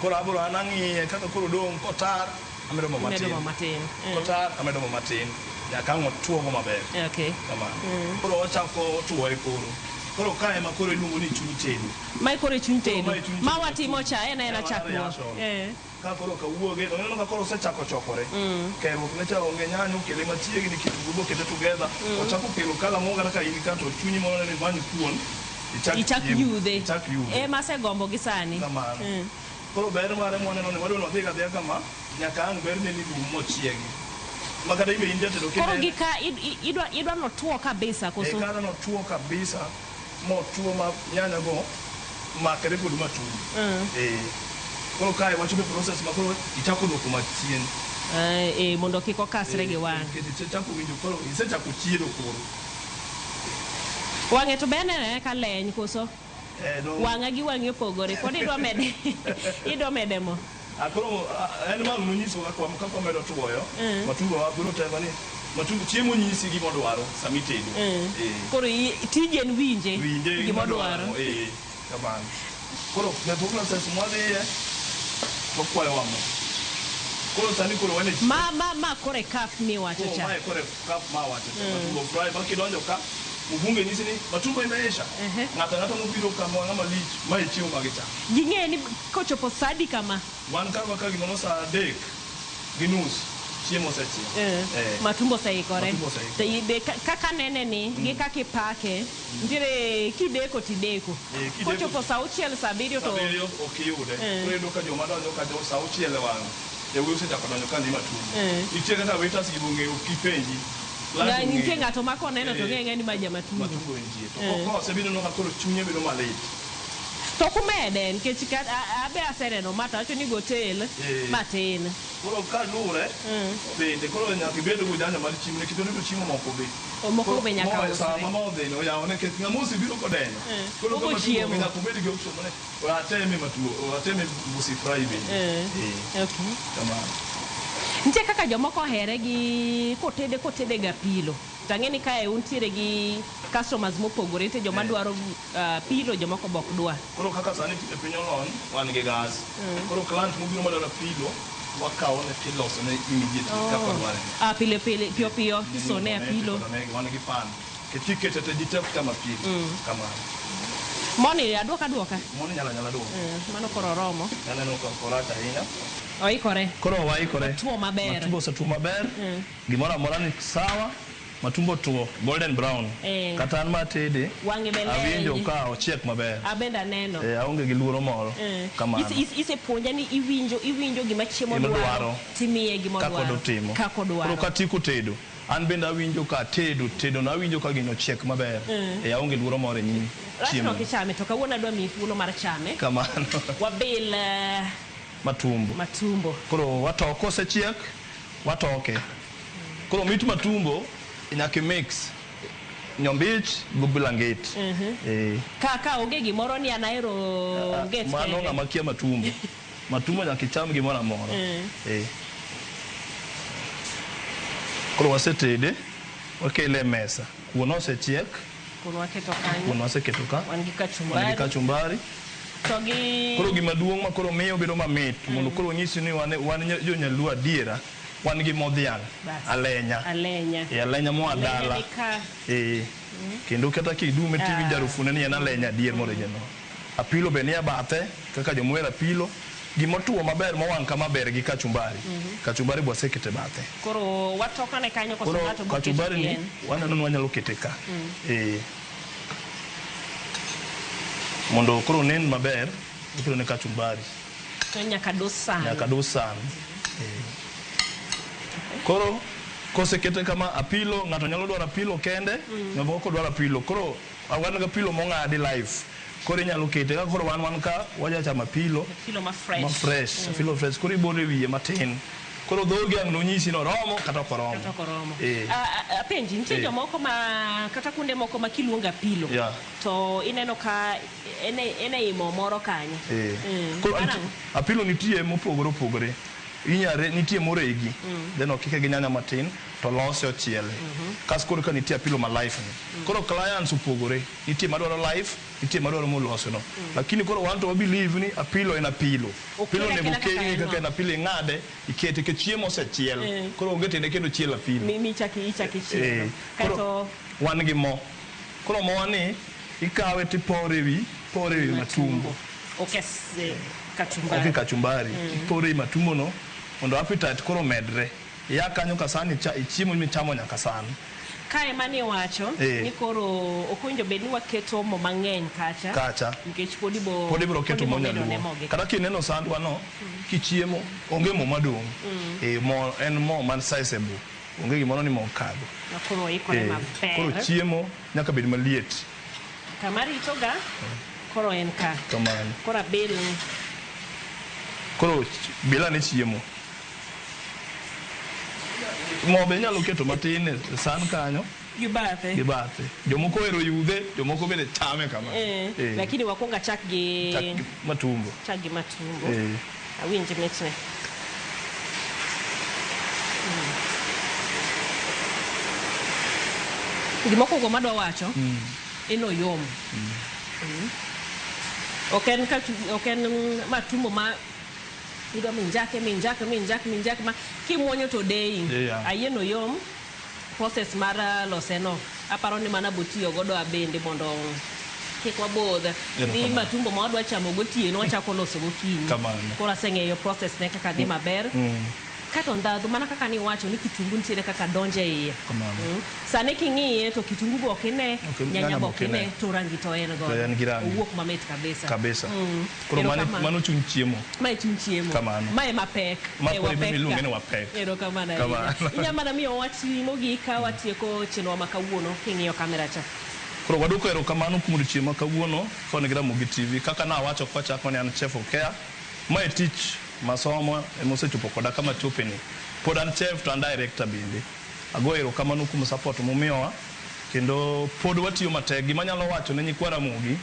Koro abro an ang'iye kaka koro dong' kotar amedo mo Imedo matin. mo matin. Kotar amedo mo matin. Nyaka ang' otuogo maber. Okay. Kamano. Koro wachako tuoye koro. Koro kae ema koro iluongo ni chuny tedo. Mae koro e chuny tedo. Koro mae e chuny Ma tedo. watimo cha en aena Ema chakruok. rehearsal. Eh. Ka koro kawuoge, to ineno ka koro osechako chokore. Kerruok ne cha onge nyanya okele machiegni, kitungu bokete together. Ochako kelo kala moro kata ka in ka to chunyi moro ne many kuon. Ichak chiemo. yudhe. Ichak yudhe. Ema asegombo gi sani. Kamano. Koro ber mare mwaneno ni wadwa ni wadhi adhiya kama nyaka ang' berne ni rum mochiegi. Ma kata ibe in jatedo Koro kinene- gi ka idwa idwa notuo kabisa koso. E kata notuo kabisa motuo ma nyanya go makre kod matumbo. Eh. Koro kae wachopo e process ma koro ichako duoko machien. Eh, mondo kik okasre gi wang'. Nikech isechako winjo koro isechako chiedo koro. Wang'e to be aneno ka leny koso. Eh, dong- Wang'a gi wang'i opogore. Pod idwa mede idwa mede mo. Ah, koro ah, en ma nonyiso kaka kaka wamedo tuoyo. Matumbo wa biro temo ni matumbo chiemo nyisi gima odwaro sama itedo. Eh. Koro tiji en winje Winje gima odwaro. Eh, kamano. Koro the process mwadhiye to kwayowa mo. Koro sani koro wan e Ma ma ma koro e cup miwacho Koro cha. mae koro e cup ma wacho cha. Matumbo fry ma kidonjo ka mbunge nyisi ni matumbo imeisha. Ng'ato ang'ata mobiro ka ma ng'ama lich ma e chiemo ma gichamo. Ging'e ni kochopo sa adi kama Wan karwa ka gimoro saa 3:30 chiemo osechiek. Eh. matumbo oseikore. Matumbo oseikore. To be kaka nene ni gi kaka ipake nitiere kideko tideko. Eh, kideko- Kochopo sa 6 sa 7 to 7 ok iyude. Koro iyudo ka joma donjo ka jo sa 6 e wang'e. Jawuoyi osechako donjo ka ni matumbo. Nitie kata waiters gi ong'eyo kipenji. Nitie ng'ato ma koneno to ng'e ni ma jamatumbo. Matumbo entie. To kokose bineno ka koro chunye bedo malit. To kumede nikech abe aseneno ma to awacho ni gotel matin. Koro ka luwre bende koro nyaka ibed gi ujanja mar chiemo nikech orito chiemo moko be. Moko be nyaka Koro usre. Sama ma odhino oyawone nikech ng'ama osebiro kodenyo. Koro Obo ka matumbo chiemo. onge nyaka obed gi option mane we ateme matuo, ateme mbusi fry bende. Okay. Kamano. Nitie kaka jomoko ohere gi kotede kotede ga pilo. To ang'e ni kae untiere gi customers mopogore, nitie joma dwaro pilo, jomoko be ok dwar. Koro kaka sani e piny olony, wan gi gas. Koro client mobiro madwaro pilo, wakawone tilosone immediately kaka odware. Ah, pile pile piyo piyo isone apilo. Wan gi pan. Nikech kikete to ji te ok cham apilo. Kamano. Moni aduoka aduoka. Moni nyalo anyala duoko. Mano koro oromo. Aneno ka ok orach ahinya. Oikore. Koro waikore. Otuo maber. Matumbo osetuo maber. Gimoro amora ni sawa. Matumbo otuo golden brown. Kata an matede. Wang'e be leny. Awinjo ka ochiek maber. Abende aneno. Aonge gi luoro moro. Kamano. Isepuonja ni iwinjo gima chiemo Gima dwaro, dwaro. timiye gima Kaka odwaro. odotimo. Kaka odwaro. Koro katieko tedo, an bende awinjo ka tedo, tedo no awinjo ka gino ochiek maber. Aonge luoro moro e nyim Rach chiemo. no kichame to kawuono adwa miyi thuolo mar chame. Kamano. Wabil Matumbo. Matumbo. Koro watoko kosechiek, watoke. Koro mit matumbo nyaka mix nyombich gi blanket. Ka onge gimoro ni an ahero nget Mano kende. ng'ama kia matumbo. Matumbo nyaka icham gimoro amora. Koro wasetede, wakele e mesa. Kuon osechiek, Kuon waketo kanyo. kuon waseketo ka. Wan gi Wan gi kachumbari. kachumbari. To gi Koro gima duong' ma koro miyo bedo mamit mondo koro nyisi ni wan jo nyaluo adiera, wan gi mo dhiang', alenya. Alenya. Alenya moa dala. Alenya ni ka. Kendo kata kidume tiwinjo harufune ni en alenya adier moriginal. Apilo be nie bathe kaka jomwero apilo. Gimotuo maber mowang' kama ber gi kachumbari. Kachumbari be wasekete e bathe. Koro watokane kanyo koso Koro ng'ato biro keto kachumbari ni pien. waneno ni wanyalo kete ka. Mondo koro onen maber, waketo ne kachumbari. To nyaka dos san. Nyaka dos san. Koro kosekete kama apilo, ng'ato nyalo dwaro apilo kende, ng'ato ok dwaro apilo. Koro wan gi apilo mong'adi live. Koro inyalo kete ka koro wan ka waja chamo apilo. Apilo ma fresh. Ma fresh, apilo fresh. Koro ibolo e wiye matin. Koro dhogi ang' nonyisi ni oromo kata ok oromo. Kata ok oromo. Eh. Apenji, nitie Eh. jomoko ma kata kuonde moko ma kiluongo apilo Yeah. to ineno ka en e mo moro kanyo. Eh. Koro Mano ang'o? apilo nitie mopogore opogore. Inyare nitie moregi. Then okike gi nyanya matin to lose ochiele. Kas koro ka nitie apilo ma life ni. Koro clients opogore. Nitie madwaro life, nitie madwaro molosi no. Lakini koro wan to wa believe ni apilo en apilo. Okele Apilo onego akela kaka kelni en kaka no. en apilo ing'ade ikete nikech chiemo osechiel. Eh. Koro onge tiende kendo chielo apilo. Michaki ichaki Eh. chielo. Koro Kaeto wan gi mo. Koro mo ni ikawe tipore ewi, pore ewi matumbo. Okes kachumbari. Ok kachumbari. Ipore ewi matumbo no mondo appetite koro medre. Ya kanyo ka sani ichiemo michamo nyaka sani. Kae mane iwacho Eh. ni koro ok owinjo bed ni waketo mo mang'eny kacha. Kacha. Nikech pod ibo Pod ibiro keto mo medo ne nyaluo. mogi. Kata kineno sandwa no, kichiemo onge mo madong'. Eh, mo en mo man sizable. Onge gimoro ni mo okadho. Ma koro oikore Eh, maber. Koro chiemo nyaka bed maliet. Kama ritoga koro en ka. Kamano. Koro abil Koro bila ne chiemo. Mo be inyalo keto matin e san kanyo gi bathe. gi bathe. Jomoko ohero yudhe, jomoko bende chame kama. Eh, Eh. Lakini wakwongo achak gi Chak gi matumbo. chak gi matumbo. Eh. Awinj mitne. Gimokwongo madwa wacho en oyom. Ok en ok en matumbo ma idwa minjake minjake minjake minjake ma kimuonyo to deyi. Yeah. Ayie no yom process mar lose no aparo ni mana botiyo godo abende mondo kik wabodh ni matumbo ma wadwa chamo gotieno wachako loso gokinyi. Kamano. Koro aseng'eyo process ne kaka dhi maber. Kato ndhadhu mana kaka niwacho ni kitungu nitiere kaka donjo e iye. Kamano. Sani king'iye to kitungu be ok ine, nyanya be ok ine, to rangi to en godo. To en gi rangi. Owuok mamit kabisa. Kabisa. Koro mano chuny chiemo. Mae chuny chiemo. Kamano. Mae mapek. Ma koro iluonge ni wapek. Erokamano ahinya. Inya mana miyo wach mogik ka watieko chenrowa ma kawuono king'iyo kamera cha. Koro waduoko erokamano kuom odiochieng' ma kawuono koni gi Ramogi TV. Kaka nawacho kwachako ni an Chef Okeya. Mae tich masomo emosechopo koda kama chopeni. Pod an chef to an director bende. Agoyo erokamano kuom support mumiyowa kendo pod watiyo matek. Gima anyalo wacho ne nyikwa Ramogi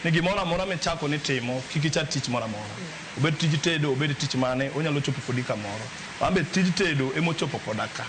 ni gimoro amora michako ni timo kik icha tich moro amora. Obed tij tedo, obed tich mane, onyalo chopo kodi kamoro. An be tij tedo emochopo koda ka.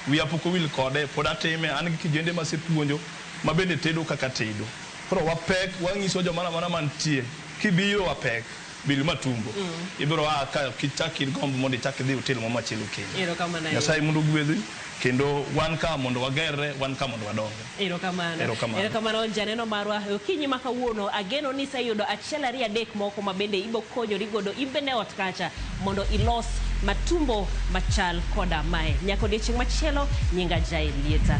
Wiya pok owil kode, pod atime, an gi kijende masepuonjo ma bende tedo kaka tedo. Koro wapek, wang'iso jomoro amora mantie, kibiro wapek. Bil matumbo. Ibiro a ka kichak igomb mondo ichak idhi hotel moro machielo kendo. Erokamano ahinya. Nyasaye mondo ogwedhi kendo wan ka mondo wagerre, wan ka mondo wadonge. Erokamano. Erokamano. Erokamano janeno marwa e okinyi ma kawuono ageno ni iseyudo 1 2 3 moko ma bende ibo konyori godo in bende ot kacha mondo ilos matumbo machal koda mae. Nyaka odiochieng' machielo, nyinga Jael Lieta.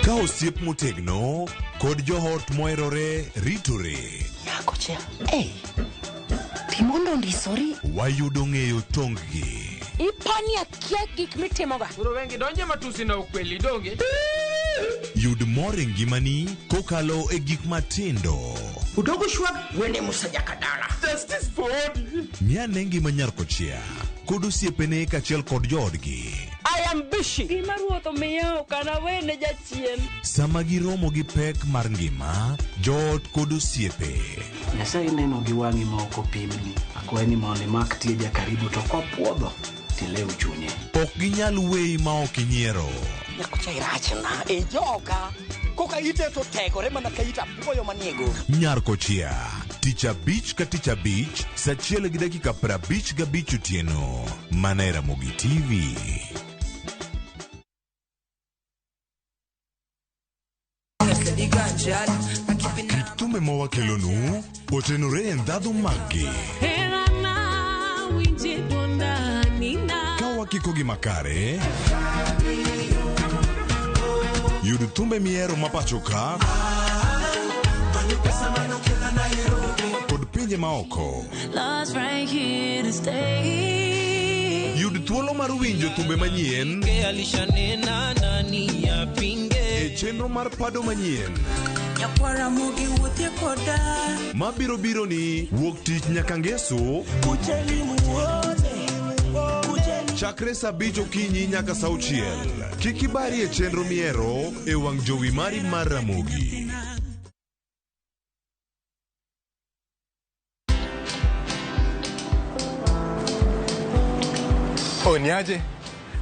Ka osiep motegno kod joot moherore ritore. Nyako cha, ei, pi mondo ondisori. Wayudo ng'eyo tong-gi. Ipani akia gik mitimoga. Koro wengi donje matusi na ukweli donge. Yud mor e ngimani kokalo e gik matindo. Udogo shwag wene Musa Jakadala. Justice for Odi. Ng'i ane ngima nyar kochia kod osiepene kaachiel kod joodgi. I am Mapishi. Gima ruoth omiya ok anawene jachien. Sama giromo gi pek mar ngima, joot kod osiepe. Nyasaye neno gi wang'i ma ok opimni. Akwayi ni mondo imak tie jakaribu to kopuodho tilew chunye. Ok ginyal weyi ma ok inyiero. Nyakocha irachna, ijoga. Koka ite to tegore mana ka it apuoyo manie goro. Nyar Kochia, tich abich ka tich abich, saa achiel gi dakika 55 otieno, mana e Ramogi TV. Kit thumbe ma wakelonu otenore e ndhadhu maggi. Ka wakikogi makare, yud thumbe mihero ma pacho ka kod pinje maoko. Love's right here to stay. Yud thuolo mar winjo thumbe manyien Alishanena nani yapinge. e chenro mar pado manyien Nyakwara mogi wuothie koda. mabiro biro ni wuok tich nyaka ngeso Kucheli muone. chakre saa abich okinyi nyaka saa auchiel. Kik ibari e chenro mihero e wang' jowi mari mar Ramogi. Oh, niaje?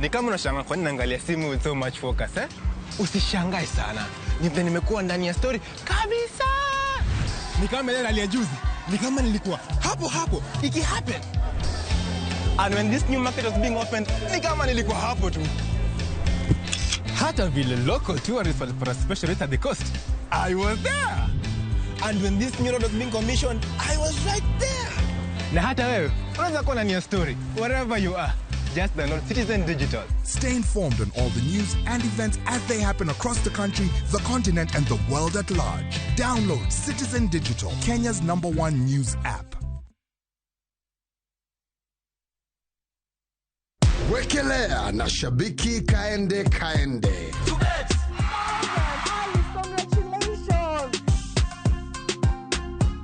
Ni kama unashangaa kwa nini naangalia simu with so much focus, eh? Usishangae sana. Ni vile nimekuwa ndani ya story kabisa. Ni kama ile rally ya juzi. Ni kama nilikuwa hapo hapo iki happen. And when this new market was being opened, ni kama nilikuwa hapo tu. Hata vile local tourists walipata special rate at the coast. I was there. And when this new road was being commissioned, I was right there. Na hata wewe unaweza kuwa ndani ya story wherever you are. Just download Citizen Digital. Stay informed on all the news and events as they happen across the country, the continent, and the world at large. Download Citizen Digital, Kenya's #1 news app. Wekelea na shabiki kaende kaende.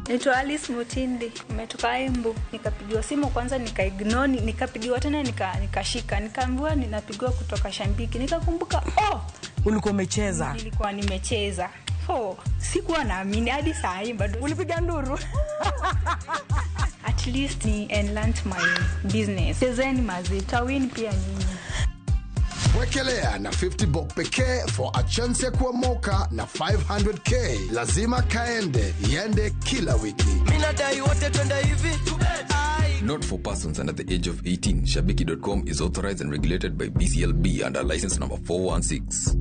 Naitwa Alice Mutindi, nimetoka Embu. Nikapigiwa simu kwanza nikaignore, nikapigiwa tena nikashika, nikaambiwa ninapigiwa kutoka Shambiki. Nikakumbuka, oh, ulikuwa umecheza. Nilikuwa nimecheza. Oh, sikuwa naamini hadi saa hii bado. Ulipiga nduru. At least ni enhance my business. Chezeni mazi, tawin pia nyinyi. Wekelea na 50 bob pekee for a chance ya kuomoka na 500k. Lazima kaende, iende kila wiki. Mimi nadai wote twende hivi. Not for persons under the age of 18. Shabiki.com is authorized and regulated by BCLB under license number 416.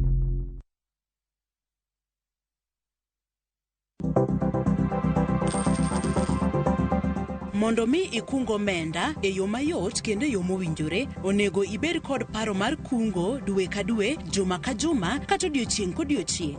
Mondo mi ikung omenda e yo mayot kendo e yo mowinjore, onego ibed kod paro mar kungo dwe ka dwe, juma ka juma, kata odiochieng' kodiochieng'.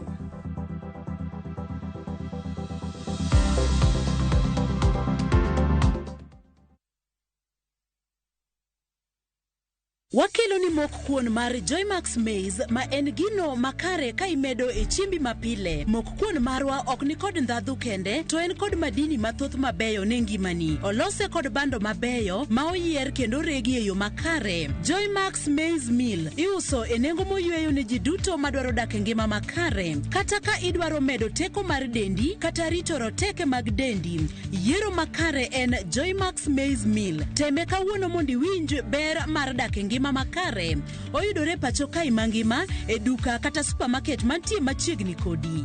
Wakelo ni mok kuon mar Joymax Maize ma en gino makare ka imedo e chiembi mapile. Mok kuon marwa ok ni kod ndhadhu kende, to en kod madini mathoth mabeyo ne ngimani. Olose kod bando mabeyo ma oyier kendo regi e yo makare. Joymax Maize Meal iuso e nengo moyweyo ne ji duto madwaro dak e ngima makare. Kata ka idwaro medo teko mar dendi kata rito roteke mag dendi, yiero makare en Joymax Maize Meal. Teme kawuono mondo iwinj ber mar dak e ngima makare. Oyudore pacho kae mangima e duka kata supermarket mantie machiegni kodi.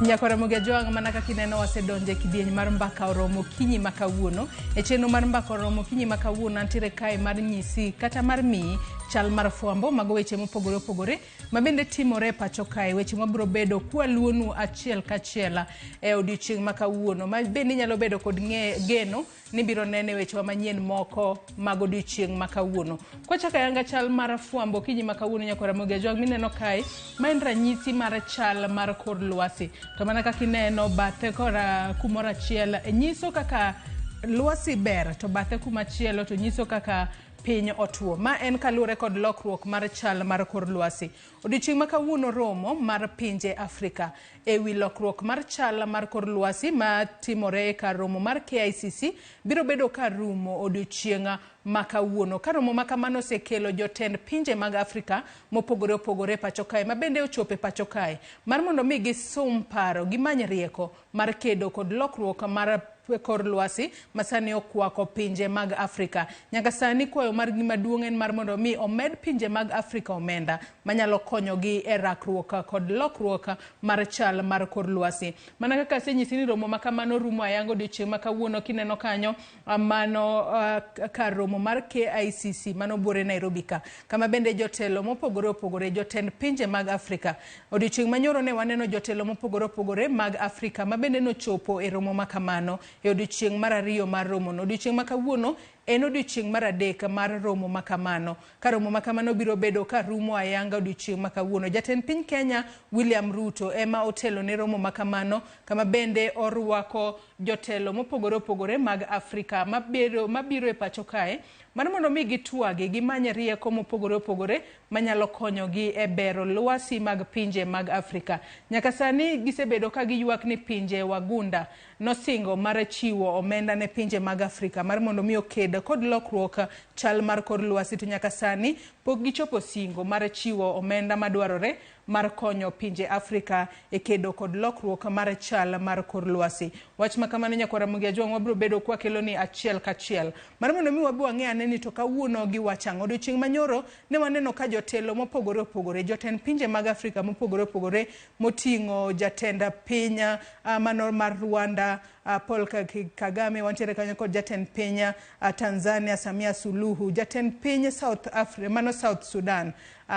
Nyakwar Ramogi Ajwang' mana kaka ineno wasedonjo e kidieny mar mbaka oromo okinyi ma kawuono. E chenro mar mbaka oromo okinyi ma kawuono antiere kae mar nyisi kata mar miyi chal mar fwambo mago weche mopogore opogore ma bende timore e pacho kae weche mabiro bedo kwaluonu achiel kachiel e odiochieng' ma kawuono ma bende inyalo bedo kod geno ni biro nene wechewa manyien moko mag odiochieng' ma kawuono. Kwachako ayanga chal mar fwambo okinyi ma kawuono Nyakwar Ramogi Ajwang' mineno kae ma en ranyisi mar chal mar kor lwasi. To mana kaka ineno bathe kora kumoro achiel nyiso kaka lwasi ber to bathe kumachielo to nyiso kaka piny otuo. Ma en kaluwore kod lokruok mar chal mar kor lwasi. Odiochieng' ma kawuono romo mar pinje Afrika e wi lokruok mar chal mar kor lwasi ma timore e kar romo mar KICC biro bedo ka rumo odiochieng' ma kawuono. Ka romo ma kamano osekelo jotend pinje mag Afrika mopogore opogore e pacho kae ma bende ochopo e pacho kae mar mondo mi gisum paro gimany rieko mar kedo kod lokruok mar kor lwasi ma sani okwako pinje mag Afrika. Nyaka sani kwayo margi maduong' en mar mondo mi omed pinje mag Afrika omenda manyalo konyogi e rakruok kod lokruok mar chal mar kor lwasi. Mana kaka asenyisi ni romo ma kamano rumo ayanga odiochieng' ma kawuono kineno kanyo mano kar romo mar KICC mano buore Nairobi ka kama bende jotelo mopogore opogore jotend pinje mag Afrika. Odiochieng' manyoro ne waneno jotelo mopogore opogore mag Afrika ma bende nochopo e romo ma kamano e odiochieng' mar ariyo mar romono. Odiochieng' ma kawuono en odiochieng' mar adek mar romo ma kamano. Ka romo ma kamano biro bedo ka rumo ayanga odiochieng' ma kawuono. Jatend piny Kenya William Ruto ema otelo ne romo ma kamano kama bende orwako jotelo mopogore opogore mag Afrika mabiro e pacho kae mar mondo mi gitwagi gimany rieko mopogore opogore manyalo konyogi e bero lwasi mag pinje mag Afrika. Nyaka sani gisebedo ka giywak ni pinje wagunda nosingo mar chiwo omenda ne pinje mag Afrika mar mondo mi oked kod lokruok chal mar kor lwasi to nyaka sani pok gichopo singo mar chiwo omenda madwarore mar konyo pinje Afrika e kedo kod lokruok mar chal mar kor lwasi. Wach ma kamano Nyakwar Ramogi Ajwang' wabiro bedo kwakelo ni achiel kachiel mar mondo mi wabi wang'e ane ni to kawuono giwacho ang'o. Odiochieng' manyoro ne waneno ka jotelo mopogore opogore, jotend pinje mag Afrika mopogore opogore moting'o jatend piny mano mar Rwanda Paul Kagame, wantiere kanyo kod jatend piny Tanzania Samia Suluhu, jatend piny South Africa mano South Sudan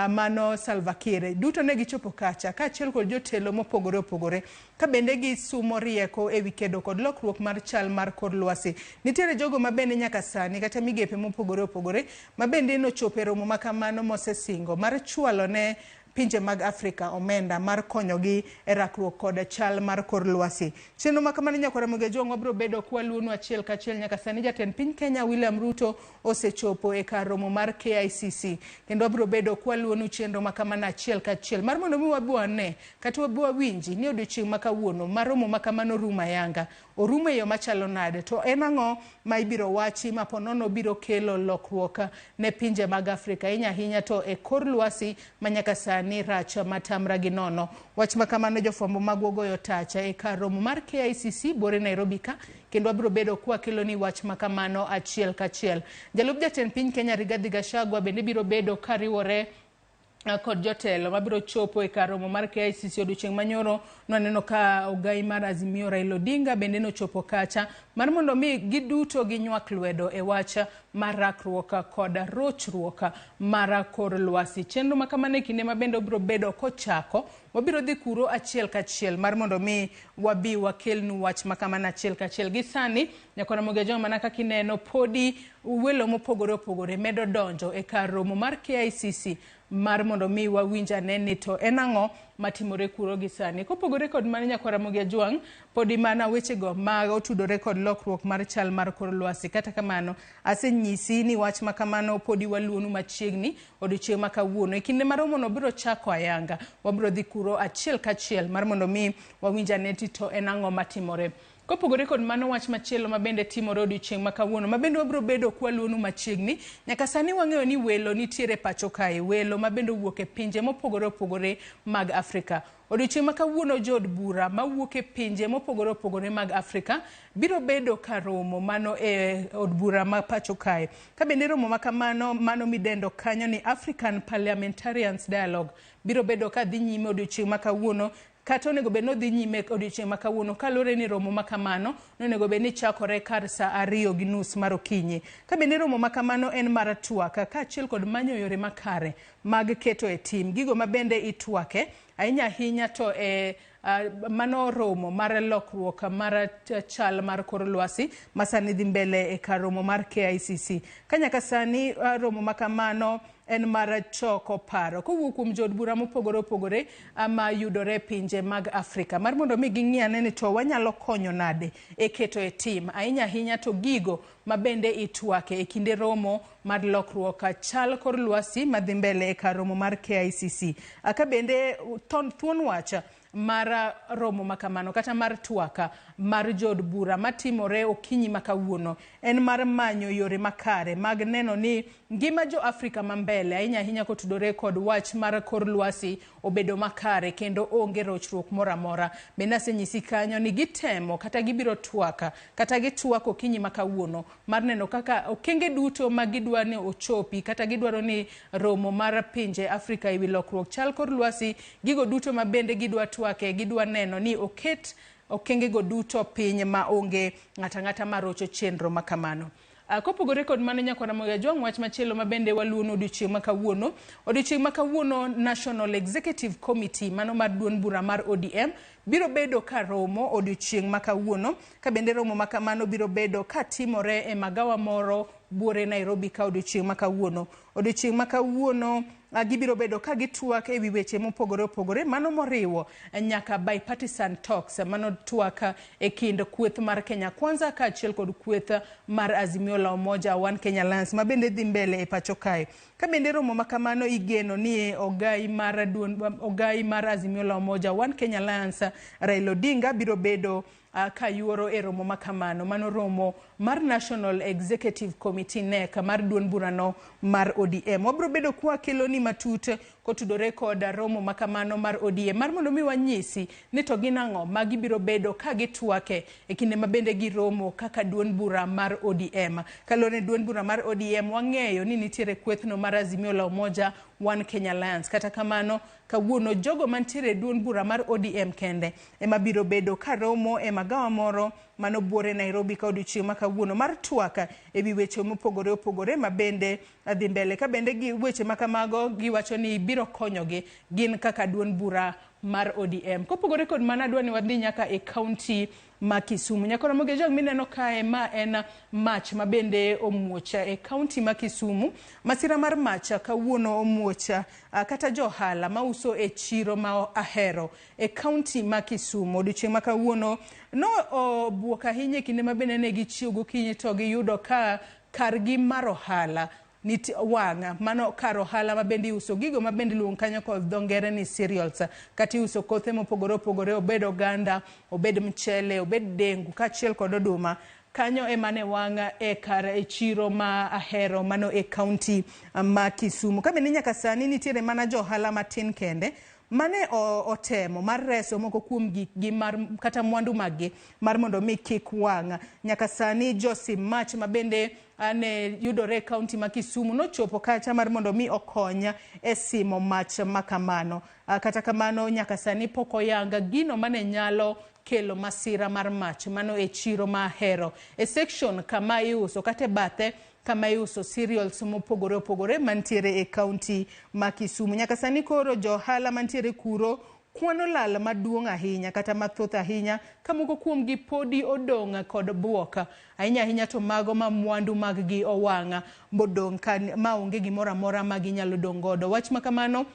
mano Salva Kiir. Duto ne gichopo kacha kaachiel kod jotelo mopogore opogore ka bende gisumo rieko ewi kedo kod lokruok mar chal mar kor lwasi. Nitiere jogo ma bende nyaka sani kata migepe mopogore opogore ma bende nochopo e romo ma kamano mosesingo mar chwalo ne pinje mag Afrika omenda mar konyogi e rakruok kod chal mar kor lwasi. Chenro ma kamano Nyakwar Ramogi Ajwang' wabiro bedo kwaluonu achiel kachiel. Nyaka sani jatend piny Kenya William Ruto osechopo e kar romo mar KICC kendo wabiro bedo kwaluonu chenro ma kamano achiel kachiel mar mondo mi wabi wane kata wabi wawinji ni odiochieng' ma kawuono mar romo ma kamano rumo ayanga. Orumo e yo machalo nade to en ang'o ma ibiro wachi ma ponono biro kelo lokruok ne pinje mag Afrika ahinya ahinya to e kor lwasi ma nyaka sani rach matamra gi nono. Wach ma kamano jofwambo magwa goyo tacha e kar romo mar KICC buore Nairobi ka kendo wabiro bedo kwakelo ni wach ma kamano achiel kachiel. Jalup jatend piny Kenya Rigathi Gachagua bende biro bedo kariwore kod jotelo mabiro chopo e kar romo mar KICC odiochieng' manyoro. Nwaneno ka ogai mar Azimio Raila Odinga bende nochopo kacha mar mondo mi giduto ginywak lwedo e wach mar rakruok kod rochruok mar kor lwasi. Chenro ma kamano e kinde ma bende obiro bedo kochako, wabiro dhi kuro achiel kachiel mar mondo mi wabi wakelnu wach ma kamano achiel kachiel. Gi sani Nyakwar Ramogi Ajwang' mana kaka ineno podi welo mopogore opogore medo donjo e kar romo mar KICC mar mondo mi wawinj ane ni to en ang'o matimore kuro gi sani. Kopogore kod mano Nyakwar Ramogi Ajwang' podi mana wechego ma otudore kod lokruok mar chal mar kor lwasi. Kata kamano asenyisi ni wach ma kamano podi waluonu machiegni odiochieng' ma kawuono. E kinde ma romono biro chako ayanga, wabiro dhi kuro achiel kachiel mar mondo mi wawinj ane ni to en ang'o matimore. Kopogore kod mano wach machielo ma bende timore odiochieng' ma kawuono ma bende wabiro bedo kwaluonu machiegni. Nyaka sani wang'eyo ni welo nitiere pacho kae, welo ma bende owuok e pinje mopogore opogore mag Afrika. Odiochieng' ma kawuono jood bura mawuok e pinje mopogore opogore mag Afrika biro bedo ka romo mano e od bura ma pacho kae. Ka bende romo ma kamano mano midendo kanyo ni African Parliamentarians Dialogue biro bedo ka dhi nyime odiochieng' ma kawuono kata onego bed ni odhi nyime odiochieng' ma kawuono kaluwore ni romo ma kamano nonego bed ni chakore kar saa 2:30 mar okinyi. Ka bende romo ma kamano en mar twak kaachiel kod manyo yore makare mag keto e tim gigo ma bende itwake ahinya ahinya to e mano romo mar lokruok mar chal mar kor lwasi ma sani dhi mbele e kar romo mar KICC. Ka nyaka sani romo ma kamano en mar choko paro kowuok kuom jood bura mopogore opogore ma yudore e pinje mag Afrika mar mondo mi ging'i ane ni to wanyalo konyo nade e keto e tim ahinya ahinya to gigo ma bende itwake e kinde romo mar lokruok chal kor lwasi madhi mbele e kar romo mar KICC. Ka bende thuon wach mar romo makamano kata mar twaka mar jood bura matimore okinyi ma kawuono en mar manyo yore makare mag neno ni ngima jo Afrika ma mbele ahinya ahinya kotudore kod wach mar kor lwasi obedo makare kendo onge rochruok moro amora. Bende asenyisi kanyo ni gitemo kata gibiro twaka kata gitwak okinyi ma kawuono mar neno kaka okenge duto ma gidwa ni ochopi kata gidwaro ni romo mar pinje Afrika ewi lokruok chal kor lwasi gigo duto ma bende gidwa twake gidwa neno ni oket okengego duto piny ma onge ng'ata ng'ata marocho chenro ma kamano. Kopogore kod mano nyakwara Ramogi Ajwang', wach machielo ma bende waluono odiochieng' ma kawuono. Odiochieng' ma kawuono National Executive Committee mano mar duond bura mar ODM biro bedo ka romo odiochieng' ma kawuono. Ka bende romo ma kamano biro bedo ka timore e magawa moro buore Nairobi ka odiochieng' ma kawuono. Odiochieng' ma kawuono gibiro bedo ka gitwak ewi weche mopogore opogore mano moriwo nyaka bipartisan talks mano twak e kind kweth mar Kenya Kwanza kaachiel kod kweth mar Azimio la Umoja One Kenya Alliance ma bende dhi mbele e pacho kae. Ka bende romo ma kamano igeno ni ogai mar Azimio la Umoja One Kenya Alliance Raila Odinga biro bedo ka yuoro e romo ma kamano mano romo mar National Executive Committee NEC mar duond burano mar ODM. Wabiro bedo kwa keloni matut kotudore kod romo ma kamano mar ODM mar mondo mi wanyisi ni to gin ang'o ma gibiro bedo ka gitwake e kinde ma bende giromo kaka duond bura mar ODM. Kaluwore ni duond bura mar ODM wang'eyo ni nitiere kwethno mar Azimio la Umoja One Kenya Alliance. Kata kamano kawuono jogo mantiere e duond bura mar ODM kende ema biro bedo ka romo e magawa moro mano buore Nairobi ka odiochieng' ma kawuono mar twak ewi weche mopogore opogore ma bende dhi mbele. Ka bende gi weche ma kamago giwacho ni biro konyogi gin kaka duond bura mar ODM. Kopogore kod mano adwa ni wadhi nyaka e kaunti ma Kisumu. Nyakora Ramogi Ajwang' mineno kae ma en mach ma bende omuoch e kaunti ma Kisumu. Masira mar mach kawuono omuoch kata johala mauso e chiro ma Ahero e kaunti ma Kisumu. Odiochieng' ma kawuono no obuok ahinya e kinde ma bende ne gichiew gokinyi to giyudo ka kargi mar ohala wang' mano kar ohala ma bende iuso gigo ma bende iluongo kanyo kod dho ngere ni cereals kata iuso kothe mopogore opogore obed oganda, obed mchele, obed dengu kaachiel kod oduma. Kanyo ema ne wang' e kar e chiro ma Ahero mano e kaunti ma Kisumu. Ka bende nyaka sani nitiere mana jo ohala matin kende mane otemo mar reso moko kuom gikgi mar kata mwandu maggi mar mondo mi kik wang'. Nyaka sani josim mach ma bende ne yudore e kaunti ma Kisumu nochopo kacha mar mondo mi okony e simo mach ma kamano. Kata kamano nyaka sani pok oyanga gino mane nyalo kelo masira mar mach mano e chiro ma Ahero e section kama iuso kata e bathe kama iuso cereals mopogore opogore mantiere e kaunti ma Kisumu. Nyaka sani koro jo ohala mantiere kuro kwano lal maduong' ahinya kata mathoth ahinya ka moko kuomgi podi odong' kod buok ahinya ahinya to mago ma mwandu mag gi owang' modong' maonge gimoro amora ma ginyalo dong' godo. Wach ma kamano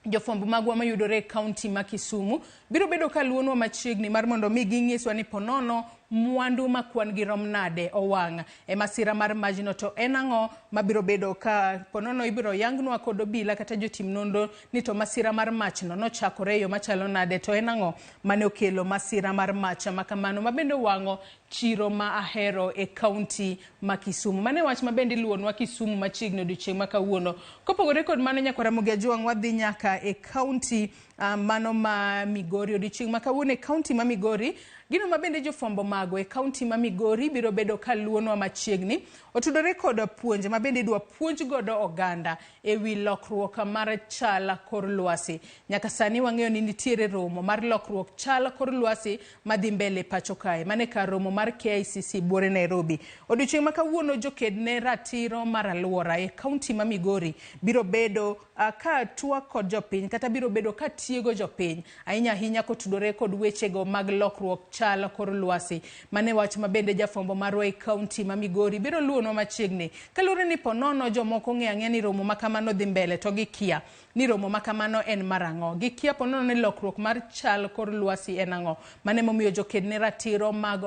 jofwambo magwa mayudore e kaunti ma Kisumu biro bedo ka luonwa machiegni mar mondo mi ginyiswa ni ponono mwandu ma kwan gi rom nade owang' e masira mar majno to en ang'o mabiro bedo ka ponono ibiro yangnwa kod obila kata jotim nonro ni to masira mar machno nochakore e yo machalo nade to en ang'o mane okelo masira mar mach ma kamano ma bende owang'o chiro ma Ahero e kaunti ma Kisumu. Mane wach ma bende iluonwa Kisumu machiegni odiochieng' ma kawuono. Kopogore kod mano nyakwara Ramogi Ajwang' wadhi nyaka e kaunti Mano ma Migori odiochieng' ma kawuono e kaunti ma Migori. Gino ma bende jofwambo mago e kaunti ma Migori biro bedo ka luonwa machiegni otudore kod puonj ma bende idwa puonj godo oganda e wi lokruok mar chal kor lwasi. Nyaka sani wang'eyo ni nitiere romo mar lokruok chal kor lwasi madhi mbele pacho kae. Mane kar romo mar KICC buore Nairobi. Odiochieng' ma kawuono joked ne ratiro mar alwora e kaunti ma Migori biro bedo ka twak kod jopiny kata biro bedo ka tiego jopiny ahinya ahinya kotudore kod wechego mag lokruok chal kor lwasi. Mane wach ma bende jafwambo marwa e kaunti ma Migori biro luonwa machiegni. Kaluwore ni ponono jomoko ong'eyo ang'eya ni romo ma kamano dhi mbele to gikia ni romo ma kamano en mar ang'o. Gikia ponono ni lokruok mar chal kor lwasi en ang'o. Mane momiyo joked ne ratiro mag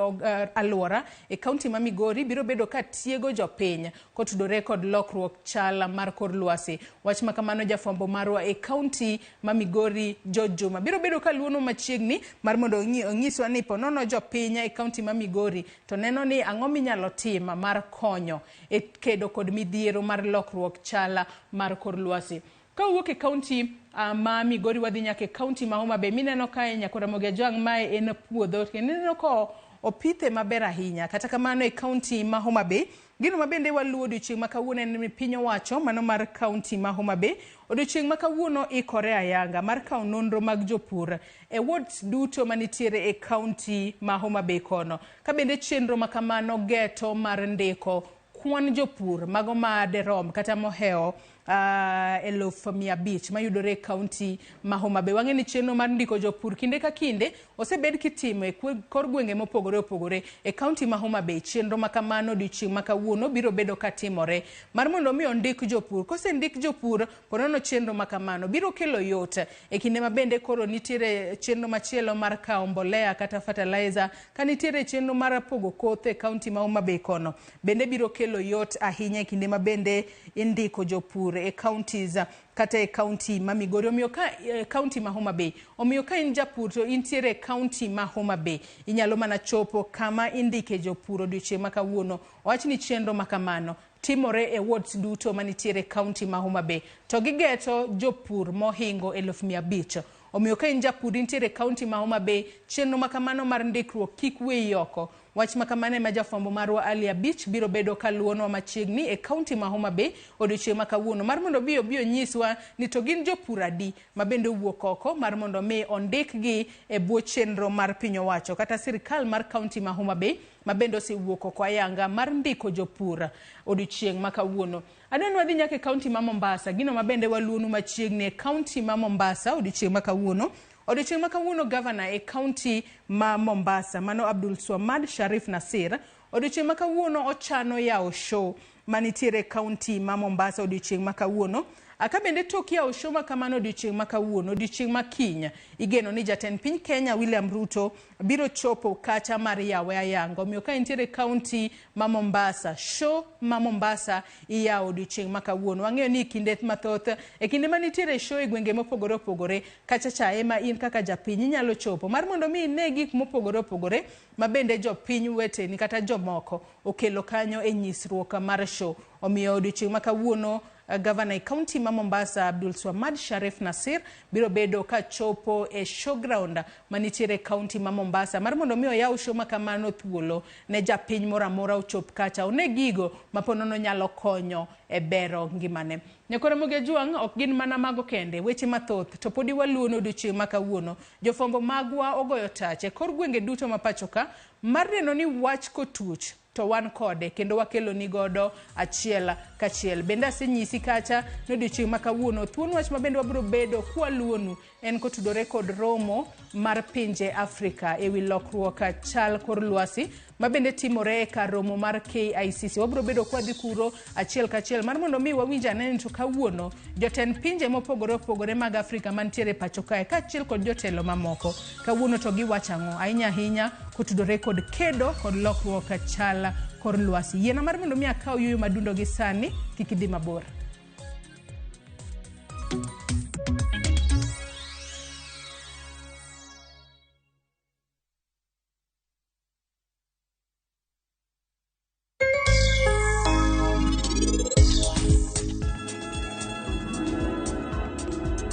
alwora e kaunti ma Migori biro bedo ka tiego jopiny kotudore kod lokruok chal mar kor lwasi. Wach ma kamano jafwambo marwa e kaunti ma Migori George Juma biro bedo ka luono machiegni mar mondo onyiswa ni ponono jopiny e kaunti ma Migori to neno ni ang'o minyalo tim mar konyo e kedo kod midhiero mar lokruok chal mar kor lwasi. Kawuok e kaunti ma Migori wadhi nyaka e kaunti ma Homa Bay. Mineno kae Nyakora Ramogi Ajwang' mae en puodho kendo ineno ka opithe maber ahinya. Kata kamano e kaunti ma Homa Bay, gino ma bende waluwo odiochieng' ma kawuono en ni piny owacho mano mar kaunti ma Homa Bay odiochieng' ma kawuono ikore ayanga mar kawo nonro mag jopur e wards duto manitiere e kaunti ma Homa Bay kono. Ka bende chenro ma kamano geto mar ndiko kwan jopur mago ma derom kata mohewo 500,000 mayudore e kaunti ma Homa Bay. Wang'e ni chenro mar ndiko jopur kinde ka kinde osebed kitimo e kor gwenge mopogore opogore e kaunti ma Homa Bay. Chenro ma kamano odiochieng' ma kawuono biro bedo katimore mar mondo mi ondik jopur. Kosendik jopur, ponono chenro ma kamano biro kelo yot e kinde ma bende koro nitiere chenro machielo mar kawo mbolea kata fertilizer, ka nitiere chenro mar pogo kothe e kaunti ma Homa Bay kono bende biro kelo yot ahinya e kinde ma bende indiko jopur e counties kata e kaunti ma Migori. Omiyo ka kaunti ma Homa Bay, omiyo ka in japur to intiere e kaunti ma Homa Bay, inyalo mana chopo kama indike jopur odiochieng' ma kawuono. Owach ni chenro ma kamano timore e wards duto manitiere e kaunti ma Homa Bay to gigeto jopur mohingo 500,000. Omiyo ka in japur intiere e kaunti ma Homa Bay, chenro ma kamano mar ndikruok kik weyi oko. Wach ma kamano ema jafwambo marwa Ali Abich biro bedo kaluonwa machiegni e kaunti ma Homa Bay odiochieng' ma kawuono mar mondo obi onyiswa ni to gin jopur adi ma bende owuok oko mar mondo mi ondikgi e bwo chenro mar piny owacho kata sirikal mar kaunti ma Homa Bay ma bende osewuok oko ayanga mar ndiko jopur odiochieng' ma kawuono. Adwa wadhi nyaka e kaunti ma Mombasa, gino ma bende waluonu machiegni e kaunti ma Mombasa odiochieng' ma kawuono. Odiochieng' ma kawuono gavana e kaunti ma Mombasa mano Abdul Swamad Sharif Nasir odiochieng' ma kawuono ochano yawo show manitiere e kaunti ma Mombasa odiochieng' ma kawuono. Aka bende tok yawo show ma kamano odiochieng' ma kawuono, odiochieng' ma kiny igeno ni jatend piny Kenya William Ruto biro chopo kacha mar yawe ayanga. Omiyo ka intiere e kaunti ma Mombasa, show ma Mombasa iyawo odiochieng' ma kawuono. Wang'eyo ni kinde mathoth e kinde manitiere show e gwenge mopogore opogore, kacha cha ema in kaka japiny inyalo chopo mar mondo mi ine gik mopogore opogore ma bende jopiny weteni kata jomoko okelo kanyo e nyisruok mar show. Omiyo odiochieng' ma kawuono gavana e kaunti ma Mombasa Abdul Swamad Sharif Nasir biro bedo ka chopo e showground manitiere e kaunti ma Mombasa mar mondo mi oyaw show ma kamano thuolo ne japiny moro amora ochop kacha one gigo ma ponono nyalo konyo e bero ngimane. Nyakora Ramogi Ajwang' ok gin mana mago kende, weche mathoth to podi waluono odiochieng' ma kawuono. Jofwambo magwa ogoyo tach e kor gwenge duto ma pacho ka mar neno ni wach kotuch to wan kode kendo wakelo ni godo achiel kachiel. Bende asenyisi kacha ni odiochieng' ma kawuono thuon wach ma bende wabiro bedo kwaluonu en kotudore kod romo mar pinje Afrika ewi lokruok chal kor lwasi ma bende timore e kar romo mar KICC. Wabiro bedo kwadhi kuro achiel kachiel mar mondo mi wawinj ane ni to kawuono jotend pinje mopogore opogore mag Afrika mantiere pacho kae kaachiel kod jotelo mamoko kawuono to giwacho ang'o ahinya ahinya kotudore kod kedo kod lokruok chal kor lwasi. Yiena mar mondo mi akaw yueyo madundo gi sani, kik idhi mabor.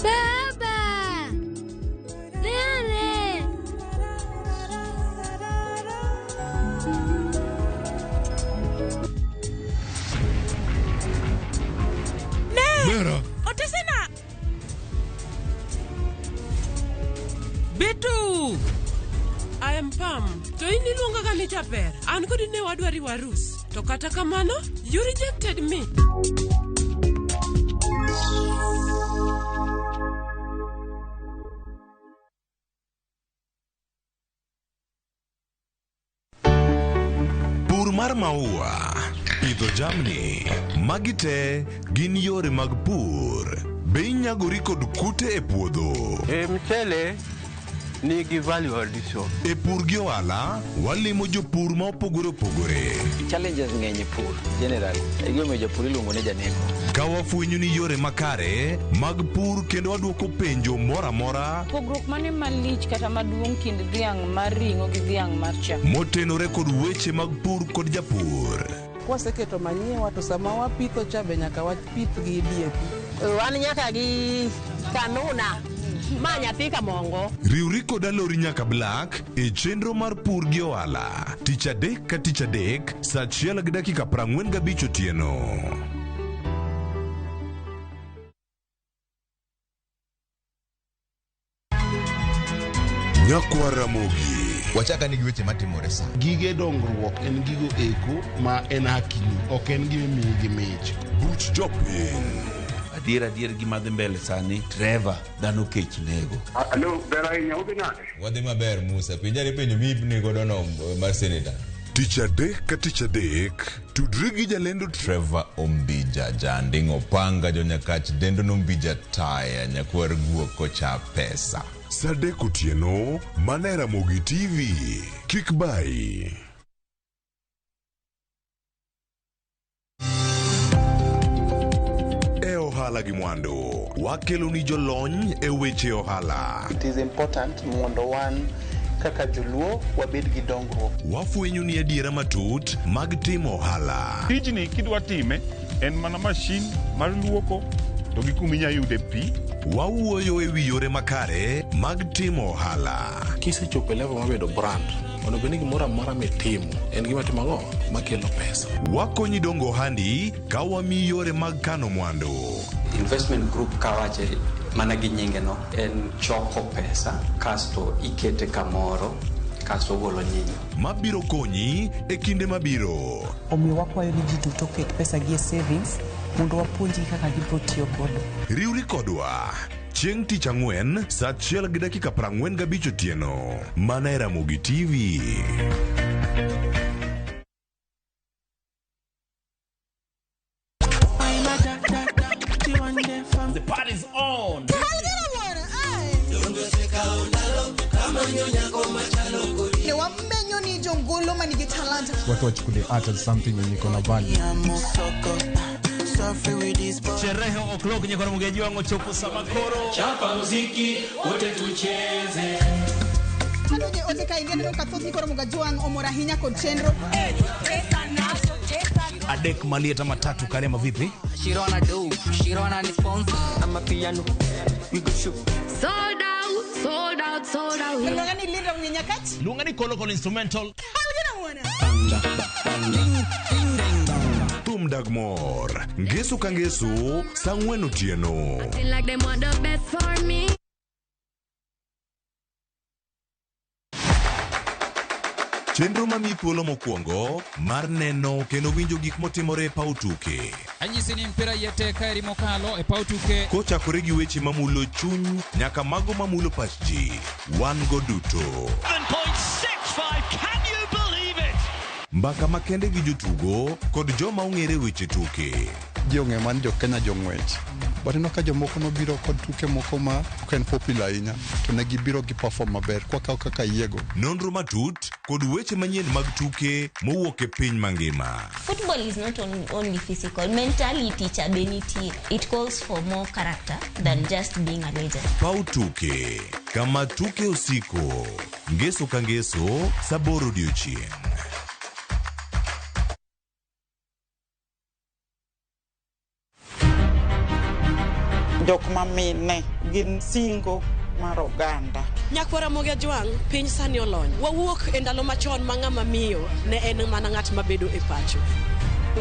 Baba! Bitu! I am Pam. To in iluonga ga ni jaber. An kodi ne wadwari warus. To kata kamano, you rejected me. Pur mar maua, pidho jamni, magi te gin yore mag pur. Be inyagori kod kute e puodho? E mchele nigi value addition. E pur gi ohala, walimo jopur ma opogore opogore. Challenges ng'eny e pur generally. E gimomiyo japur iluongo ni janeko. Ka wafwenyo ni yore makare mag pur kendo wadwoko penjo moro amora Pogruok mane malich kata maduong' kind dhiang' mar ring'o gi dhiang' mar chak? motenore kod weche mag pur kod japur. Kwaseketo manyiwa to sama wapitho cha be nyaka wapith gi DAP. Wan nyaka gi kanuna ma nyathi kamongo. Riwri kod Alori nyaka Black e chenro mar pur gi ohala tich adek ka tich adek saa achiel gi dakika 45 otieno. Nyakwar Ramogi. Wachaka ni gi weche matimore sa. Gige dongruok en gigo eko ma en hakini, ok en gima imiyi gi mich. Buch jopiny. Adier adier gima dhi mbele sani, Trevor, dhano kech nego. Alo, ber ahinya, udhi nade? Wadhi maber Musa, penjani penjo miipni godo no mar seneta. Tich adek ka tich adek, tudri gi jalendo Trevor Ombija, janding' opanga jonyakach dendo nombija taya nyakwar guok kocha pesa. Saa adek otieno, mana e Ramogi TV. Kik bayi. E ohala gi mwandu, wakelo ni jolony e weche ohala. It is important mondo wan kaka joluo wabed gi dongruok. Wafwenyo ni adiera matut mag timo ohala. Tijni kidwa time en mana mashin mar luoko to gi kuma inya yude pi. Wawuoyo e wi yore makare mag timo ohala. Kisechopo e level mar bedo brand, onego bed ni gimoro amora mitimo en gima timo ang'o makelo pesa. Wakonyi dongo ohandi ka wamiyi yore mag kano mwandu. Investment group kawache mana gi nyinge no en choko pesa kasto ikete kamoro kasto ogolo nyinyo. Mabiro konyi e kinde mabiro. Omiyo wakwayo ni ji duto oket pesa gi e savings mondo wapuonjgi kaka gibiro tiyo godo. Riwri kodwa chieng' tich ang'wen saa achiel gi dakika 45 otieno mana e Ramogi TV. The party's on. Ne wamenyo ni jongolo manigi talanta. Watu wachukulie art as something yenye iko na value. Sherehe o'clock nyakora mugeji wangu chopo sama koro. Chapa muziki wote tucheze. Adonje ote ka ingia neno kathoth ni koro mugajwang' omor ahinya kod chenro. Adek malieta matatu karema vipi? Shirona do, Shirona ni sponsor. I'm a piano. We go shoot. Sold out, sold out, sold out. Luonga ni Linda Mwinyakach. Luonga ni Kolo Kolo instrumental. Thum dag mor. Ngeso ka ngeso saa ang'wen otieno. Acting like they want the best for me. Chenro mamiyi thuolo mokwongo mar neno kendo winjo gik motimore e paw tuke. Anyisi ni mpira yete kaeri mokalo e paw tuke. Kochakore gi weche mamulo chuny nyaka mago mamulo pach ji. Wan go duto. 7.65, can you believe it? Mbaka makende gi jotugo kod joma ong'ere weche tuke. Ji ong'eyo mana ni jo Kenya jong'wech. But ineno ka jomoko nobiro kod tuke moko ma ok en popular ahinya to ne gibiro gi perform maber kwakawo kaka yiego. Nonro matut kod weche manyien mag tuke mowuok e piny mangima. Football is not only physical. Mentality cha be nitie. It calls for more character than just being a legend. Paw tuke kama tuke osiko. Ngeso ka ngeso saa aboro odiochieng'. Jok mamine gin singo mar oganda. Nyakwara Ramogi Ajwang', piny sani olony. Wawuok e ndalo machon ma ng'ama miyo ne en mana ng'at mabedo e pacho.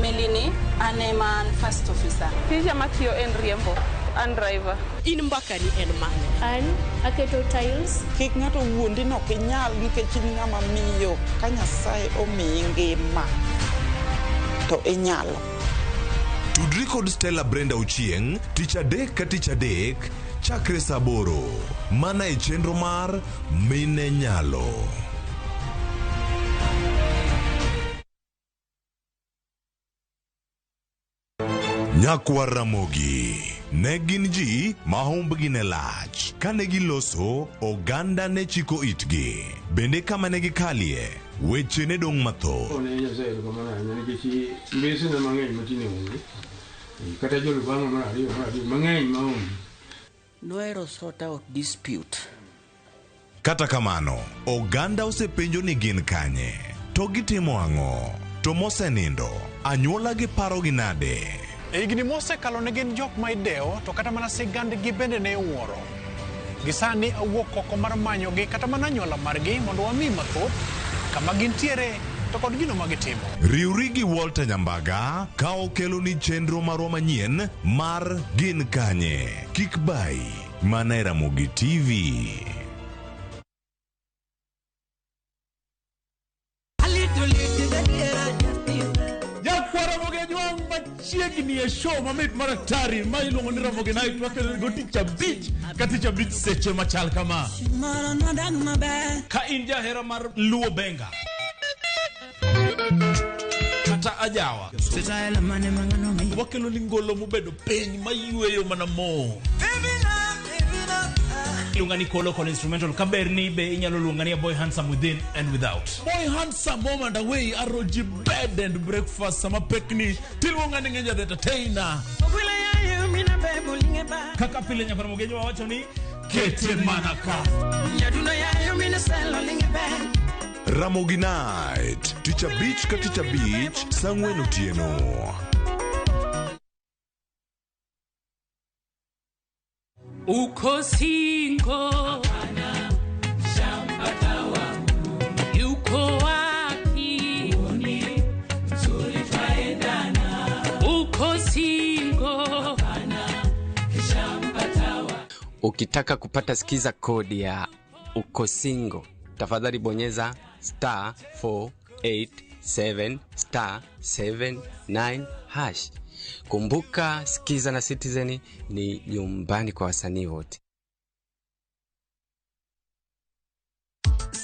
Melini, an ema an first officer. Tija matiyo en riembo. An driver. In mbakani en mane? An aketo tiles. Kik ng'ato wuondi ni ok inyal nikech in ng'ama miyo ka Nyasaye omiyi ngima to inyalo. Tudri kod Stella Brenda Ochieng' tich adek ka tich adek chakre saa aboro mana e chenro mar Mine Nyalo. Nyakwar Ramogi ne gin ji ma humbgi ne lach. Kane giloso, oganda ne chiko itgi. Bende kama ne gikalie, weche ne dong' mathoth. Ne Nyasaye erokamano ahinya nikech mbesena mang'eny matinde onge. Kata jolubanga mar ariyo mar adek mang'eny ma onge. Nohero sort out dispute. Kata kamano, oganda osepenjo ni gin kanye, to gitimo ang'o, to mosenindo, anyuola gi parogi nade? E higni mosekalo ne gin jok ma idewo to kata mana sigandgi bende ne iwuoro. Gi sani awuok oko mar manyogi kata mana anyuola margi mondo wami mathoth kama gintiere to kod gino ma gitimo. Riwri gi Walter Nyambaga ka okeloni chenro marwa manyien mar Gin Kanye? Kik bayi mana e Ramogi TV. Nyakwar Ramogi Ajwang' machiegni e show mamit mar atari ma iluongo ni Ramogi Night wakelo go tich abich ka tich abich seche machal kama. Ka in jahera mar Luo Benga kata ajawa wakelo ni ngolo mobedo piny mayweyo mana mo. Iluonga ni Kolo kod instrumental kaber ni be inyalo luonga ni a boy handsome within and without. Boy handsome home and away aroji bed and breakfast sama pekni tiluonga ni ng'enya the entertainer. Kaka pile nyakwar Mugenyo wawacho ni kete mana ka. Ramogi Night, tich abich ka tich abich, saa ang'wen otieno. Uko single. Yuko wapi? Uko single. Ukitaka kupata skiza kodi ya uko single, tafadhali bonyeza star 487 star 79 hash. Kumbuka, Skiza na Citizen ni nyumbani kwa wasanii wote.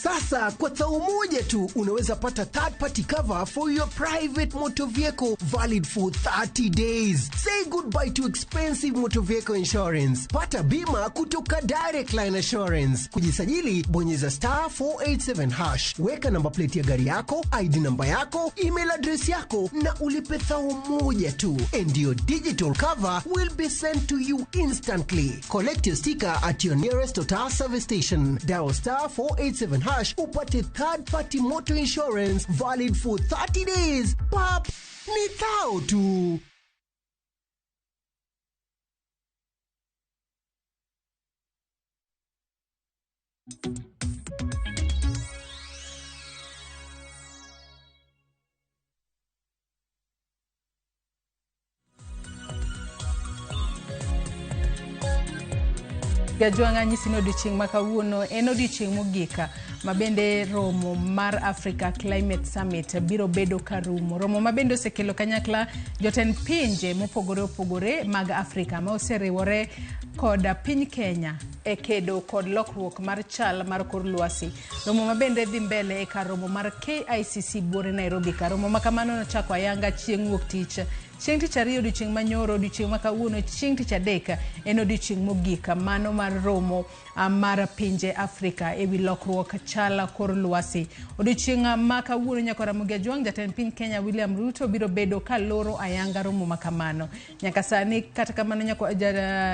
Sasa kwa thao moja tu unaweza pata third party cover for your private motor vehicle valid for 30 days. Say goodbye to expensive motor vehicle insurance. Pata bima kutoka Direct Line Assurance. Kujisajili, bonyeza star 487 hash. Weka namba plate ya gari yako, ID namba yako, email address yako na ulipe thao moja tu. And your digital cover will be sent to you instantly. Collect your sticker at your nearest Total service station. Dial star 487 hash upate third party motor insurance valid for 30 days. Pap, ni thao tu. Gajwang' anyisi ni odiochieng' ma kawuono en odiochieng' mogik ma bende romo mar Africa Climate Summit biro bedo ka rumo. Romo ma bende osekelo kanyakla jotend pinje mopogore opogore mag Afrika ma oseriwore kod piny Kenya e kedo kod lokruok mar chal mar kor lwasi. Romo ma bende dhi mbele e kar romo mar KICC buore Nairobi. Kar romo ma kamano nochako ayanga chieng' wuok tich. Chieng' tich ariyo odiochieng' manyoro, odiochieng' ma kawuono, chieng' tich adek en odiochieng' mogik mano mar romo mar pinje Afrika ewi lokruok chal kor lwasi. Odiochieng' ma kawuono nyaka Ramogi Ajwang' jatend piny Kenya William Ruto biro bedo kaloro ayanga romo ma kamano. Nyaka sani kata kamano nyaka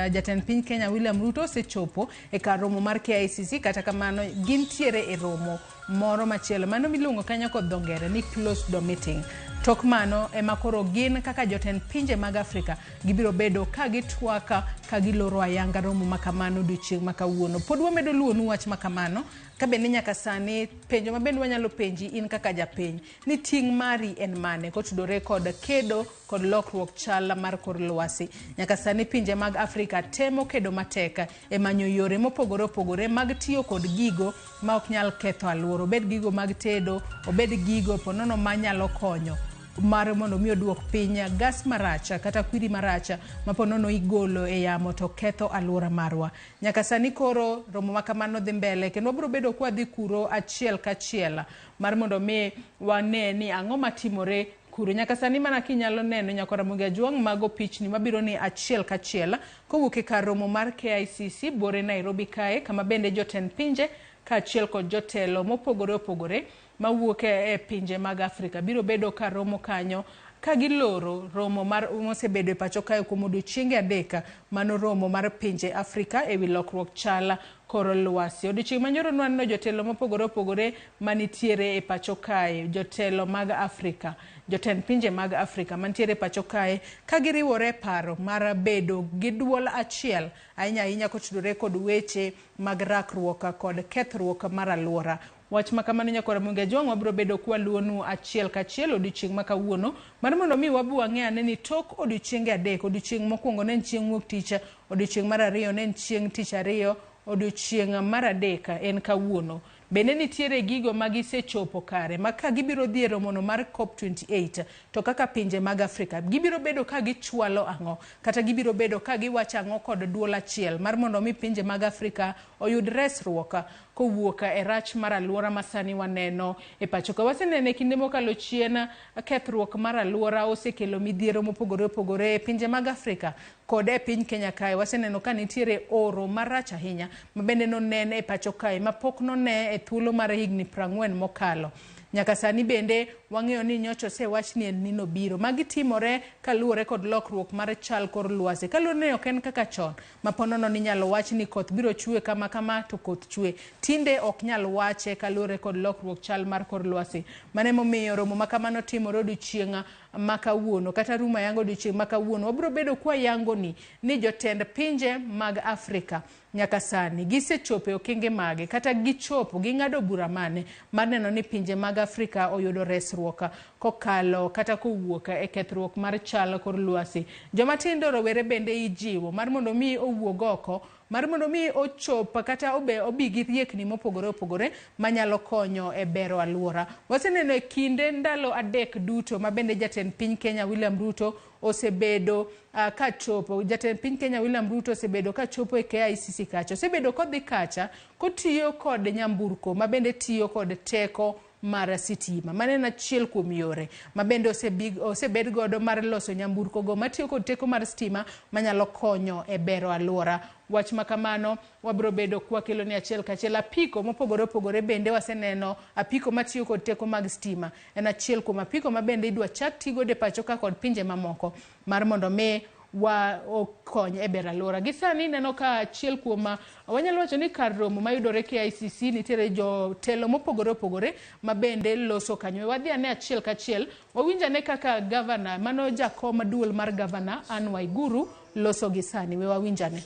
jatend piny Kenya William Ruto osechopo e kar romo mar KICC, kata kamano gintiere e romo moro machielo mano miluongo kanyo kod dho ngere ni closed door meeting. Tok mano ema koro gin kaka jotend pinje mag Afrika gibiro bedo ka gitwak ka giloro ayanga romo ma kamano odiochieng' ma kawuono. Pod wamedo luwonu wach ma kamano ka bende nyaka sani penjo ma bende wanyalo penji in kaka japiny ni ting' mari en mane kotudore kod kedo kod lokruok chal mar kor lwasi. Nyaka sani pinje mag Afrika temo kedo matek e manyo yore mopogore opogore mag tiyo kod gigo ma ok nyal ketho alwora, obed gigo mag tedo, obed gigo ponono manyalo konyo mar mondo mi oduok piny gas marach kata kwiri marach ma ponono igolo e yamo to ketho alwora marwa. Nyaka sani koro romo ma kamano dhi mbele kendo wabiro bedo kwa dhi kuro achiel kachiel mar mondo mi wane ni ang'o matimore kuro. Nyaka sani mana kinyalo neno nyaka Ramogi Ajwang' mago pichni mabiro ni achiel kachiel kowuok e kar romo mar KICC buore Nairobi kae kama bende jotend pinje kaachiel kod jotelo mopogore opogore mawuok e pinje mag Afrika biro bedo ka romo kanyo ka giloro romo mar mosebedo e pacho kae kuom odiochienge adek mano romo mar pinje Afrika ewi lokruok chal kor lwasi. Odiochieng' manyoro nwaneno jotelo mopogore opogore manitiere e pacho kae, jotelo mag Afrika, jotend pinje mag Afrika mantiere e pacho kae ka giriwore e paro mar bedo gi duol achiel ahinya ahinya kotudore kod weche mag rakruok kod kethruok mar alwora. Wach ma kamano nyaka Ramogi Ajwang' wabiro bedo kwaluwonu achiel kachiel odiochieng' ma kawuono mar mondo mi wabi wang'e ane ni tok odiochienge adek, odiochieng' mokwongo ne en chieng' wuok tich, odiochieng' mar ariyo ne en chieng' tich ariyo, odiochieng' mar adek en kawuono. Bende nitiere gigo ma gisechopo kare ma ka gibiro dhi e romono mar COP28 to kaka pinje mag Afrika gibiro bedo ka gichwalo ang'o kata gibiro bedo ka giwacho ang'o kod duol achiel mar mondo mi pinje mag Afrika oyud resruok kowuok e rach mar alwora ma sani waneno e pacho ka. Waseneno e kinde mokalo chien kethruok mar alwora osekelo midhiero mopogore opogore e pinje mag Afrika kod e piny Kenya kae. Waseneno ka nitiere oro marach ahinya ma bende nonen e pacho kae ma pok none e thuolo mar higni 40 mokalo. Nyaka sani bende wang'eyo ni nyocha osewach ni El Nino biro. Magi timore kaluwore kod lokruok mar chal kor lwasi. Kaluwore ni ok en kaka chon ma ponono ni inyalo wach ni koth biro chwe kama kama to koth chwe. Tinde ok nyal wache kaluwore kod lokruok chal mar kor lwasi. Mano emomiyo romo ma kamano timore odiochieng' ma kawuono kata rumo ayanga odiochieng' ma kawuono. Wabiro bedo kwayangoni ni jotend pinje mag Afrika nyaka sani gisechopo e okenge mage kata gichopo ging'ado bura mane mar neno ni pinje mag Afrika oyudo resruok kokalo kata kowuok e kethruok mar chal kor lwasi. Joma tindo rowere bende ijiwo mar mondo mi owuog oko mar mondo mi ochop kata obi gi riekni mopogore opogore manyalo konyo e bero alwora. Waseneno e kinde ndalo adek duto ma bende jatend piny Kenya William Ruto osebedo kachopo. Jatend piny Kenya William Ruto osebedo kachopo e KICC kacha. Osebedo kodhi kacha kotiyo kod nyamburko ma bende tiyo kod teko mar sitima. Mano en achiel kuom yore ma bende osebed godo mar loso nyamburko go matiyo kod teko mar stima manyalo konyo e bero alwora. Wach ma kamano wabiro bedo kwakelo ni achiel kachiel. Apiko mopogore opogore bende waseneno apiko matiyo kod teko mag stima. En achiel kuom apiko ma bende idwa chak tigodo e pacho ka kod pinje mamoko mar mondo mi wa okony e bero alwora. Gi sani ineno ka achiel kuom wanyalo wacho ni kar romo mayudore KICC nitiere jotelo mopogore opogore ma bende loso kanyo. Wadhi ane achiel kachiel, wawinj ane kaka gavana mano jakom duol mar gavana Anne Waiguru loso gi sani. We wawinj ane.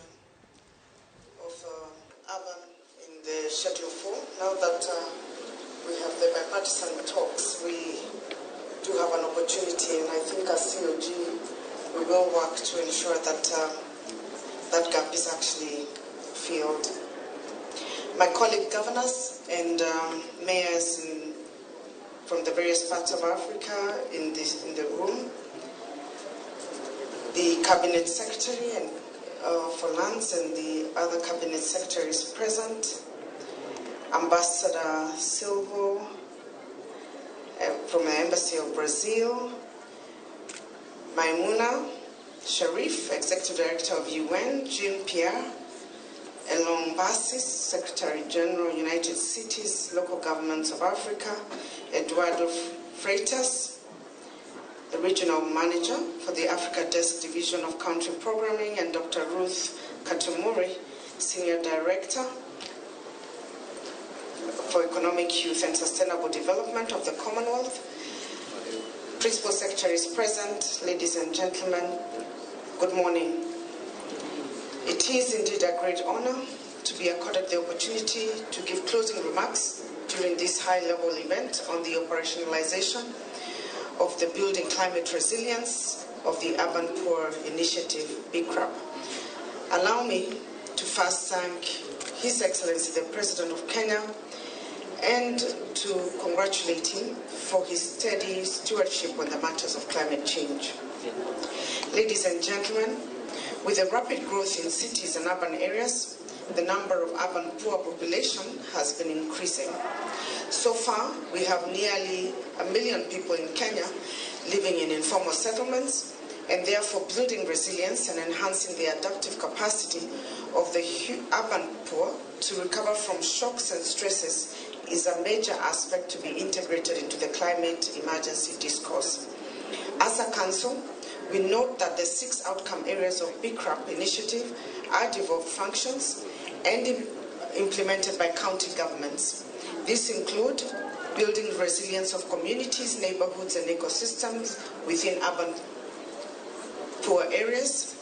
In the Schedule 4, now that we have the bipartisan talks, we do have an opportunity, and I think as COG, we will work to ensure that that gap is actually filled. My colleague governors and mayors from the various parts of Africa in the room, the Cabinet Secretary and for Lands and the other Cabinet Secretaries present, Ambassador Silvo from the Embassy of Brazil, Maimouna Sharif, Executive Director of UN, Jean Pierre Elong Bassis, Secretary General, United Cities, Local Governments of Africa, Eduardo Freitas, the Regional Manager for the Africa Desk Division of Country Programming, and Dr. Ruth Katumuri, Senior Director for Economic Youth and Sustainable Development of the Commonwealth, Principal Secretaries present, ladies and gentlemen, good morning. It is indeed a great honor to be accorded the opportunity to give closing remarks during this high-level event on the operationalization of the Building Climate Resilience of the Urban Poor Initiative, BICRAP. Allow me to first thank His Excellency the President of Kenya and to congratulate him for his steady stewardship on the matters of climate change. Ladies and gentlemen, with the rapid growth in cities and urban areas, the number of urban poor population has been increasing. So far, we have nearly 1 million people in Kenya living in informal settlements, and therefore building resilience and enhancing the adaptive capacity of the urban poor to recover from shocks and stresses is a major aspect to be integrated into the climate emergency discourse. As a council, we note that the 6 outcome areas of BICRAP initiative are devolved functions and implemented by county governments. These include building resilience of communities, neighborhoods, and ecosystems within urban poor areas,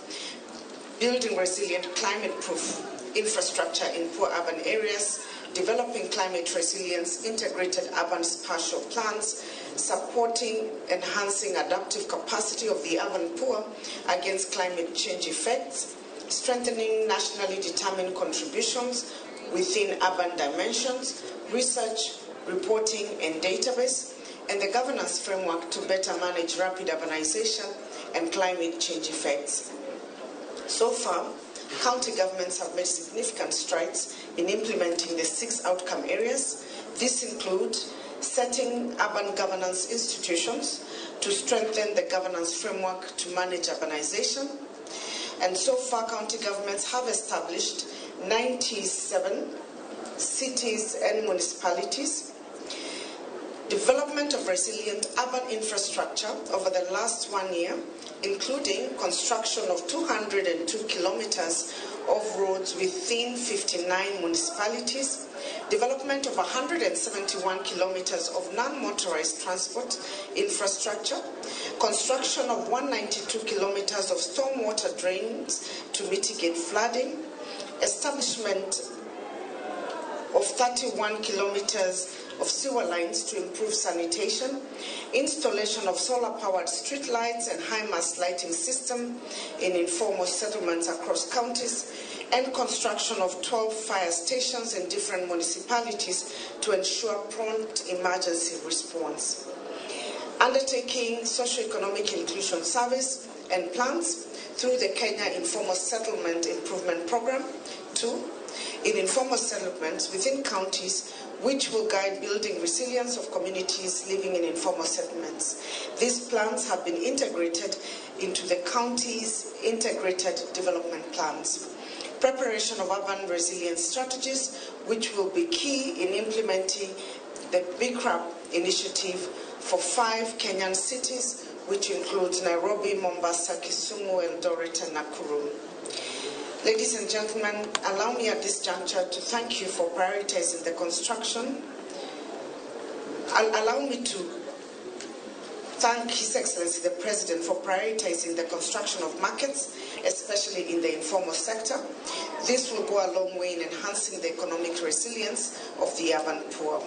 building resilient climate-proof infrastructure in poor urban areas, developing climate resilience, integrated urban spatial plans, supporting, enhancing adaptive capacity of the urban poor against climate change effects, strengthening nationally determined contributions within urban dimensions, research, reporting, and database, and the governance framework to better manage rapid urbanization and climate change effects. So far, county governments have made significant strides in implementing the 6 outcome areas. This includes setting urban governance institutions to strengthen the governance framework to manage urbanization. And so far, county governments have established 97 cities and municipalities. Development of resilient urban infrastructure over the last 1 year, including construction of 202 kilometers of roads within 59 municipalities, development of 171 kilometers of non-motorized transport infrastructure, construction of 192 kilometers of stormwater drains to mitigate flooding, establishment of 31 kilometers of sewer lines to improve sanitation, installation of solar-powered street lights and high-mast lighting system in informal settlements across counties, and construction of 12 fire stations in different municipalities to ensure prompt emergency response. Undertaking socioeconomic inclusion service and plans through the Kenya Informal Settlement Improvement Program, 2, in informal settlements within counties, which will guide building resilience of communities living in informal settlements. These plans have been integrated into the county's integrated development plans. Preparation of urban resilience strategies, which will be key in implementing the BICRAP initiative for 5 Kenyan cities, which includes Nairobi, Mombasa, Kisumu, Eldoret, and Nakuru. Ladies and gentlemen, allow me at this juncture to thank you for prioritizing the construction. Allow me to thank His Excellency the President for prioritizing the construction of markets, especially in the informal sector. This will go a long way in enhancing the economic resilience of the urban poor.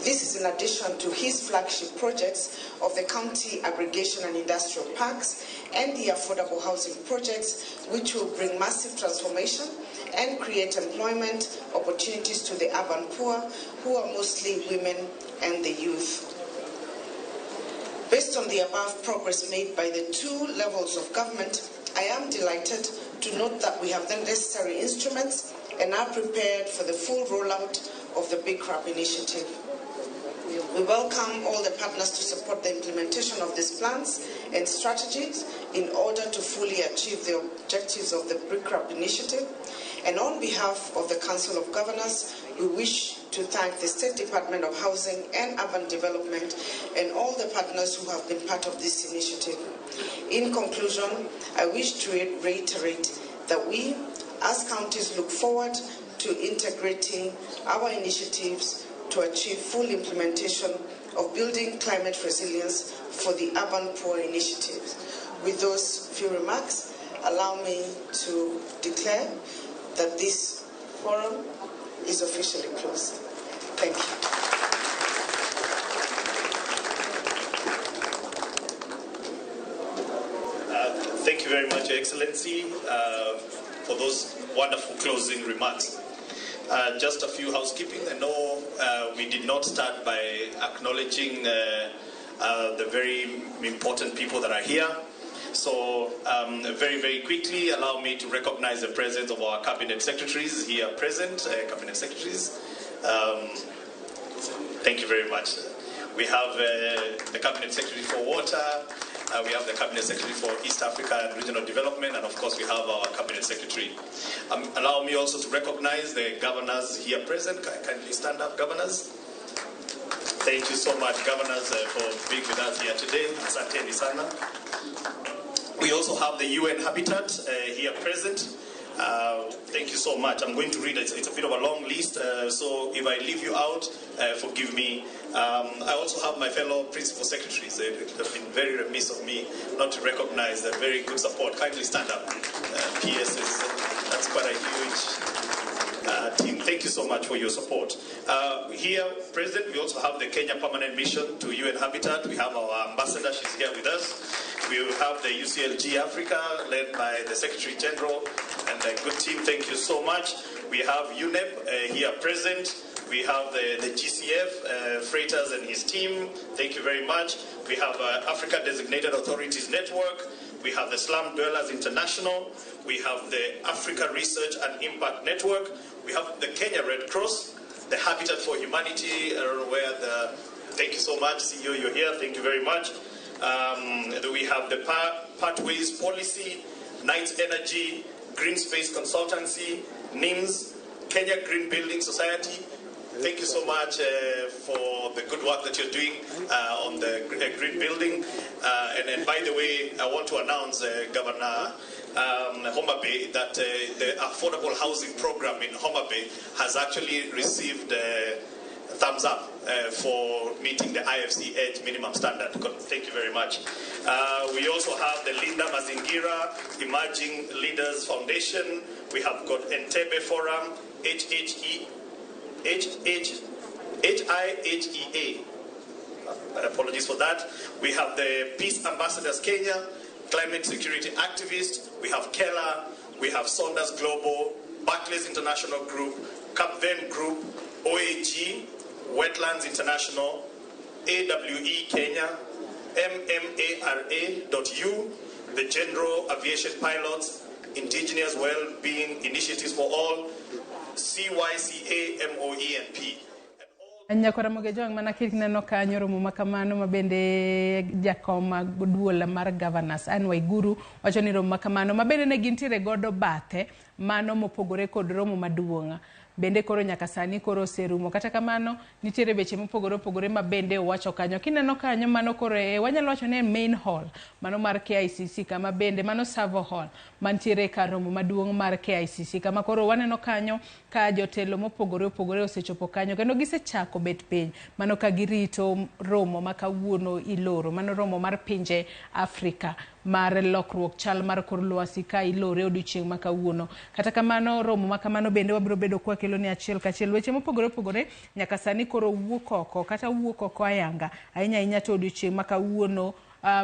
This is in addition to his flagship projects of the county aggregation and industrial parks and the affordable housing projects, which will bring massive transformation and create employment opportunities to the urban poor, who are mostly women and the youth. Based on the above progress made by the 2 levels of government, I am delighted to note that we have the necessary instruments and are prepared for the full rollout of the BICRAP initiative. We welcome all the partners to support the implementation of these plans and strategies in order to fully achieve the objectives of the BICRAP initiative. And on behalf of the Council of Governors, we wish to thank the State Department of Housing and Urban Development and all the partners who have been part of this initiative. In conclusion, I wish to reiterate that we, as counties, look forward to integrating our initiatives to achieve full implementation of building climate resilience for the urban poor initiatives. With those few remarks, allow me to declare that this forum is officially closed. Thank you. Thank you very much, Your Excellency, for those wonderful closing remarks. Just a few housekeeping. I know we did not start by acknowledging the very important people that are here. So very, very quickly, allow me to recognize the presence of our cabinet secretaries here present, cabinet secretaries. Thank you very much. We have the cabinet secretary for water, we have the cabinet secretary for East Africa and Regional Development, and of course we have our cabinet secretary. Allow me also to recognize the governors here present. Kindly stand up, governors. Thank you so much, governors, for being with us here today. Asanteni sana. We also have the UN Habitat here present. Thank you so much. I'm going to read it. It's a bit of a long list, so if I leave you out, forgive me. I also have my fellow principal secretaries. They have been very remiss of me not to recognize their very good support. Kindly stand up. PSs, that's quite a huge team. Thank you so much for your support. Here present, we also have the Kenya Permanent Mission to UN Habitat. We have our ambassador, she's here with us. We have the UCLG Africa, led by the Secretary General and a good team. Thank you so much. We have UNEP here present. We have the GCF, Freighters and his team. Thank you very much. We have Africa Designated Authorities Network. We have the Slum Dwellers International. We have the Africa Research and Impact Network. We have the Kenya Red Cross, the Habitat for Humanity. I don't know where the... Thank you so much, CEO, you're here. Thank you very much. We have the Pathways Policy, Knights Energy, Green Space Consultancy, NIMS, Kenya Green Building Society. Thank you so much for the good work that you're doing on the green building. And by the way, I want to announce, Governor Homa Bay, that the affordable housing program in Homa Bay has actually received thumbs up for meeting the IFC Edge minimum standard. Thank you very much. We also have the Linda Mazingira Emerging Leaders Foundation. We have got Entebbe Forum, HIHEA. Apologies for that. We have the Peace Ambassadors Kenya, Climate Security Activists. We have Keller. We have Saunders Global, Barclays International Group, Capven Group, OAG, Wetlands International, AWE Kenya, MMARA.U, the General Aviation Pilots, Indigenous Wellbeing Initiatives for All, CYCA, MOE, and P. Nyakora Mogejwang' mana kineno kanyo romo makamano mabende jakom duol mar governors Anne Waiguru wacho ni romo makamano mabende ne gintiere godo bathe mano mopogore kod romo maduong'. Bende koro nyaka sani koro oserumo. Kata kamano nitiere weche mopogore opogore ma bende owacho kanyo. Kineno kanyo mano koro wanyalo wacho ni main hall mano mar KICC kama bende mano Savo Hall mantiere kar romo maduong' mar KICC kama koro waneno kanyo ka jotelo mopogore opogore osechopo kanyo kendo gisechako bet piny mano ka girito romo ma kawuono iloro mano romo mar pinje Afrika mar lokruok chal mar kor lwasi ka ilore odiochieng' ma kawuono. Kata kamano romo ma kamano bende wabiro bedo kwa kelo ni achiel kachiel weche mopogore opogore nyaka sani koro wuok oko kata wuok oko ayanga ahinya ahinya to odiochieng' ma kawuono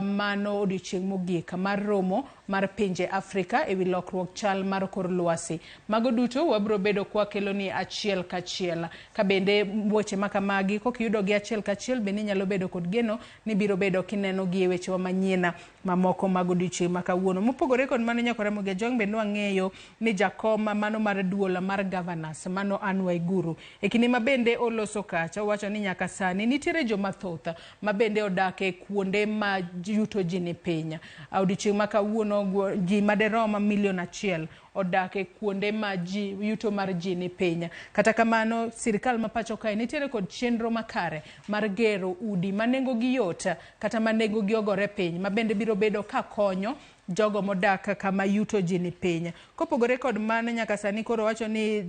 mano odiochieng' mogik mar romo mar pinje Afrika ewi lokruok chal mar kor lwasi. Mago duto wabiro bedo kwa kelo ni achiel kachiel. Ka bende weche makamagi kokiyudo gi achiel kachiel bende inyalo bedo kod geno ni biro bedo kineno gi e wechewa manyien mamoko mag odiochieng' ma kawuono. Mopogore kod mano Nyakora Mogejwang' bende wang'eyo ni jakom mano mar duol mar governors mano Anne Waiguru e kinde ma bende oloso kacha owacho ni nyaka sani nitiere joma thoth ma bende odak e kuonde ma yuto ji ni piny. Odiochieng' ma kawuono ji maderom milion 1 odak e kuonde ma ji yuto mar ji ni piny. Kata kamano, sirkal ma pacho kae nitiere kod chenro makare mar gero udi ma nengo gi yot kata ma nengo gi ogore piny ma bende biro bedo ka konyo jogo modak kama yuto ji ni piny. Kopogore kod mano, nyaka sani koro wacho ni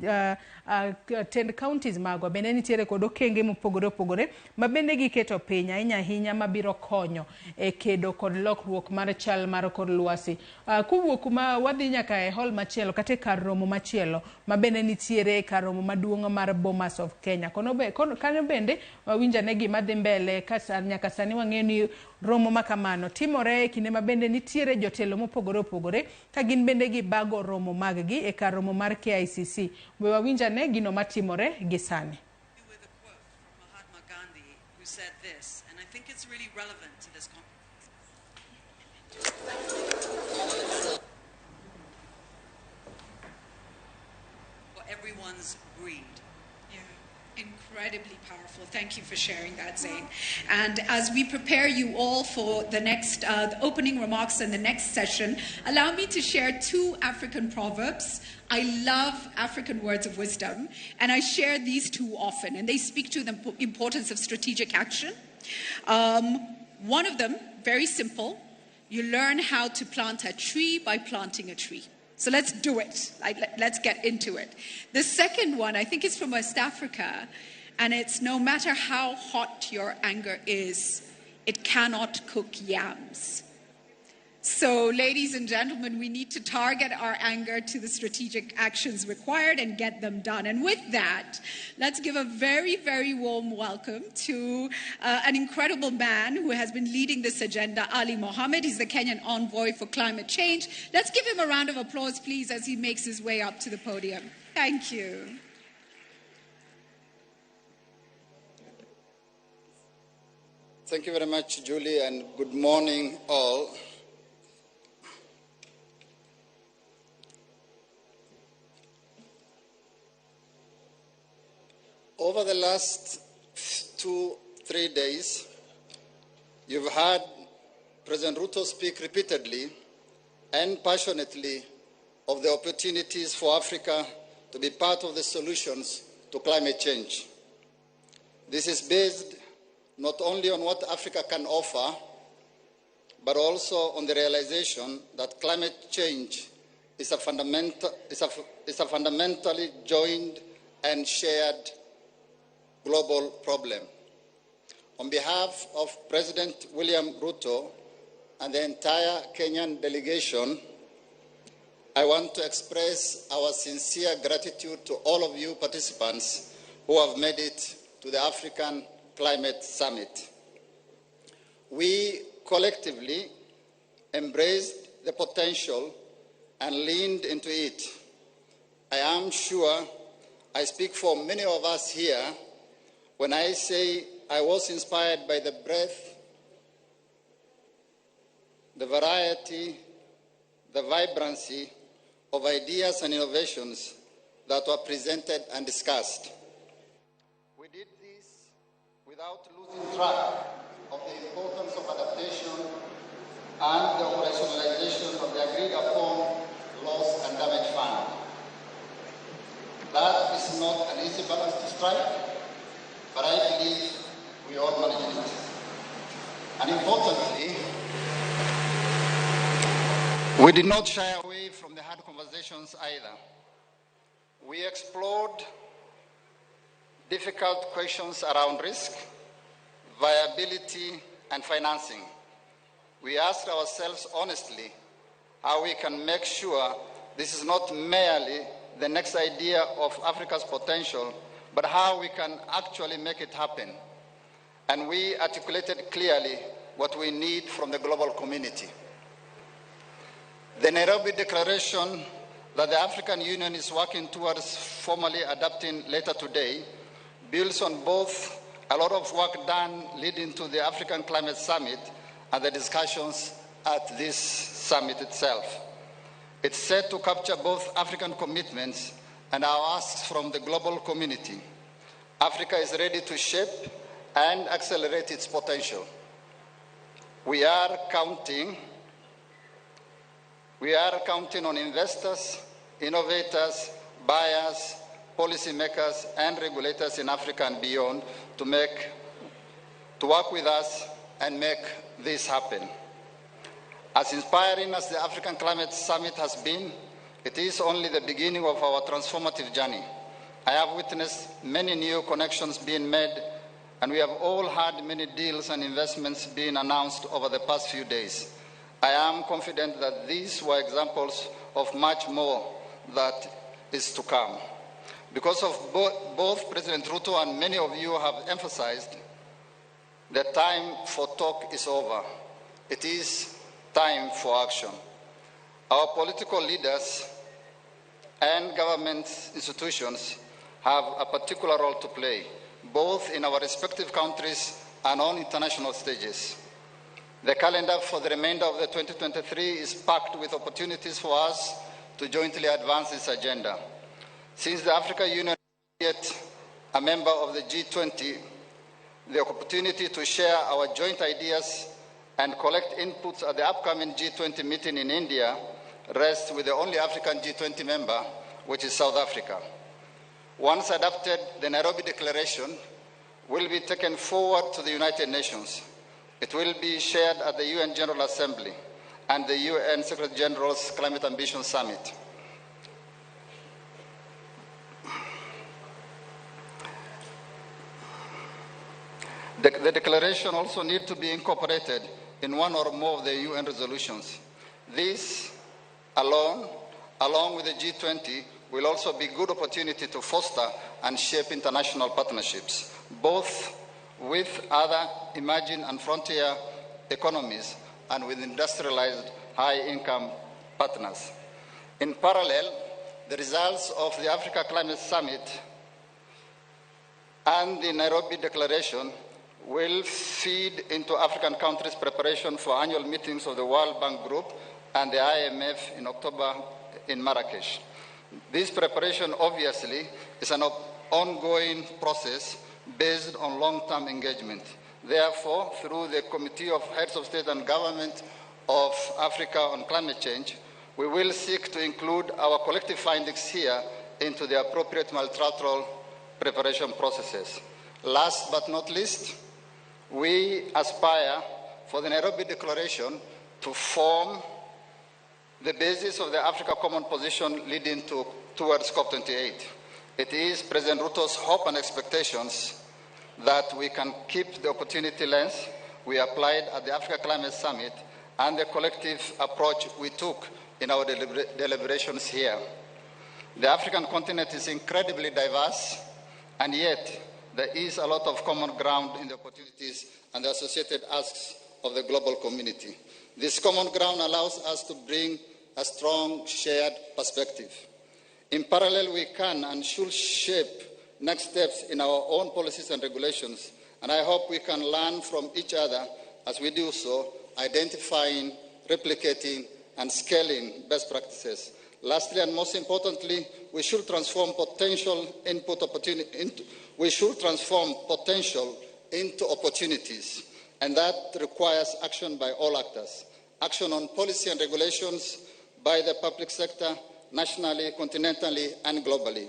tend counties magwa bende nitiere kod okenge mopogore opogore ma bende giketo piny ahinya ahinya mabiro konyo e kedo kod lokruok mar chal mar kor lwasi. Kowuok kuma wadhi nyaka e hall machielo kata e kar romo machielo ma bende nitiere e kar romo maduong' mar Bomas of Kenya. Kanyo bende wawinj ane gima dhi mbele ka nyaka sani wang'eyo ni romo ma kamano timore e kinde ma bende nitiere jotelo mopogore opogore ka gin bende gibago romo mag gi e kar romo mar KICC. We wawinj ane gino matimore gi sani. Mahatma Gandhi, who said this, and I think it's really relevant to this conversation. For everyone's greed. Yeah, incredibly powerful. Thank you for sharing that, Zain. And as we prepare you all for the next, the opening remarks and the next session, allow me to share two African proverbs. I love African words of wisdom, and I share these two often, and they speak to the importance of strategic action. One of them, very simple, you learn how to plant a tree by planting a tree. So let's do it. Let's get into it. The second one, I think it's from West Africa, and it's no matter how hot your anger is, it cannot cook yams. So, ladies and gentlemen, we need to target our anger to the strategic actions required and get them done. And with that, let's give a very, very warm welcome to an incredible man who has been leading this agenda, Ali Mohammed. He's the Kenyan envoy for climate change. Let's give him a round of applause, please, as he makes his way up to the podium. Thank you. Thank you very much, Julie, and good morning, all. Over the last 2-3 days, you've heard President Ruto speak repeatedly and passionately of the opportunities for Africa to be part of the solutions to climate change. This is based not only on what Africa can offer, but also on the realization that climate change is a fundamentally joined and shared global problem. On behalf of President William Ruto and the entire Kenyan delegation, I want to express our sincere gratitude to all of you participants who have made it to the African Climate Summit. We collectively embraced the potential and leaned into it. I am sure I speak for many of us here when I say I was inspired by the breadth, the variety, the vibrancy of ideas and innovations that were presented and discussed. We did this without losing track of the importance of adaptation and the operationalization of the agreed upon Loss and Damage Fund. That is not an easy balance to strike, but I believe we all managed it. And importantly, we did not shy away from the hard conversations either. We explored difficult questions around risk, viability, and financing. We asked ourselves honestly how we can make sure this is not merely the next idea of Africa's potential, but how we can actually make it happen. And we articulated clearly what we need from the global community. The Nairobi Declaration that the African Union is working towards formally adopting later today builds on both a lot of work done leading to the African Climate Summit and the discussions at this summit itself. It's set to capture both African commitments and our asks from the global community. Africa is ready to shape and accelerate its potential. We are counting on investors, innovators, buyers, policymakers, and regulators in Africa and beyond to work with us and make this happen. As inspiring as the African Climate Summit has been, it is only the beginning of our transformative journey. I have witnessed many new connections being made, and we have all had many deals and investments being announced over the past few days. I am confident that these were examples of much more that is to come. Because of both President Ruto and many of you have emphasized, the time for talk is over. It is time for action. Our political leaders and government institutions have a particular role to play, both in our respective countries and on international stages. The calendar for the remainder of the 2023 is packed with opportunities for us to jointly advance this agenda. Since the African Union is yet a member of the G20, the opportunity to share our joint ideas and collect inputs at the upcoming G20 meeting in India rests with the only African G20 member, which is South Africa. Once adopted, the Nairobi Declaration will be taken forward to the United Nations. It will be shared at the UN General Assembly and the UN Secretary General's Climate Ambition Summit. The declaration also needs to be incorporated in one or more of the UN resolutions. This alone, along with the G20, will also be a good opportunity to foster and shape international partnerships, both with other emerging and frontier economies and with industrialized high-income partners. In parallel, the results of the Africa Climate Summit and the Nairobi Declaration will feed into African countries' preparation for annual meetings of the World Bank Group and the IMF in October in Marrakesh. This preparation, obviously, is an ongoing process based on long-term engagement. Therefore, through the Committee of Heads of State and Government of Africa on Climate Change, we will seek to include our collective findings here into the appropriate multilateral preparation processes. Last but not least, we aspire for the Nairobi Declaration to form the basis of the Africa Common Position leading towards COP28. It is President Ruto's hope and expectations that we can keep the opportunity lens we applied at the Africa Climate Summit and the collective approach we took in our deliberations here. The African continent is incredibly diverse, and yet there is a lot of common ground in the opportunities and the associated asks of the global community. This common ground allows us to bring a strong shared perspective. In parallel, we can and should shape next steps in our own policies and regulations, and I hope we can learn from each other as we do so, identifying, replicating, and scaling best practices. Lastly, and most importantly, we should transform potential into opportunities, and that requires action by all actors. Action on policy and regulations by the public sector, nationally, continentally, and globally,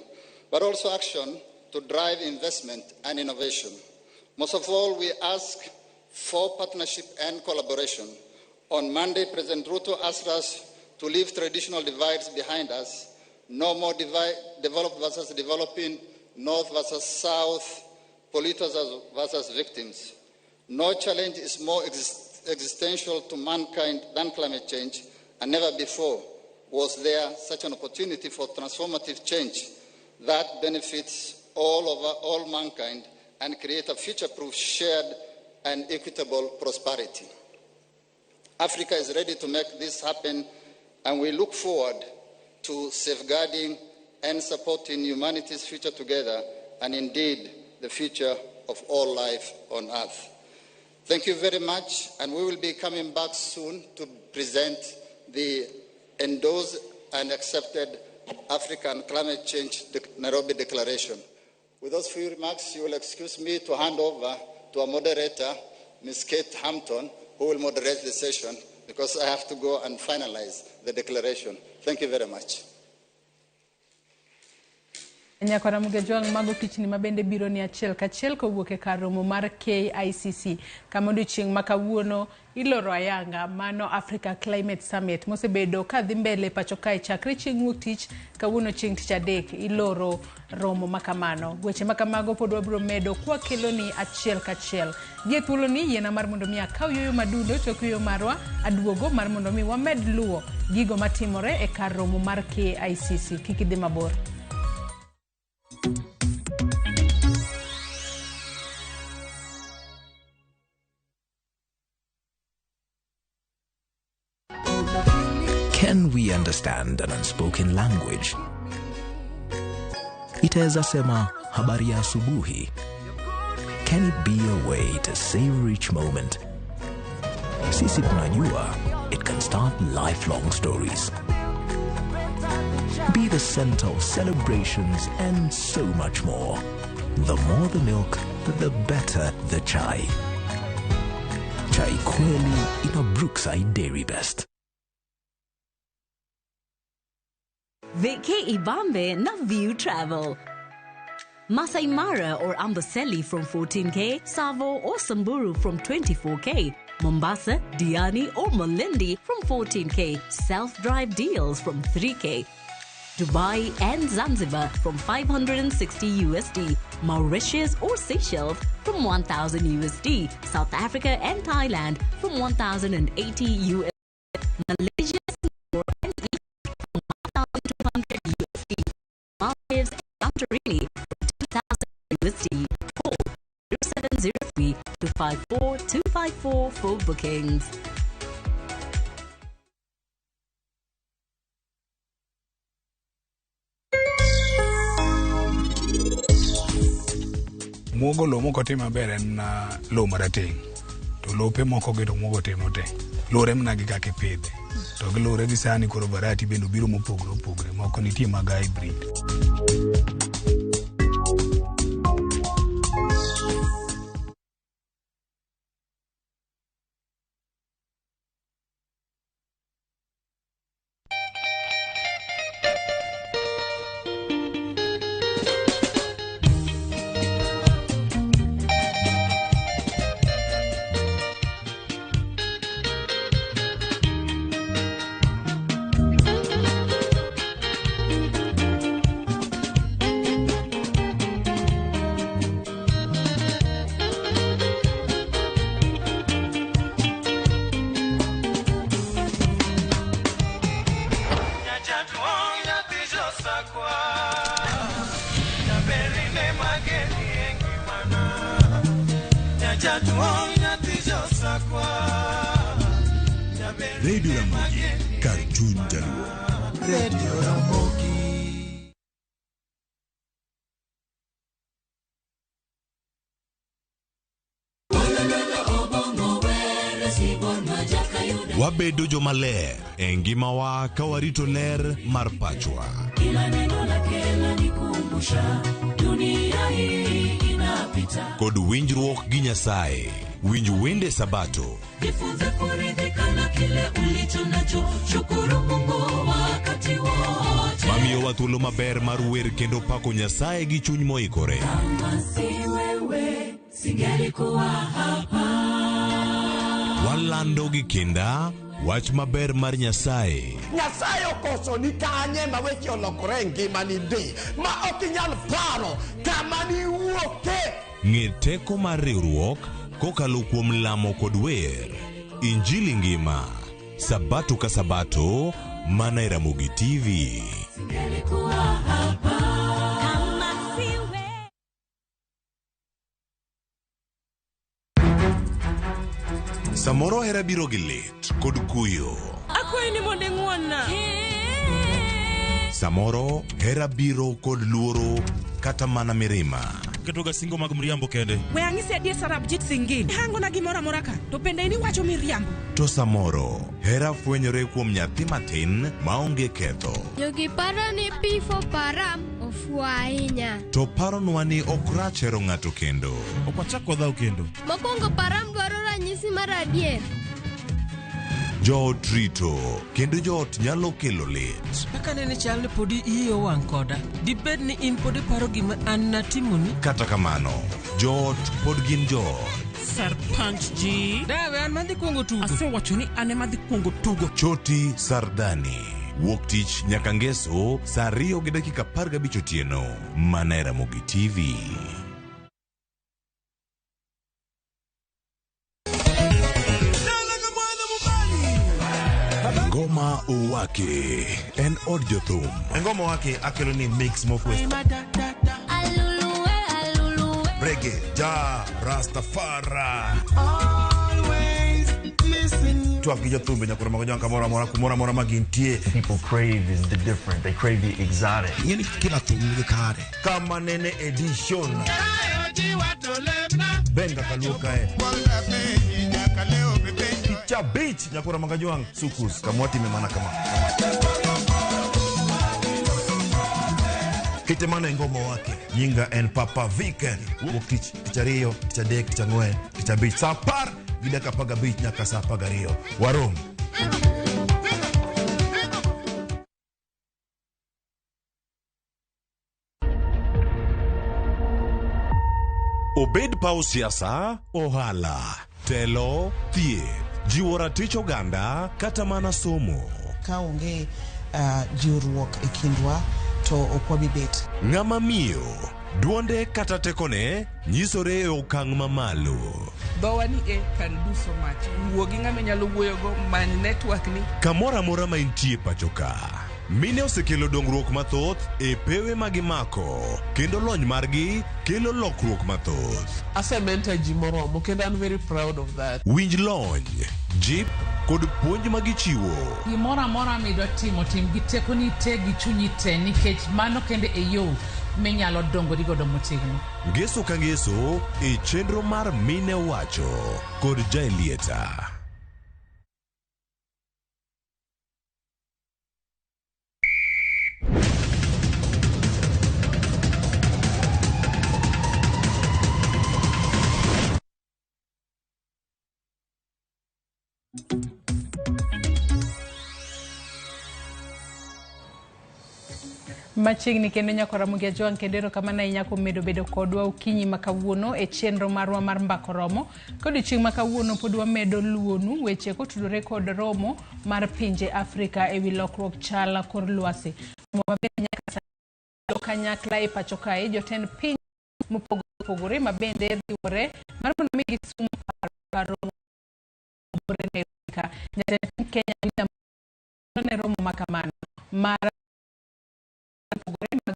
but also action to drive investment and innovation. Most of all, we ask for partnership and collaboration. On Monday, President Ruto asked us to leave traditional divides behind us. No more developed versus developing, North versus South, polluters versus victims. No challenge is more existential to mankind than climate change, and never before was there such an opportunity for transformative change that benefits all mankind and create a future-proof, shared and equitable prosperity. Africa is ready to make this happen, and we look forward to safeguarding and supporting humanity's future together, and indeed the future of all life on Earth. Thank you very much, and we will be coming back soon to present the endorsed and accepted African Climate Change Nairobi Declaration. With those few remarks, you will excuse me to hand over to our moderator, Ms. Kate Hampton, who will moderate the session, because I have to go and finalize the declaration. Thank you very much. Nyakwara Mugejwang' mago pichni mabende biro ni achiel kachiel kowuok e kar romo mar KICC kama odiochieng' ma kawuono iloro ayanga mano Africa Climate Summit mosebedo ka dhi mbele pacho kae chakre chieng' wuok tich kawuono chieng' tich adek iloro romo makamano. Weche makamago pod wabiro medo kwakeloni achiel kachiel. Gi e thuoloni yiena mar mondo mi akaw yueyo madundo tok yueyo marwa aduogo mar mondo mi wamed luwo gigo matimore e kar romo mar KICC. Kik idhi mabor. Can we understand an unspoken language? Itaweza sema habari ya asubuhi. Can it be a way to savor each moment? Sisi tunajua it can start lifelong stories. Be the center of celebrations and so much more. The more the milk, the better the chai. Chai kweli ina Brookside Dairy Best. Vacay Ibambe na View Travel. Masai Mara or Amboseli from 14K, Savo or Samburu from 24K, Mombasa, Diani or Malindi from 14K, self-drive deals from 3K, Dubai and Zanzibar from 560 USD, Mauritius or Seychelles from 1000 USD, South Africa and Thailand from 1080 USD, Malaysia, Singapore and Egypt from 1200 USD, Maldives and Santorini from 2000 USD. Call 0703 254 254 for bookings. Muogo lowo mok otim maber en lowo marateng' to lope moko gi to muogo timo te luwore mana gi kaka ipidhe to giluwore gi sani koro variety bende obiro mopogore opogore moko nitie mag hybrid. Radio Ramogi, kar chuny jaluo. Radio Ramogi. Wabedo jomaler e ngimawa ka warito ler mar pachwa. Kila neno lake lanikumbusha dunia hii inapita. Kod winjruok gi Nyasaye. Winj wende Sabato. Jifunze kuridhika na kile ulicho nacho, shukuru Mungu wakati wote. Mamiyowa thuolo maber mar wer kendo pako Nyasaye gi chuny moikore. Kama si wewe, singelikuwa hapa. Walando gi kinda wach maber mar Nyasaye. Nyasaye okoso ni kanye ma weche olokore e ngimani ndi ma ok inyal paro kama niwuoke. Ng'e teko mar riwruok kokalo kuom lamo kod wer. Injili ngima. Sabato ka Sabato, mana e Ramogi TV. Singelikuwa hapa. Kama si wewe. Samoro hera biro gi lit kod kuyo. Akwayi ni mondo ing'won-na. Samoro hera biro kod luoro kata mana mirima. Ketoga singo mag mriambo kende. We ang'isi adier Sarabjit Singh. Hangona gimoro amora ka, to bende in iwacho miriambo. To samoro hera fwenyore kuom nyathi matin maonge ketho. Jogi paro ni P for Param ofuwo ahinya. To paronwa ni ok rach hero ng'ato kendo. Ok wachak wadhaw kendo. Mokwongo Param dwaro ranyisi mar adier. Joot rito kendo joot nyalo kelo lit. Kaka nene chal ni podi iyi owang' koda. Dibed ni in pod iparo gima an natimoni? Kata kamano, joot pod gin joot. Sarpanch ji. Dawe an madhi kuongo tugo. Asewacho ni an ema adhi kuongo tugo. Choti Sardani. Wuok tich nyaka ngeso saa 2:15 otieno. Mana e Ramogi TV. Ngoma Owake en od jothum. Ngoma Owake akelo ni mix mokwe. Reggae, ja, Rastafari. Twak gi jothumbe nyaka romo gi kamoro amora kumoro amora ma gintie. People crave is the different. They crave the exotic. Ing'eni kila thum nigi kare. Kama nene edition. Benga kaluo kae. Tich abich nyakora Magajwang' Sukus kamwatime mana kama. Kete mana e ngoma wake. Nyinga en Papa Vic. Wuok tich, tich ariyo, tich adek, tich ang'wen, tich abich. Saa 10:15 nyaka saa 12. Warom. Obed paw siasa, ohala, telo, thieth, jiwo ratich oganda kata mana somo. Ka onge jiwruok e kindwa to ok wabi bet. Ng'ama miyo, duonde kata tekone nyisore e okang' mamalo. Dhowa ni e can do so much. Wuo gi ng'ama inyalo wuoyogo, many network ni. Kamoro amora ma intie pacho ka. Mine osekelo dongruok mathoth e pewe ma gimako kendo lony margi kelo lokruok mathoth. Asementa ji moromo kendo an very proud of that. Winj lony, jip kod puonj ma gichiwo. Gimoro amora midwa timo, tim gi tekoni te gi chunyi te nikech mano kende e yo minyalo dongori godo motegno. Ngeso ka ngeso e chenro mar Mine Wacho kod Jaelieta. Machiegni kendo nyako Ramogi Ajwang' kendo erokamano ahinya kuom medo bedo kodwa okinyi ma kawuono e chenro marwa mar Mbako Romo. Ka odiochieng' ma kawuono pod wamedo luwonu weche kotudore kod romo mar pinje Afrika ewi lokruok chal kor lwasi. Romo mabende nyaka sani kanyakla e pacho kae jotend piny mopogore opogore ma bende riwore mar mondo mi gisum paro mopogore Nairobi ka. Jatend piny Kenya William Ruto ne romo ma kamano mar opogore mag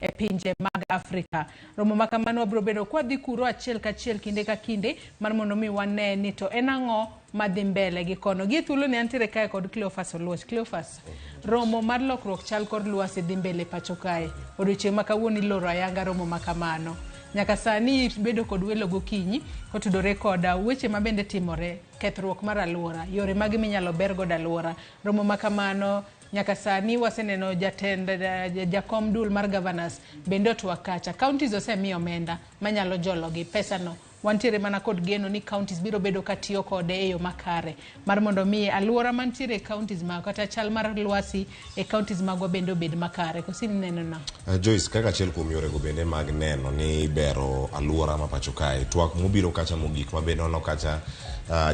e pinje mag Afrika. Romo ma kamano wabiro bedo kwadhi kuro achiel kachiel kinde ka kinde mar mondo mi wane ni to en ang'o madhi mbele gi kono. Gi e thuolo ni antiere kae kod Cleophas Oluoch. Cleophas, romo mar lokruok chal kor lwasi dhi mbele pacho kae. Odiochieng' ma kawuono iloro ayanga romo ma kamano. Nyaka sani bedo kod welo gokinyi kotudore kod weche ma bende timore, kethruok mar alwora, yore mage minyalo ber godo alwora. Romo ma kamano nyaka sani waseneno jatend jakom duol mar governors bende otwak kacha. Counties osemiyo omenda manyalo jologi pesano. Wantiere mana kod geno ni counties biro bedo katiyo kode e yo makare mar mondo mi alwora mantiere e counties mag kata chal mar lwasi e counties magwa bende obed makare. Koso ineno nang'o? Joyce, kaka achiel kuom yorego bende mag neno ni bero alwora ma pacho kae, twak mobiro kacha mogik ma bende waneno kacha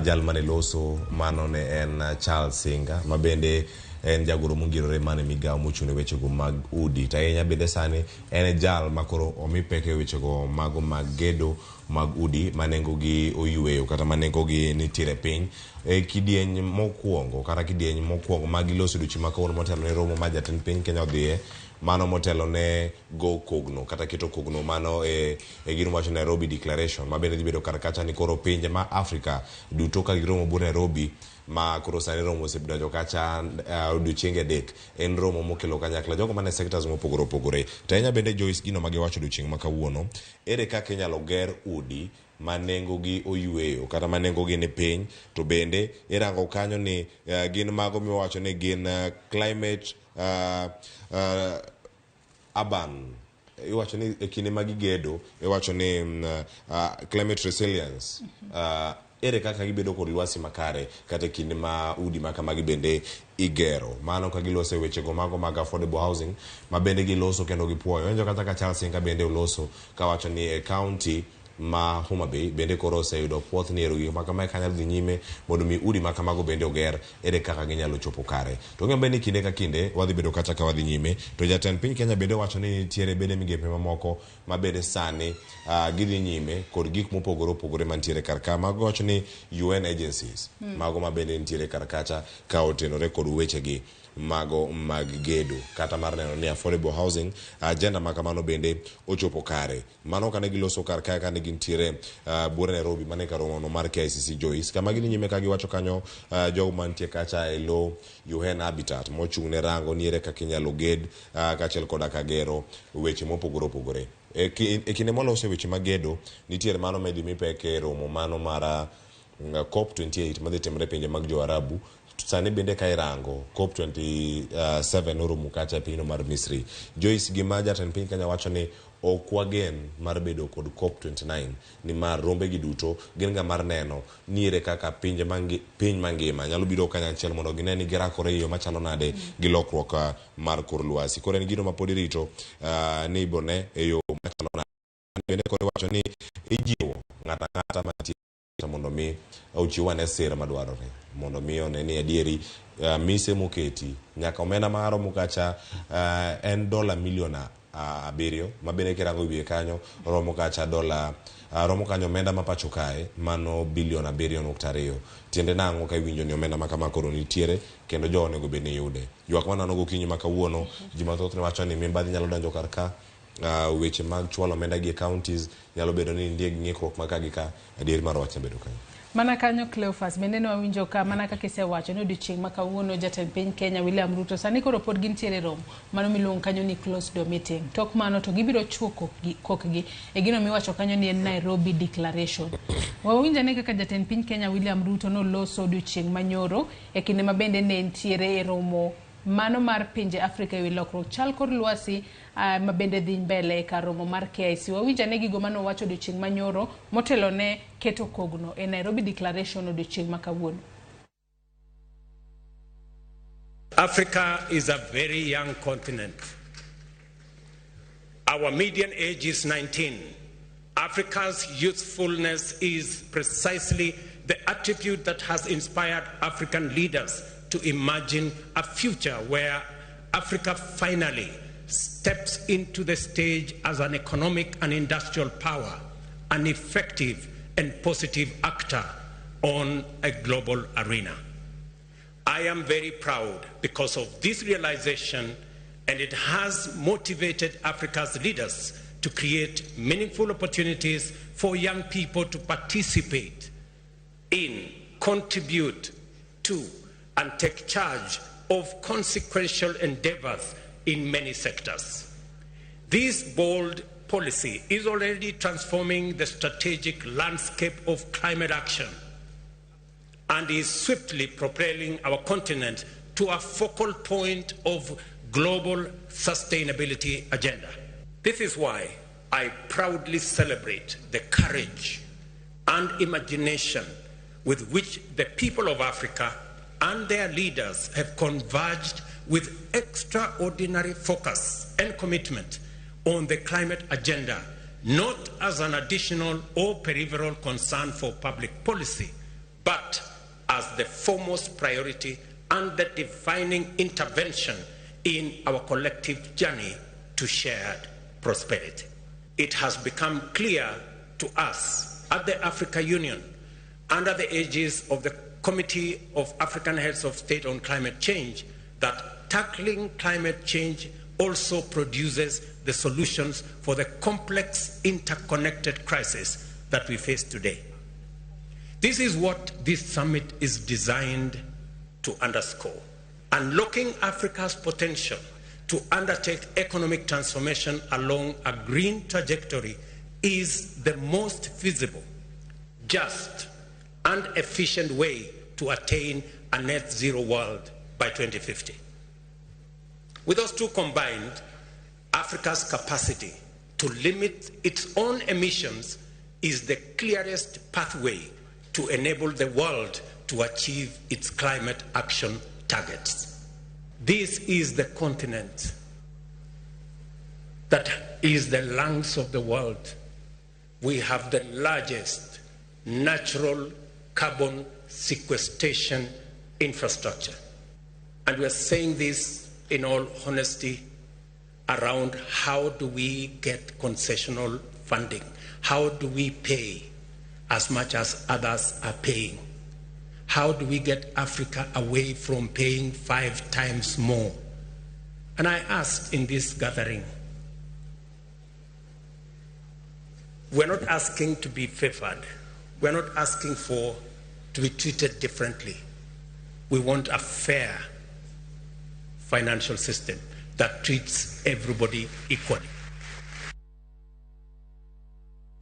jal mane loso mano ne en Charles Singa ma bende en jagoro mongirore mane migawo mochung' ne wechego mag udi. To ahinya bende sani en e jal ma koro omi pek e wechego mago mag gedo mag udi ma nengogi oyweyo kata ma nengogi nitiere piny. E kidieny mokwongo kata kidieny mokwongo ma giloso odiochieng' ma kawuono motelo ne romo ma jatend piny Kenya odhiye, mano motelo ne go kogno kata keto kogno mano e gino wacho Nairobi Declaration ma bende dhi bedo kar kacha ni koro pinje ma Afrika duto ka giromo buore Nairobi ma koro sani romo osebudonjo kacha odiochienge adek. En romo mokelo kanyakla jogo mane sectors mopogore opogore. To ahinya bende Joyce gino ma giwacho odiochieng' ma kawuono, ere kaka inyalo ger udi ma nengogi oyweyo kata ma nengogi ni piny, to bende irango kanyo ni gin mago miwacho ni gin climate urban. Iwacho ni e kinde ma gigedo, iwacho ni climate resilience. ere kaka gibedo kod lwasi makare kata e kinde ma udi ma kamagi bende igero. Mano ka giloso e wechego mago mag affordable housing ma bende giloso kendo gipuoyo. Winjo kata ka Charles Inga bende oloso kawacho ni e county ma Homa Bay bende koro oseyudo puoth ni ero gik ma kamae kanyalo dhi nyime mondo mi udi ma kamago bende oger ere kaka ginyalo chopo kare. To ng'e ni kinde ka kinde wadhi bedo kacha ka wadhi nyime to jatend piny Kenya bende wacho ni nitiere bende migepe mamoko ma bende sani gidhi nyime kod gik mopogore opogore mantiere kar ka. Mago wacho ni UN agencies mago ma bende nitiere kar kacha ka otenore kod wechegi mago mag gedo kata mar neno ni affordable housing agenda ma kamano bende ochopo kare. Mano kane giloso kar kae kane gintiere buore Nairobi mane kar romo mar KICC Joyce kama gidhi nyime ka giwacho kanyo jogo mantie kacha e lo UN Habitat mochung' ne rango ni ere kaka inyalo ged kaachiel koda ka gero weche mopogore opogore. E kinde mwaloso weche mag gedo nitiere mano medhi mi pek e romo mano mar COP28 madhi timore e pinje mag jo Arabu. Sani bende ka irango COP27 oromo kacha e pinyno mar Misri. Joyce, gima jatend piny Kenya wacho ni ok wagen mar bedo kod COP29 nimar rombe gi duto gin ga mar neno ni ere kaka pinje piny mangima nyalo biro kanyachiel mondo gine ni girakore e yo machalo nade gi lokruok mar kor lwasi. Koro en gino ma pod irito ni ibone e yo machalo nade. Bende koro iwacho ni ijiwo ng'ato ang'ata mantie mondo mi ochiw ane sir madwarore mondo mi one ni adieri mise moketi nyaka omenda maromo kacha en dola milion 7 ma bende kirango wiye kanyo romo kacha dola romo kanyo omenda ma pacho kae mano bilion 7.2. Tiende nang'o ka iwinjo ni omenda ma kama koro nitiere kendo jo onego bed ni yude. Ywak maneno gokinyi ma kawuono ji mathoth ne wacho ni mibadhi nyalo donjo kar ka weche mag chwalo omenda gi e counties nyalo bedo ni nitie gi ng'ikruok ma ka gi ka. Adieri mar wach bedo kanyo. Mana kanyo Cleophas bende ne wawinjo ka mana kaka isewacho ni odiochieng' ma kawuono jatend piny Kenya William Ruto sani koro pod gintiere romo mano miluongo kanyo ni closed door meeting. Tok mano to gibiro chuo kokgi e gino miwacho kanyo ni en Nairobi Declaration. Wawinjo ane kaka jatend piny Kenya William Ruto noloso odiochieng' manyoro e kinde ma bende ne entiere e romo mano mar pinje Afrika ewi lokruok chal kor lwasi ma bende dhi mbele e kar romo mar KICC. Wawinjo ane gigo manowacho odiochieng' manyoro motelo ne keto kogno e Nairobi Declaration odiochieng' ma kawuono. Africa is a very young continent. Our median age is 19. Africa's youthfulness is precisely the attribute that has inspired African leaders to imagine a future where Africa finally steps into the stage as an economic and industrial power, an effective and positive actor on a global arena. I am very proud because of this realization, and it has motivated Africa's leaders to create meaningful opportunities for young people to participate in, contribute to, and take charge of consequential endeavors in many sectors. This bold policy is already transforming the strategic landscape of climate action and is swiftly propelling our continent to a focal point of global sustainability agenda. This is why I proudly celebrate the courage and imagination with which the people of Africa and their leaders have converged with extraordinary focus and commitment on the climate agenda, not as an additional or peripheral concern for public policy, but as the foremost priority and the defining intervention in our collective journey to shared prosperity. It has become clear to us at the Africa Union, under the aegis of the Committee of African Heads of State on Climate Change, that tackling climate change also produces the solutions for the complex interconnected crisis that we face today. This is what this summit is designed to underscore. Unlocking Africa's potential to undertake economic transformation along a green trajectory is the most feasible, just, and efficient way to attain a net zero world by 2050. With those two combined, Africa's capacity to limit its own emissions is the clearest pathway to enable the world to achieve its climate action targets. This is the continent that is the lungs of the world. We have the largest natural carbon sequestration infrastructure. And we are saying this in all honesty around how do we get concessional funding? How do we pay as much as others are paying? How do we get Africa away from paying 5 times more? And I asked in this gathering, we're not asking to be favored. We're not asking for to be treated differently. We want a fair financial system that treats everybody equally.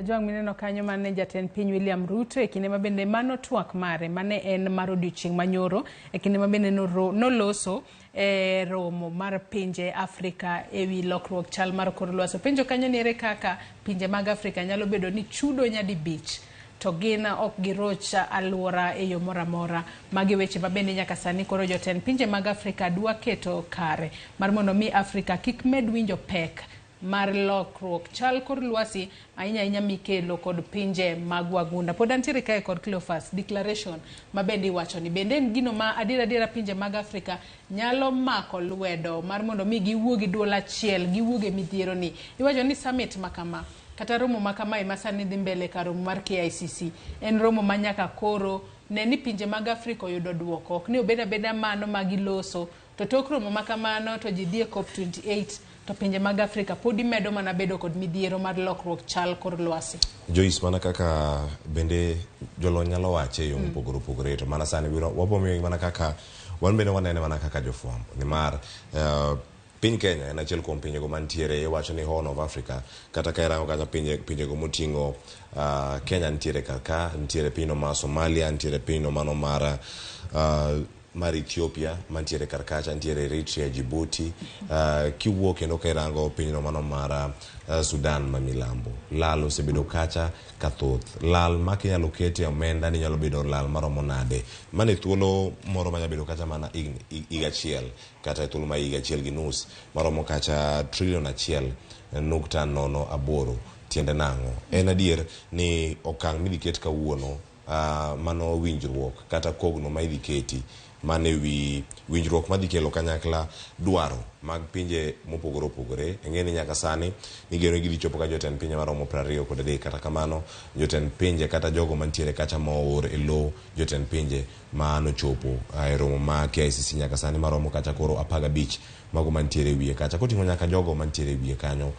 Jwang' mineno kanyo mane jatend piny William Ruto e kinde mabende mano twak mare mane en mar odiochieng' manyoro e kinde mabende noloso e romo mar pinje Afrika ewi lokruok chal mar kor lwasi. Penjo kanyo ni ere kaka pinje mag Afrika nyalo bedo ni chudo nyadibich to gin ok giroch alwora e yo moro amora. Magi weche mabende nyaka sani koro jotend pinje mag Afrika dwa keto kare mar mondo mi Afrika kik med winjo pek mar lokruok chal kor lwasi ahinya ahinya mikelo kod pinje mag wagunda. Pod antiere kae kod Cleophas declaration mabende iwacho ni bende en gino ma adiera adiera pinje mag Afrika nyalo mako lwedo mar mondo mi giwuo gi duol achiel, giwuog e midhiero ni. Iwacho ni summit makama kata romo makamae ma sani dhi mbele ka romo mar KICC en romo ma nyaka koro ne ni pinje mag Afrika oyudo duoko, ok ni obed abeda mano ma giloso to tok romo makamano to ji dhi e COP28 to pinje mag Afrika podi medo mana bedo kod midhiero mar lokruok chal kor lwasi. Joyce, mana kaka bende jolony nyalo wache e yo mopogore opogore, to mana sani wabomiyo mana kaka wan bende wanene mana kaka jofwambo nimar piny Kenya en achiel kuom pinjego mantiere iwacho ni Horn of Africa, kata ka irango kata pinjego moting'o Kenya nitiere kar ka, nitiere pinyno mar Somalia, nitiere pinyno mano mar Ethiopia mantiere kar kacha, nitiere Eritrea, Djibouti, kiwuok kendo ka irango pinyno mano mar Sudan ma milambo. Lal osebedo kacha kathoth. Lal ma kinyalo kete omenda ni nyalo bedo lal maromo nade. Mane thuolo moro manyalo bedo kacha mana higa achiel kata thuolo ma higa achiel gi nus maromo kacha trilion 1.08. Tiende nang'o? En adier ni okang' midhi ket kawuono mano winjruok kata kogno ma idhi keti mane wi winjruok madhi kelo kanyakla dwaro mag pinje mopogore opogore. Ing'e ni nyaka sani nigeno gidhi chopo ka jotend pinje maromo 23, kata kamano jotend pinje kata jogo mantiere kacha moor e lo jotend pinje ma nochopo e romo ma KICC nyaka sani maromo kacha koro 15 mago mantiere e wiye kacha koting'o nyaka jogo mantiere e wiye kanyo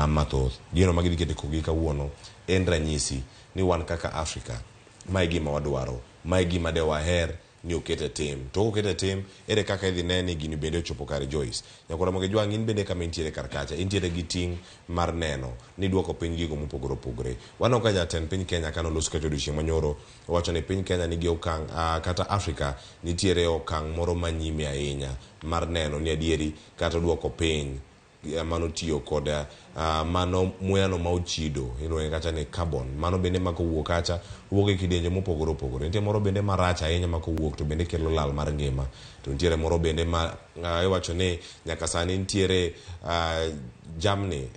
mathoth. Gino ma gidhi keto kogi kawuono en ranyisi ni wan kaka Afrika mae gima wadwaro, mae gima de waher ni okete tim. To kokete tim, ere kaka idhi ne ni gini bende ochopo kare Joyce. Nyakora Ramogi Jwang' in bende kama intiere kar kacha, intiere gi ting' mar neno ni duoko piny gigo mopogore opogore. Waneno ka jatend piny Kenya kane oloso kacha odiochieng' manyoro, owacho ni piny Kenya nigi okang' kata Afrika nitiere okang' moro manyime ahinya mar neno ni adieri kata duoko piny mano tiyo kod mano muyano ma ochido iluonge kacha ni carbon. Mano bende ma kowuok kacha wuok e kidienje mopogore opogore. Nitie moro bende marach ahinya ma kowuok to bende kelo lal mar ngima. To nitiere moro bende ma iwacho ni nyaka sani nitiere jamni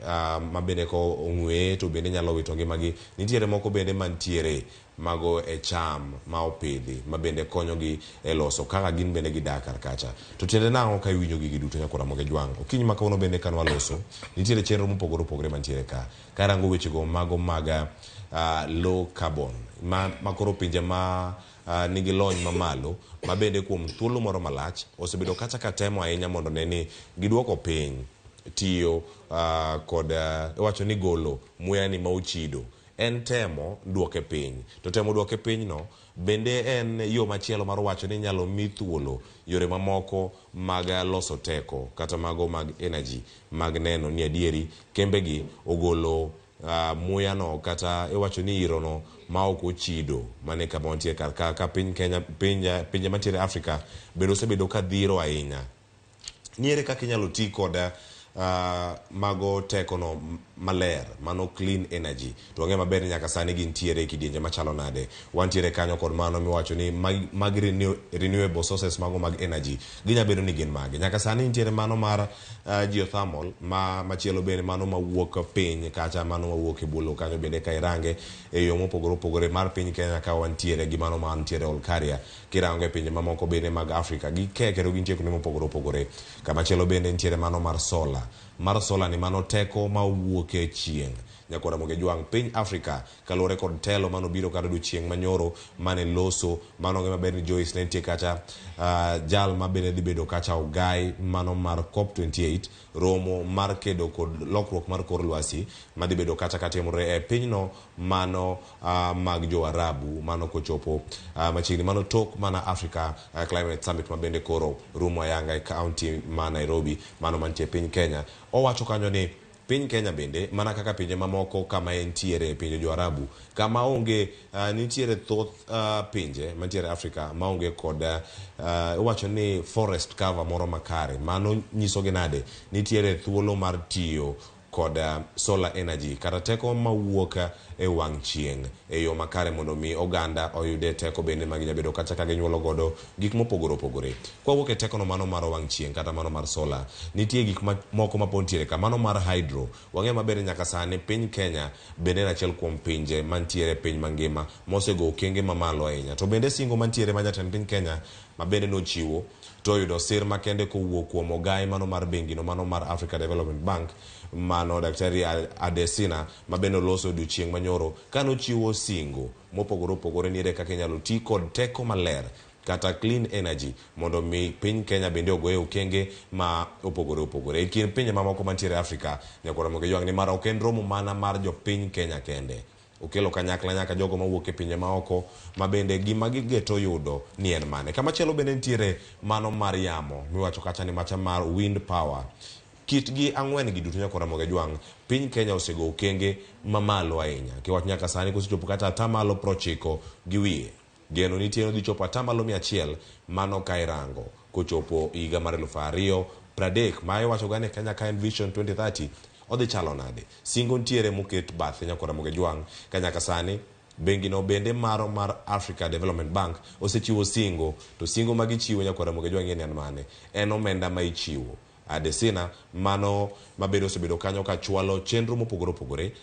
ma bende ko ong'weye to bende nyalo wito ngimagi. Nitiere moko bende mantiere mago e cham ma opidhi ma bende konyogi e loso kaka gin bende gidak kar kacha. To tiende nang'o ka iwinjo gigi duto nyakora Ramogi Jwang'? Okinyi ma kawuono bende kan waloso nitiere chenro mopogore opogore mantiere ka. Karango wechego mago mag low carbon ma koro pinje ma nigi lony mamalo ma bende kuom thuolo moro malach osebedo kacha ka temo ahinya mondo ne ni giduoko piny tiyo kod iwacho ni golo muya ni ma ochido. En temo duoke piny. To temo duoke piny no bende en yo machielo mar wacho ni inyalo mi thuolo yore mamoko mag loso teko kata mago mag energy mag neno ni adieri kembegi ogolo muya no kata iwacho ni iro no ma ok ochido mane kama wantie kar ka piny Kenya, pinje mantiere Afrika bende osebedo ka dhiro ahinya. Ni ere kaka inyalo ti kod Mago tekono maler, mano clean energy. To wang'eyo maber ni nyaka sani gintiere e kidienje machalo nade. Wantiere kanyo kod mano miwacho ni mag renewable sources mago mag energy ginya bedo ni gin mage. Nyaka sani nitiere mano mar geothermal, ma machielo bende mano mawuok piny kacha, mano mawuok e bwo lowo kanyo bende ka irange e yo mopogore opogore mar piny Kenya ka wantiere gi mano mantiere Olkaria. Kirango e pinje mamoko bende mag Afrika gike kendo gintie kuonde mopogore opogore. Kamachielo bende nitiere mano mar solar. Mar solar ni mano teko ma owuok e chieng'. Nyakwar Ramogi Ajwang', piny Afrika kaluwore kod telo mane obiro kata odiochieng' manyoro mane loso mano ong'e maber ni Joyce ne nitie kacha, jal ma bende dhi bedo kacha ogai mano mar COP28, romo mar kedo kod lokruok mar kor lwasi madhi bedo kacha katimore e pinyno mano mag jo-Arabu mano kochopo machiegni mano tok mana Africa Climate Summit ma bende koro rumo ayanga e county ma Nairobi mano mantie e piny Kenya. Owacho kanyo ni piny Kenya bende mana kaka pinje mamoko kama entiere e pinje jo-Arabu kama onge nitiere thoth pinje mantiere Afrika maonge kod iwacho ni forest cover moro makare. Mano nyisogi nade? Nitiere thuolo mar tiyo kod solar energy kata teko mawuok e wang' chieng' e yo makare mondo mi oganda oyude teko bende ma ginya bedo kata ka ginyuolo godo gik mopogore opogore. Kwawuok e tekono mano mar wang' chieng' kata mano mar solar, nitie gik moko ma pod nitiere ka, mano mar hydro. Wang'eyo maber ni nyaka sani piny Kenya bende en achiel kuom pinje mantiere e piny mangima mosego okenge mamalo ahinya. To bende singo mantiere ma jatend piny Kenya ma bende nochiwo to oyudo sir makende kowuok kuom ogai mano mar bengino mano mar Africa Development Bank mano Daktari Adesina ma bende oloso odiochieng' manyoro kanochiwo singo mopogore opogore ni ere kaka inyalo ti kod teko maler kata clean energy mondo mi piny Kenya bende ogoye okenge ma opogore opogore e kind pinje mamoko mantiere Afrika. Nyakwar Ramogi Ojwang' ni mar ok en romo mana mar jopiny Kenya kende, okelo kanyakla nyaka jogo mawuok e pinje maoko ma bende gima gigeto yudo ni en mane. Kamachielo bende nitiere mano mar yamo miwacho kacha ni macha mar wind power. Kitgi ang'wen gi duto Nyakwar Ramogi Ojwang', piny Kenya osego okenge mamalo ahinya. Kiwacho nyaka sani kosechopo kata atamalo 90 gi wiye. Geno nitie ni odhi chopo atamalo 100 mano ka irango kochopo higa mar 2030 ma iwacho ga ni Kenya ka en Vision 2030 odhi chalo nade. Singo nitiere moket bathe Nyakwar Ramogi Ojwang' ka nyaka sani bengino bende maro mar Africa Development Bank osechiwo singo, to singo ma gichiwo Nyakwar Ramogi Ojwang' ing'e ni en mane? En omenda ma ichiwo. Adesina mano mabedo osebedo kanyo ka chwalo chenro mopogore opogore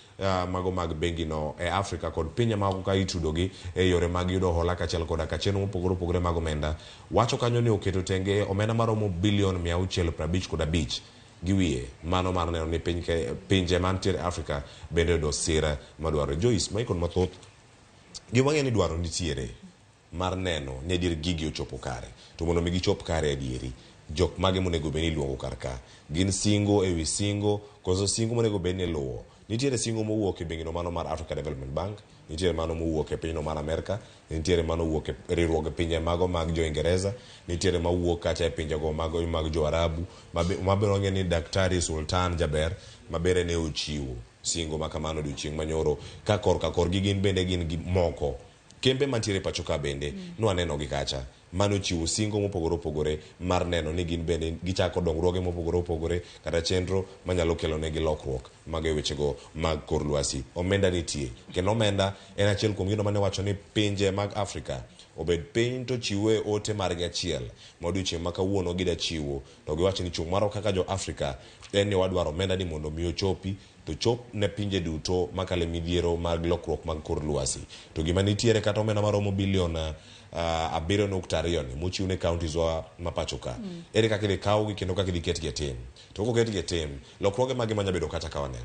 mago mag bengino e Afrika kod pinje maoko ka itudogi e yore mag yudo hola kaachiel koda ka chenro mopogore opogore mag omenda. Wacho kanyo ni oketo tenge omenda maromo bilion 655 gi wiye mano mar neno ni piny pinje mantiere Afrika bende oyudo sir madwarore. Joyce, mae kod mathoth gima wang'eyo ni dwaro nitiere mar neno ni adier gigi ochopo kare. To mondo mi gichop kare adieri, jok mage monego bed ni iluongo kar ka? Gin singo ewi singo koso singo monego bed ni iluwo? Nitiere singo mowuok e bengino mano mar Africa Development Bank, nitiere mano mowuok e pinyno mar Amerka, nitiere mano owuok e riwruog pinje mago mag jo Ingereza, nitiere mawuok kacha e pinjego mago mag jo Arabu, mabe wang'eyo ni Daktari Sultan Jaber mabende ne ochiwo singo ma kamano odiochieng' manyoro ka korka korgi gin bende gin gi moko. Kembe mantiere pacho ka bende nwaneno gi kacha mane ochiwo singo mopogore opogore mar neno ni gin bende gichako dongruoge mopogore opogore kata chenro manyalo kelo negi lokruok mag e wechego mag kor lwasi. Omenda nitie kendo omenda en achiel kuom gino mane wacho ni pinje mag Afrika obed piny to chiwe ote margi achiel ma odiochieng' ma kawuono gida chiwo to giwacho ni chung' marwa kaka jo Afrika en ni wadwaro omenda ni mondo mi ochopi to chop ne pinje duto makale midhiero mag lokruok mag kor lwasi. To gima nitiere kata omenda maromo bilion 7.2 ni mochiw ne counties wa ma pacho ka. Ere kaka idhi kawgi kendo kaka idhi ketgi e tim? To koketgi e tim, lokruoge mage manya bedo kata ka waneno?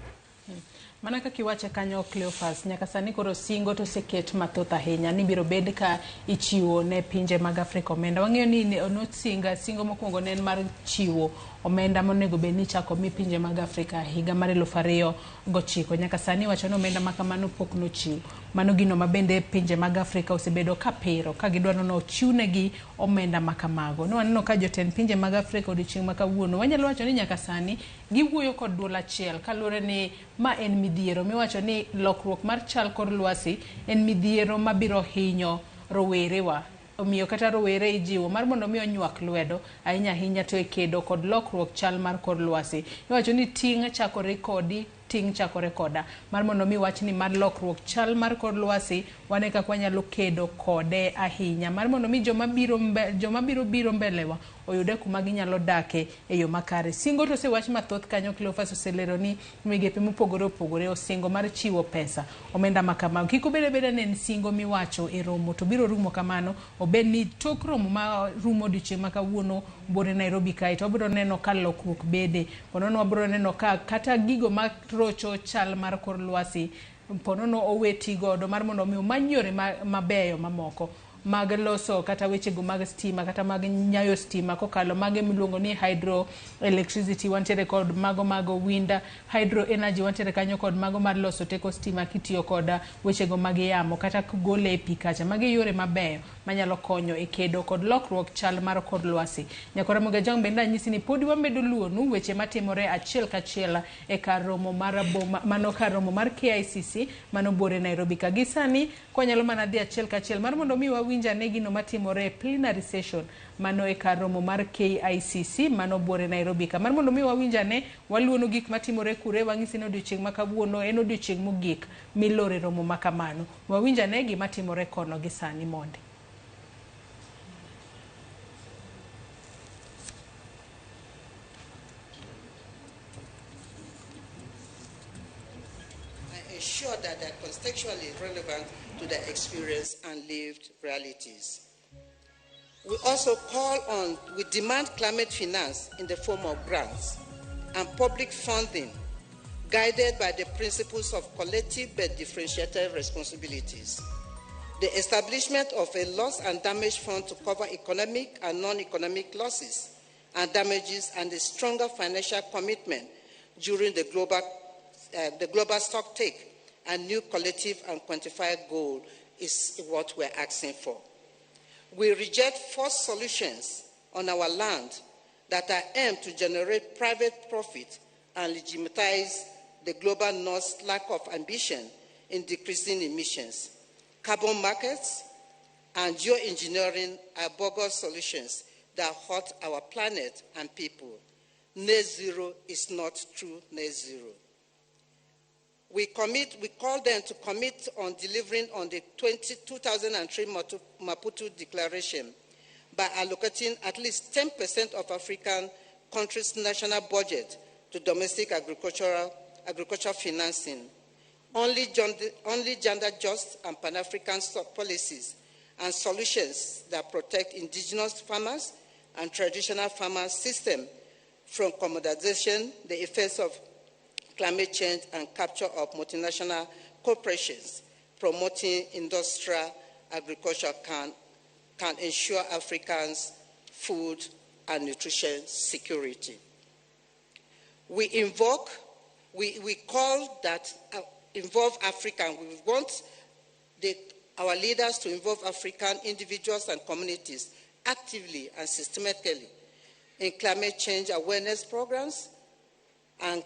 Mana kaka iwache kanyo Cleophas, nyaka sani koro singo to oseket mathoth ahinya ni biro bed ka ichiwo ne pinje mag Afrika omenda. Wang'eyo ni nosinga singo mokwongo ne en mar chiwo omenda monego bed ni ichako mi pinje mag Afrika higa mar 2009. Nyaka sani iwacho ni omenda ma kamano pok nochiw. Mano gino ma bende pinje mag Afrika osebedo ka piro ka gidwaro ni ochiwnegi omenda ma kamago. Ne waneno ka jotend pinje mag Afrika odiochieng' ma kawuono wanyalo wacho ni nyaka sani giwuoyo kod duol achiel kaluwore ni ma en midhiero miwacho ni lokruok mar chal kor lwasi en midhiero mabiro hinyo rowerewa. Omiyo kata rowere ijiwo mar mondo mi onywak lwedo ahinya ahinya to e kedo kod lokruok chal mar kor lwasi. Iwacho ni ting' chakore kodi, ting' chakore koda. Mar mondo mi wachni mar lokruok chal mar kor lwasi wane kaka wanyalo kedo kode ahinya. Mar mondo mi joma biro biro mbelewa oyude kuma ginyalo dake e yo makare. Singo to osewach mathoth kanyo, Cleophas oselero ni migepe mopogore opogore osingo mar chiwo pesa omenda ma kamano. Kik obed abeda ni en singo miwacho e romo to biro rumo kamano, obed ni tok romo ma rumo odiochieng' ma kawuono bore Nairobi kae to wabiro neno ka lokruok bede. Ponono wabiro neno ka kata gigo ma rocho chal mar kor lwasi ponono oweti godo mar mondo mi omany yore mabeyo mamoko mag loso kata wechego mag stima kata mag nyayo stima kokalo mage miluongo ni hydroelectricity, wantiere kod mago mag wind hydro energy, wantiere kanyo kod mago mar loso teko stima kitiyo kod wechego mag yamo kata kigole e pi kacha. Magi yore mabeyo manyalo konyo e kedo kod lokruok chal mar kor lwasi. Nyakora Ramogi Ajwang' bende anyisi ni podi wamedo luonu weche matimore achiel kachiel e kar romo mar boma mano kar romo mar KICC mano buore Nairobi ka. Gi sani kwanyalo mana dhi achiel kachiel mar mondo mi wawinj ane gino matimore e plenary session mano e kar romo mar KICC mano buore Nairobi ka. Mar mondo mi wawinj ane waluono gik matimore kure, wang'isi ni odiochieng' ma kawuono en odiochieng' mogik milore romo ma kamano. Wawinj ane gima timore kono gi sani mondi. Ensure that they are contextually relevant to their experience and lived realities. We also we demand climate finance in the form of grants and public funding guided by the principles of collective but differentiated responsibilities. The establishment of a loss and damage fund to cover economic and non-economic losses and damages, and a stronger financial commitment during the global stock take and new collective and quantified goal is what we're asking for. We reject forced solutions on our land that are aimed to generate private profit and legitimize the global North's lack of ambition in decreasing emissions. Carbon markets and geoengineering are bogus solutions that hurt our planet and people. Net zero is not true net zero. We call them to commit on delivering on the 2003 Maputo Declaration by allocating at least 10% of African countries' national budget to domestic agriculture financing. Only gender just and Pan-African policies and solutions that protect indigenous farmers and traditional farmer system from commoditization, the effects of climate change and capture of multinational corporations promoting industrial agriculture can ensure Africans' food and nutrition security. We call that involve African. We want our leaders to involve African individuals and communities actively and systematically in climate change awareness programs and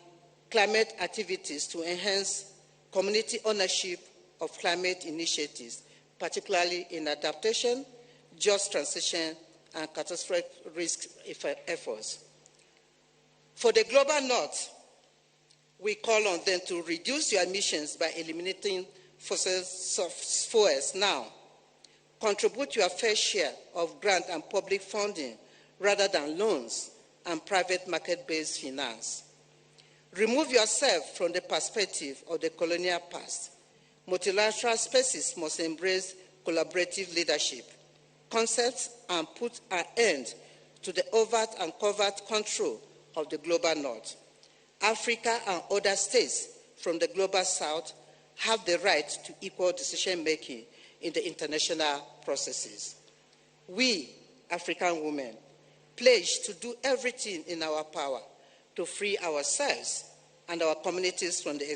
climate activities to enhance community ownership of climate initiatives, particularly in adaptation, just transition, and catastrophic risk efforts. For the global north, we call on them to reduce your emissions by eliminating fossil fuels now. Contribute your fair share of grant and public funding rather than loans and private market-based finance. Remove yourself from the perspective of the colonial past. Multilateral spaces must embrace collaborative leadership concepts and put an end to the overt and covert control of the global north. Africa and other states from the global south have the right to equal decision-making in the international processes. We, African women, pledge to do everything in our power to free ourselves and our communities from the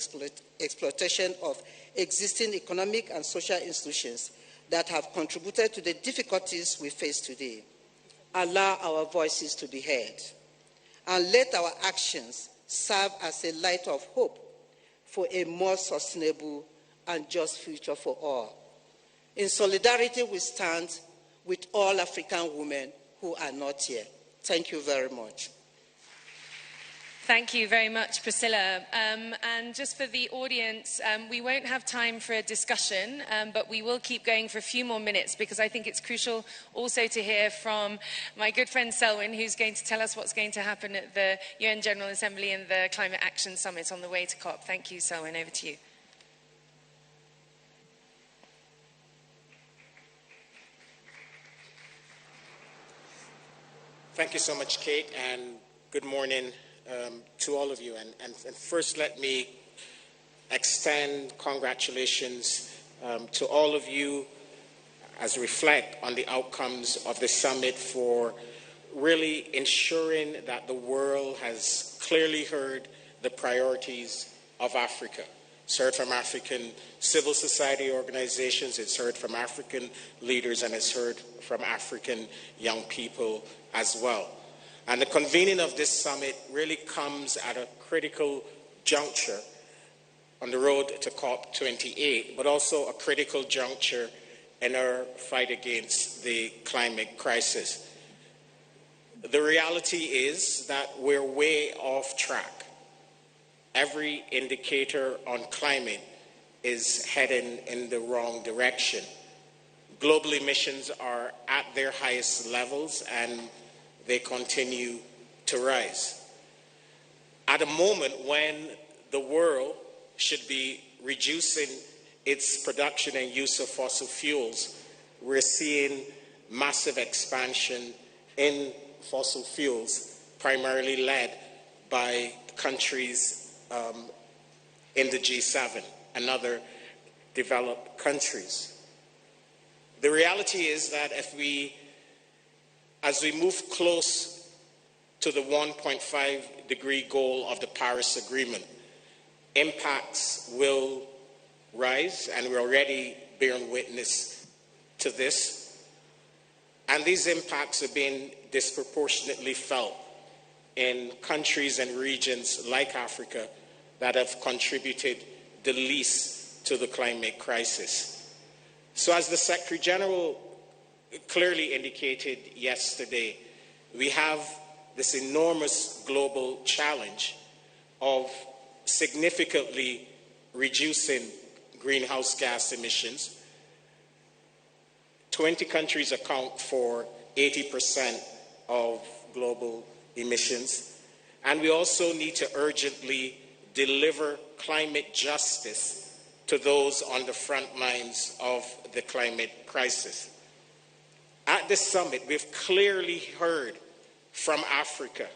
exploitation of existing economic and social institutions that have contributed to the difficulties we face today. Allow our voices to be heard, and let our actions serve as a light of hope for a more sustainable and just future for all. In solidarity we stand with all African women who are not here. Thank you very much. Thank you very much, Priscilla. And just for the audience, we won't have time for a discussion, but we will keep going for a few more minutes because I think it's crucial also to hear from my good friend Selwyn, who's going to tell us what's going to happen at the UN General Assembly and the Climate Action Summit on the way to COP. Thank you, Selwyn. Over to you. Thank you so much, Kate, and good morning to all of you. And first, let me extend congratulations to all of you as we reflect on the outcomes of the summit for really ensuring that the world has clearly heard the priorities of Africa. It's heard from African civil society organizations, it's heard from African leaders, and it's heard from African young people as well. And the convening of this summit really comes at a critical juncture on the road to COP28, but also a critical juncture in our fight against the climate crisis. The reality is that we're way off track. Every indicator on climate is heading in the wrong direction. Global emissions are at their highest levels and they continue to rise. At a moment when the world should be reducing its production and use of fossil fuels, we're seeing massive expansion in fossil fuels, primarily led by countries in the G7 and other developed countries. The reality is that as we move close to the 1.5 degree goal of the Paris Agreement, impacts will rise, and we're already bearing witness to this. And these impacts are being disproportionately felt in countries and regions like Africa that have contributed the least to the climate crisis. So as the Secretary General clearly indicated yesterday, we have this enormous global challenge of significantly reducing greenhouse gas emissions. 20 countries account for 80% of global emissions. And we also need to urgently deliver climate justice to those on the front lines of the climate crisis. At this summit, we've clearly heard from Africa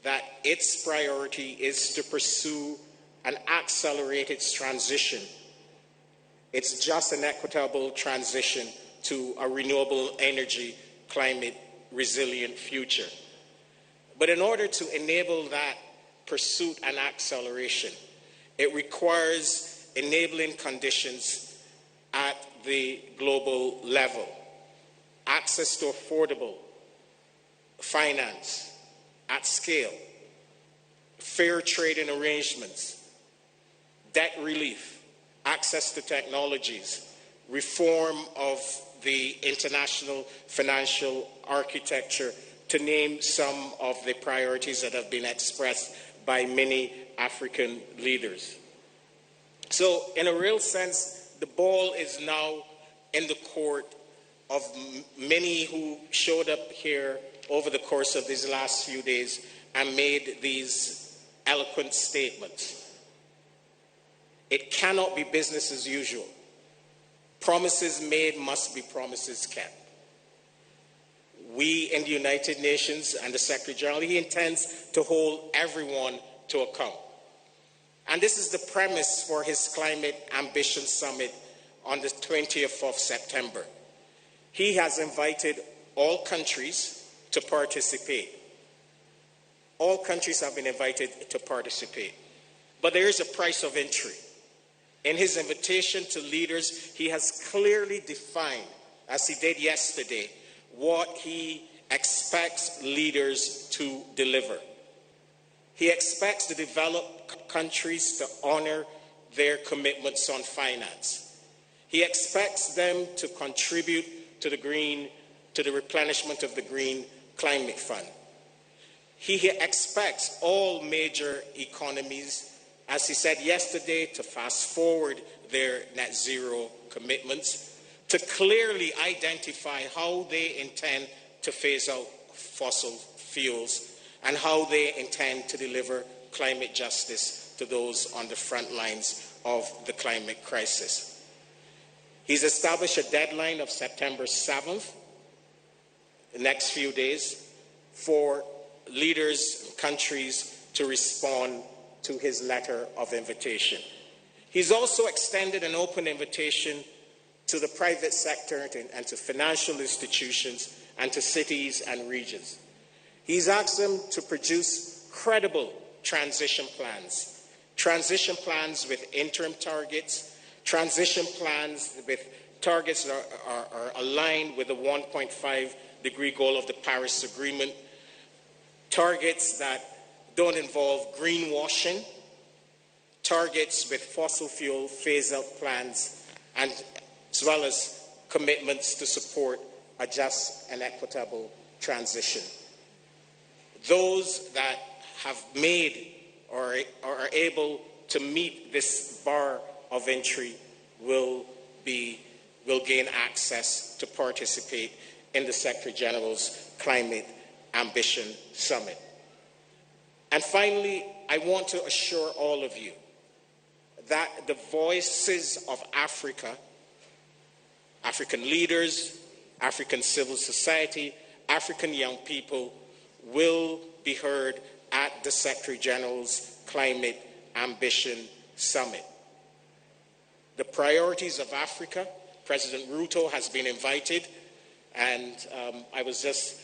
that its priority is to pursue an accelerated transition. It's just an equitable transition to a renewable energy, climate resilient future. But in order to enable that pursuit and acceleration, it requires enabling conditions at the global level. Access to affordable finance at scale, fair trading arrangements, debt relief, access to technologies, reform of the international financial architecture, to name some of the priorities that have been expressed by many African leaders. So, in a real sense, the ball is now in the court of many who showed up here over the course of these last few days and made these eloquent statements. It cannot be business as usual. Promises made must be promises kept. We in the United Nations and the Secretary General, he intends to hold everyone to account. And this is the premise for his Climate Ambition Summit on the 20th of September. He has invited all countries to participate. All countries have been invited to participate. But there is a price of entry. In his invitation to leaders, he has clearly defined, as he did yesterday, what he expects leaders to deliver. He expects the developed countries to honor their commitments on finance. He expects them to contribute to the green, to the replenishment of the Green Climate Fund. He expects all major economies, as he said yesterday, to fast forward their net zero commitments, to clearly identify how they intend to phase out fossil fuels and how they intend to deliver climate justice to those on the front lines of the climate crisis. He's established a deadline of September 7th, the next few days, for leaders and countries to respond to his letter of invitation. He's also extended an open invitation to the private sector and to financial institutions and to cities and regions. He's asked them to produce credible transition plans with interim targets, transition plans with targets that are aligned with the 1.5 degree goal of the Paris Agreement, targets that don't involve greenwashing, targets with fossil fuel phase-out plans, and as well as commitments to support a just and equitable transition. Those that have made or are able to meet this bar of entry will gain access to participate in the Secretary General's Climate Ambition Summit. And finally, I want to assure all of you that the voices of Africa, African leaders, African civil society, African young people will be heard at the Secretary General's Climate Ambition Summit. The priorities of Africa, President Ruto has been invited, and I was just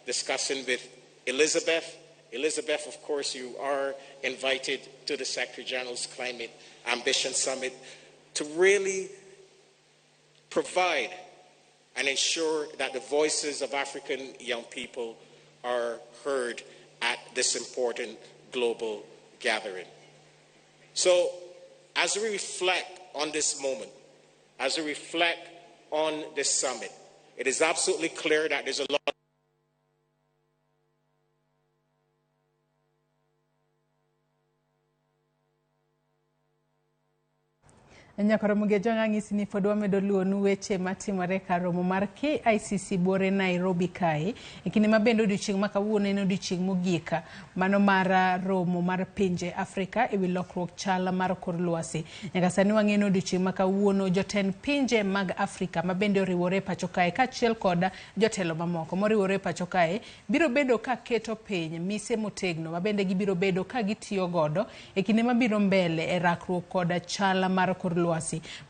discussing with Elizabeth. Elizabeth, of course, you are invited to the Secretary General's Climate Ambition Summit to really provide and ensure that the voices of African young people are heard at this important global gathering. So, as we reflect on this moment, as we reflect on this summit, it is absolutely clear that there's a lot Nyakoro Mugejonga ng'isi ni pod wamedo luonu weche matimore kar romo mar KICC buore Nairobi kae. E kinde ma bende odiochieng' ma kawuono en odiochieng' mogik mano mar romo mar pinje Afrika ewi lokruok chal mar kor lwasi. Nyaka sani wang'eyo ni odiochieng' ma kawuono jotend pinje mag Afrika ma bende oriwore pacho kae kaachiel kod jotelo mamoko moriwore pacho kae biro bedo ka keto piny mise motegno ma bende gibiro bedo ka gitiyo godo e kinde mabiro mbele e rakruok kod chal mar kor lwasi.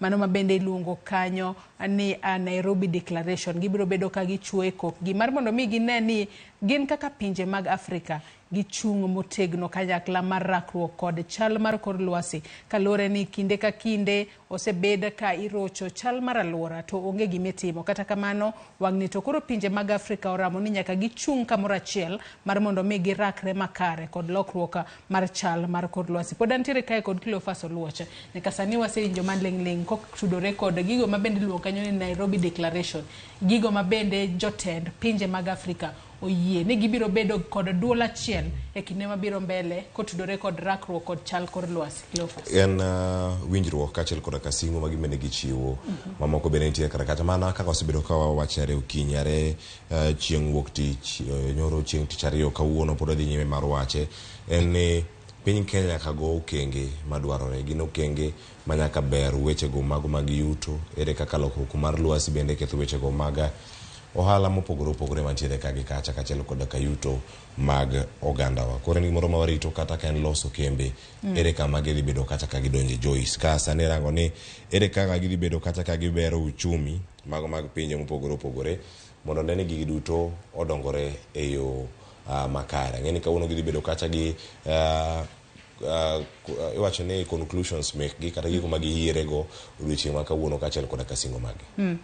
Mano ma bende iluongo kanyo ni Nairobi Declaration. Gibiro bedo ka gichwo kokgi mar mondo mi gine ni gin kaka pinje mag Afrika gichung' motegno kanyakla mar rakruok kod chal mar kor lwasi, kaluwore ni kinde ka kinde osebed ka irocho chal mar alwora to onge gimitimo. Kata kamano wang'ni to koro pinje mag Afrika oramo ni nyaka gichung' kamoro achiel mar mondo mi girakre makare kod lokruok mar chal mar kor lwasi. Pod antiere kae kod Cleophas Oluoch. Nyaka sani wasewinjo maling'ling' kotudore kod gigo ma bende iluongo kanyo ni Nairobi Declaration, gigo ma bende jotend pinje mag Afrika oyie ni gibiro bedo kod duol achiel e kinde mabiro mbele kotudore kod rakruok kod chal kor lwasi. Cleophas. En winjruok kaachiel koda ka singo ma gibende gichiwo. Mamoko bende nitie kar kata mana kaka osebedo ka wawacho are okinyi are chieng' wuok tich nyoro chieng' tich ariyo kawuono pod wadhi nyime mar wache en ni piny Kenya nyaka go okenge madwarore. Gin okenge ma nyaka ber wechego mago mag yuto, ere kaka lokruok mar lwasi bende ketho wechego mag ohala mopogore opogore mantiere ka gi kacha kaachiel koda ka yuto mag ogandawa. Koro en gimoro ma warito kata ka en loso kembe, ere kama gidhi bedo kacha ka gidonje Joyce. Ka sani irango ni ere kaka gidhi bedo kacha ka gibero uchumi mago mag pinje mopogore opogore mondo ne ni gigi duto odongore e yo makare. Ang'e ni kawuono gidhi bedo kacha gi iwacho ni conclusions mekgi kata gigo ma giyierego odiochieng' ma kawuono kaachiel koda ka singo magi.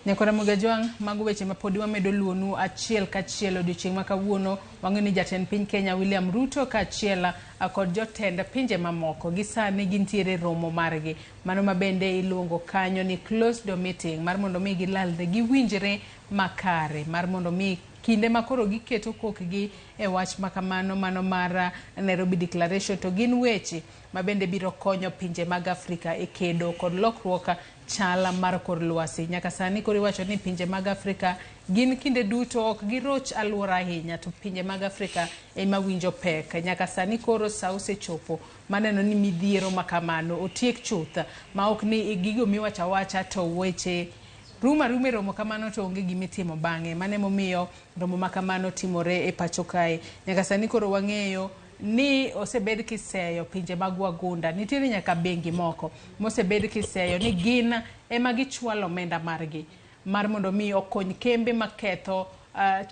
Nyakora Mugajwang', mago weche ma podi wamedo luonu achiel kachiel odiochieng' ma kawuono. Wang'eyo ni jatend piny Kenya William Ruto kaachiel kod jotend pinje mamoko gi sani gintiere romo margi. Mano ma bende iluongo kanyo ni closed door meeting mar mondo mi gilalre giwinjre makare mar mondo mi kinde ma koro giketo kokgi e wach ma kamano mano mar Nairobi Declaration to gin weche ma bende biro konyo pinje mag Afrika e kedo kod lokruok chal mar kor lwasi. Nyaka sani koro iwacho ni pinje mag Afrika gin kinde duto ok giroch alwora ahinya to pinje mag Afrika ema winjo pek. Nyaka sani koro sa osechopo maneno ni midhiero ma kamano otiek chuth ma ok ni gigo miwacho awacha to weche ruma ruma e romo kamano to onge gimitimo bang'e. Mano emomiyo romo ma kamano timore e pacho kae. Nyaka sani koro wang'eyo ni osebed kiseyo pinje mag wagunda. Nitiere nyaka bengi moko mosebed kiseyo ni gin ema gichwalo omenda margi mar mondo mi okony kembe maketho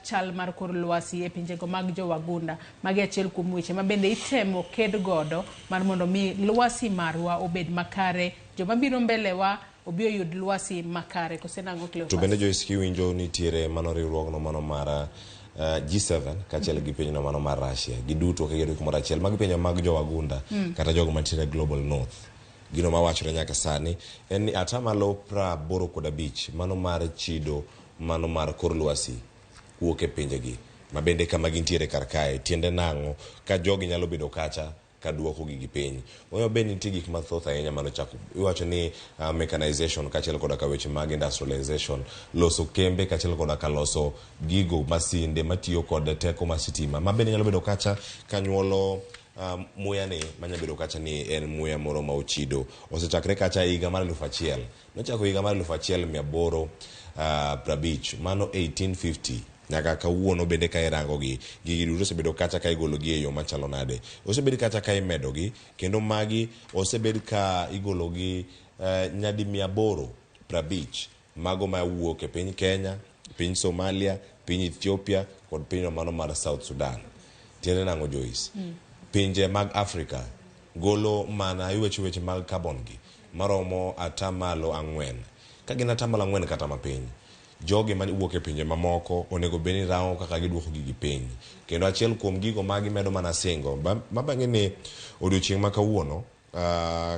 chal mar kor lwasi e pinjego mag jowagunda. Magi achiel kuom weche ma bende itemo ked godo mar mondo mi lwasi marwa obed makare. Joma biro mbelewa obi oyud lwasi makare. Kose nang'o Cleophas? To bende Joyce kiwinjo nitiere mano riwruogno mano mar G7 kaachiel gi pinyno mano mar Russia. Giduto ka gibedo kumoro achiel. Magi pinje mag jowagunda kata jogo mantiere Global North. Gino mawachore nyaka sani en ni atamalo 85 mano mar chido mano mar kor lwasi wuok e pinjegi ma bende kama gintiere kar kae. Tiende nang'o ka jogi nyalo bedo kacha ka duoko gigi piny. Omiyo bende nitie gik mathoth ahinya manochako. Iwacho ni mechanization kaachiel koda ka weche mag industrialization, loso kembe kaachiel koda ka loso gigo masinde matiyo kod teko mar sitima ma bende nyalo bedo kacha kanyuolo muya ni manya bedo kacha ni en muya moro ma ochido. Osechakre kacha e higa mar 1000. Nochako higa mar 1850, mano 1850. Nyaka kawuono bende ka irango gi, gigi duto osebedo kacha ka igolo gi e yo machalo nade. Osebed kacha ka imedo gi, kendo magi osebed ka igolo gi nyadi 850 mago mawuok e piny Kenya, piny Somalia, piny Ethiopia kod piny mano mar South Sudan. Tiende nang'o Joyce? Pinje mag Afrika golo mana iweche weche mag carbon gi maromo atamalo 4. Ka gin atamalo 4 kata mapiny, jogi mawuok e pinje mamoko onego bed ni rango kaka giduoko gigi piny. Kendo achiel kuom gigo ma gimedo mana singo, ma bang'e ni odiochieng' ma kawuono,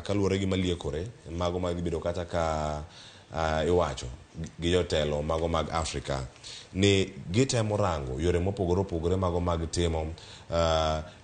kaluwore gi maliekore, mago ma gibedo kata ka iwacho gi jotelo mago mag Afrika, ni gitemo rango yore mopogore opogore mago mag timo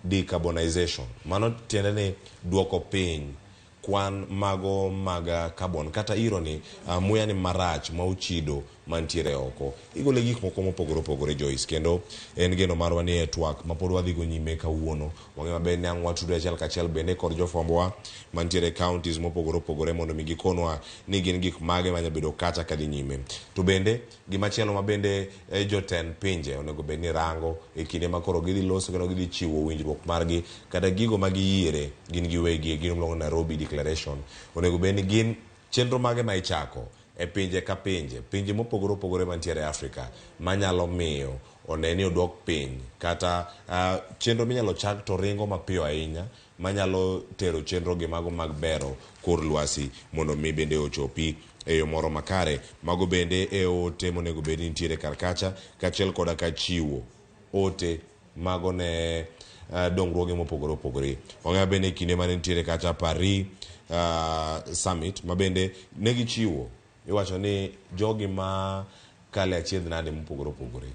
decarbonization. Mano tiende ni duoko piny kwan mago mag carbon kata iro ni muya ni marach ma ochido mantiere oko. Igole gik moko mopogore opogore Joyce, kendo en geno marwa ni e twak ma pod wadhi go nyime kawuono. Wang'e maber ni ang' watudre achiel kachiel bende kod jofwambowa mantiere e counties mopogore opogore mondo mi gikonwa ni gin gik mage manya bedo kacha kadhi nyime. To bende gimachielo ma bende jotend pinje onego bed ni rango e kinde ma koro gidhi loso kendo gidhi chiwo winjruok margi kata gigo ma giyiere gin giwegi e gino miluongo ni Nairobi Declaration. Onego bed ni gin chenro mage ma ichako e pinje ka pinje, pinje mopogore opogore mantiere e Afrika manyalo miyo one ni oduok piny kata chenro minyalo chak to ringo mapiyo ahinya manyalo tero chenro gi mago mag bero kor lwasi mondo mi bende ochopi e yo moro makare. Mago bende e ote monego bed ni nitiere kar kacha kaachiel koda ka chiwo ote mago ne dongruoge mopogore opogore. Wang'eyo bende kinde mane nitiere kacha Paris summit ma bende ne gichiwo iwacho ni jogi ma kale achiedh nade mopogore opogore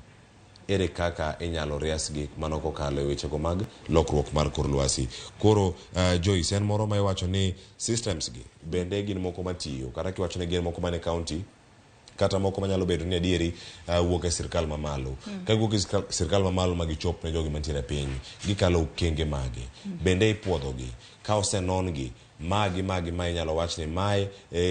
ere kaka inyalo riasgi mano kokalo e wechego mag lokruok mar kor lwasi. Koro Joyce en moro ma iwacho ni systems gi bende gin moko matiyo kata kiwacho ni gin moko mane county kata moko manyalo bedo ni adieri wuok e sirkal mamalo. Ka giwuok e sirkal mamalo ma gichop ne jogi mantiere e piny, gikalo okenge mage. Bende ipuodhogi, ka osenon gi, magi magi ma inyalo wach ni mae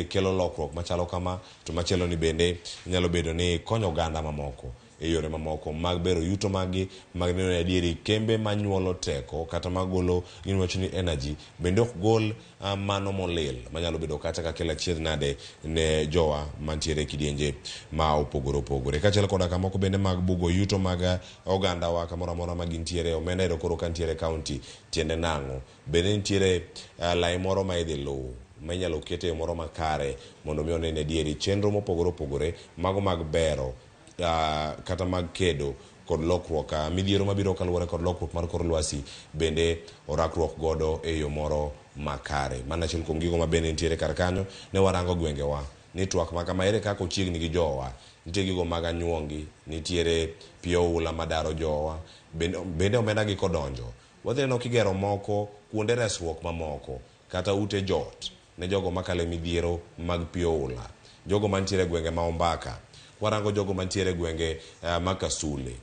kelo lokruok machalo kama, to machielo ni bende nyalo bedo ni konyo oganda mamoko e yore mamoko mag bero yuto maggi, mag neno ni adieri kembe manyuolo teko kata magolo gimiwacho ni energy bende ok gol mano molil manyalo bedo kata ka kelo achiedh nade ne jowa mantiere e kidienje ma opogore opogore. Kaachiel koda kamoko bende mag bugo yuto mag ogandawa kamoro amora ma gintiere, omenda ero koro ka ntiere e county, tiende nang'o? Bende nitiere lai moro ma idhi luw ma inyalo ket e yo moro makare mondo mi one ni adieri chenro mopogore opogore mago mag bero kata mag kedo kod lokruok midhiero mabiro kaluwore kod lokruok mar kor lwasi bende orakruok godo e yo moro makare. Mano achiel kuom gigo ma bende nitiere kar kanyo ne warango gwengewa ni twak ma kama ere kaka ochiegni gi jowa. Nitie gigo mag anyuongi, nitiere pi oula madaro jowa, bende omenda gi kodonjo wadhi neno kigero moko kuonde resruok mamoko kata ute jot ne jogo makale midhiero mag pi oula, jogo mantiere e gwenge ma Ombaka, warango jogo mantiere e gwenge mag Kasule,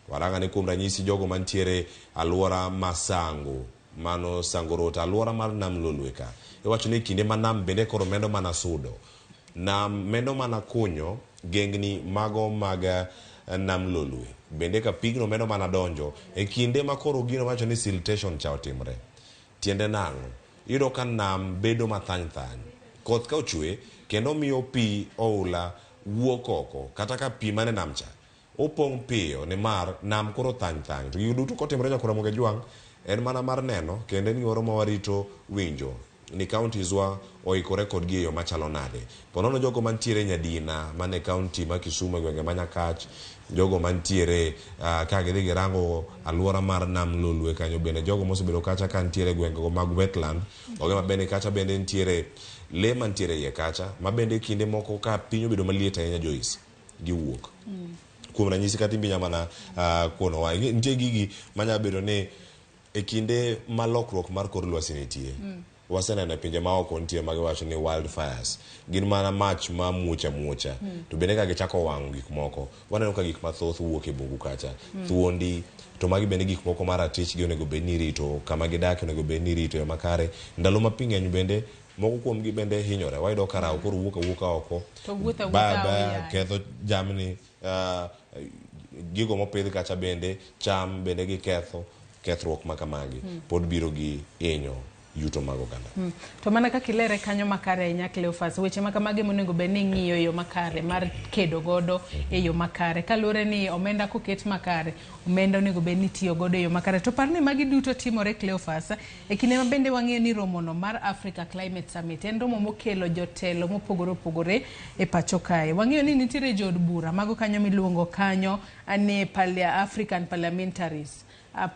warango ni kuom ranyisi jogo mantiere aluora ma Sango, mano Sango Rota, aluora mar Nam Lolwe ka. Iwacho ni kinde ma nam bende koro medo mana sudo, nam medo mana kunyo gengni mago mag Nam Lolwe, bende ka pigno medo mana donjo e kinde ma koro gino wacho ni siltation cha otimre. Tiende nang'o? Iyudo ka nam bedo mathany thany. Koth ka ochwe kendo miyo pi oula wuok oko kata ka pi mane nam cha opong' piyo nimar nam koro thany thany. To gigo duto kotimore nyaka Ramogi Ajwang' en mana mar neno kendo en gimoro ma warito winjo ni counties wa oikore kodgi e yo machalo nade. Ponono jogo mantiere Nyadina mane county ma Kisumu e gwenge ma Nyakach, jogo mantiere ka gidhi girango aluora mar Nam Lolwe kanyo bende jogo mosebedo kacha ka nitiere gwengego mag wetland, ogema bende kacha bende nitiere lee mantiere iye kacha ma bende kinde moko ka piny obedo maliet ahinya Joyce, giwuok. Kuom ranyisi kata imbi mana konowa, nitie gigi manyalo bedo ni e kinde ma lokruok mar kor lwasi nitie, waseneno e pinje maoko nitie ma giwacho ni wildfires gin mana mach ma muoch amuocha. To bende ka gichako wang'o gik moko, waneno ka gik mathoth wuok e bungu kacha, thuondi, to magi bende gik moko ma ratichgi onego bed ni irito, kama gidake onego bed ni irito e yo makare. Ndalo ma pi ng'eny bende moko kuomgi bende hinyore. Wayudo ka rawo koro wuok awuoka oko, To wuotho awuotha baba aoyaye. ketho jamni, gigo mopidh kacha bende cham bende giketho. Kethruok ma kamagi pod biro gi hinyo yuto mag oganda. To mana kaka ilere kanyo makare ahinya Cleophas, weche ma kamagi monego bed ni ing'iyo e yo makare mar kedo godo e yo makare. Kaluwore ni omenda koket makare, omenda onego bed ni itiyo godo e yo makare. To par ni magi duto timore Cleophas, e kinde ma bende wang'eyo ni romono mar Africa Climate Summit en romo mokelo jotelo mopogore opogore e pacho kae. Wang'eyo ni nitiere jood bura mago kanyo miluongo kanyo ni African Parliamentaries.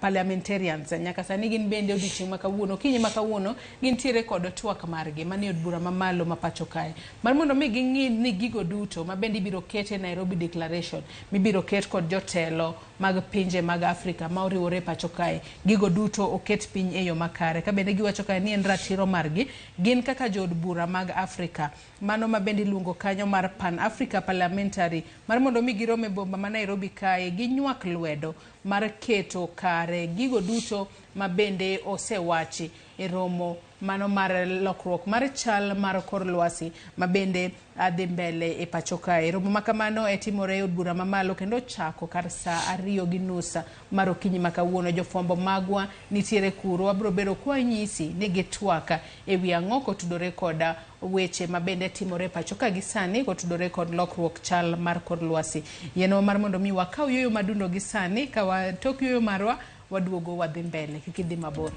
Parliamentarians nyaka sani gin bende odiochieng' ma kawuono okinyi ma kawuono gintiere kod twak margi manie od bura mamalo ma pacho kae mar mondo mi ging'i ni gigo duto ma bende ibiro ket e Nairobi Declaration mibiro ket kod jotelo mag pinje mag Afrika ma oriwore e pacho kae gigo duto oket piny e yo makare ka bende giwacho kae ni en ratiro margi gin kaka jood bura mag Afrika mano ma bende iluongo kanyo mar Pan Africa Parliamentary mar mondo mi girom e boma ma Nairobi kae ginywak lwedo mar keto kare gigo duto ma bende osewachi e romo mano mar lokruok mar chal mar kor lwasi ma bende dhi mbele e pacho kae. Romo ma kamano e timore e od bura mamalo kendo chako kar saa 2:30 mar okinyi ma kawuono. Jofwambo magwa nitiere kuro, wabiro bedo kwanyisi ni gitwak e wi ang'o kotudore kod weche ma bende timore e pacho ka gi sani kotudore kod lokruok chal mar kor lwasi. Yienwa mar mondo mi wakaw yueyo madundo gi sani, ka tok yueyo marwa waduogo wadhi mbele, kik idhi mabor.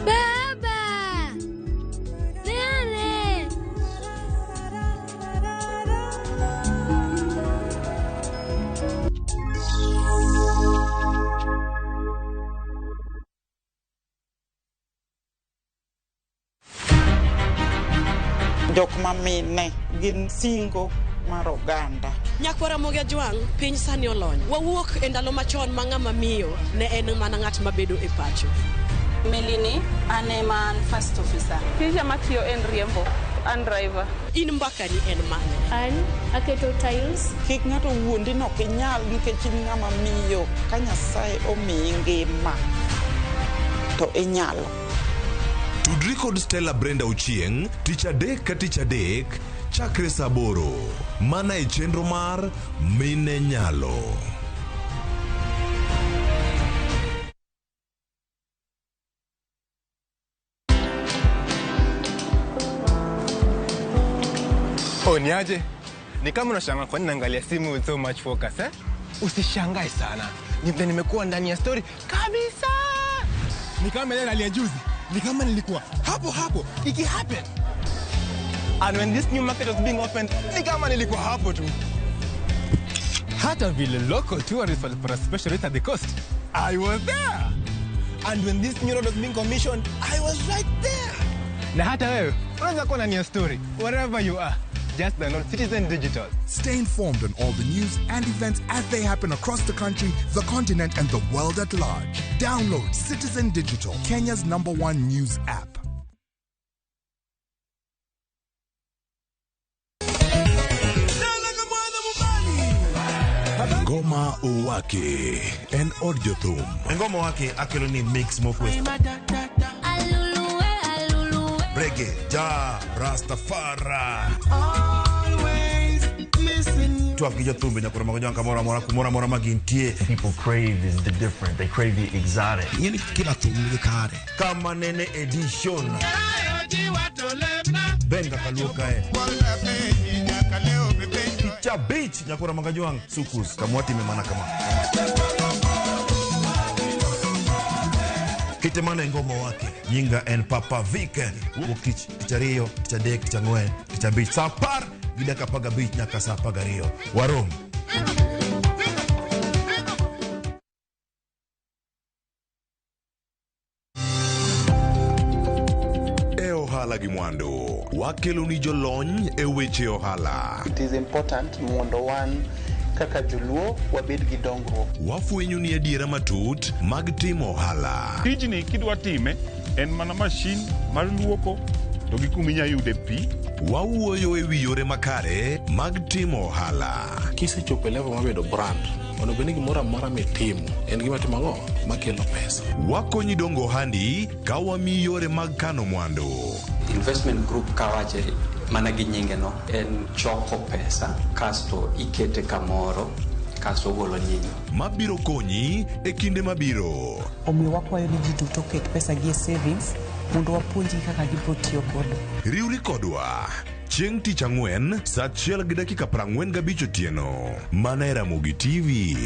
Baba! Nene! Jok ma mine gin singo mar oganda. Nyakwa Ramogi Ajwang', piny sani olony. Wawuok e ndalo machon ma ng'ama miyo ne en mana ng'at mabedo e pacho. Melini, an ema an first officer. Tija matiyo en riembo, an driver. In mbakani en mane? An aketo tiles. Kik ng'ato wuondi ni ok inyal nikech in ng'ama miyo. Ka Nyasaye omiyi ngima to inyalo. Tudri kod Stella Brenda Ochieng' tich adek ka tich adek chakre saa 8 mana e chenro mar Mine Nyalo. Oh, ni aje? Ni kama unashangaa kwa nini naangalia simu with so much focus, eh? Usishangae sana. Ni vile nimekuwa ndani ya story kabisa. Ni kama ile hali ya juzi. Ni kama nilikuwa hapo hapo iki happen. And when this new market was being opened, ni kama nilikuwa hapo tu. Hata vile local tourists walipata special rate at the coast, I was there. And when this new road was being commissioned, I was right there. Na hata wewe unaweza kuwa ndani ya story wherever you are. Just download Citizen Digital. Stay informed on all the news and events as they happen across the country, the continent, and the world at large. Download Citizen Digital, Kenya's number one news app. Ngoma Owake en od jothum. Ngoma Owake akelo ni mix mokwe. Reggae, ja, Rastafari. Twak gi jothumbe nyaka romo gi kamoro amora kumoro amora ma gintie. People crave is the different. They crave the exotic. Ing'eni kila thum nigi kare. Kama nene edition. Benga kaluo kae. Cha beach nyakura magajwang sukus kamwati mana kama. Kite mana ngoma wake Nyinga en Papa Vic wuok tich tich ariyo tich adek tich ang'wen tich abich saa apar gi dakika apar gabich nyaka saa apar gariyo warom. E ohala gi mwandu, wakelo ni jolony e weche ohala. It is important mondo wan kaka joluo wabed gi dongruok. Wafwenyo ni adiera matut mag timo ohala. Tijni kidwa time en mana mashin mar luoko to gi kuma inya yude pi. Wawuoyo e wi yore makare mag timo ohala. Kisechopo e level mar bedo brand, onego bed ni gimoro amora mitimo en gima timo ang'o makelo pesa. Wakonyi dongo ohandi ka wamiyi yore mag kano mwandu. Investment group kawache mana gi nyinge no en choko pesa kasto ikete kamoro kasto ogolo nyinyo. Mabiro konyi e kinde mabiro. Omiyo wakwayo ni ji duto oket pesa gi e savings mondo wapuonjgi kaka gibiro tiyo godo. Riwri kodwa chieng' tich ang'wen saa 1:45 otieno mana e Ramogi TV.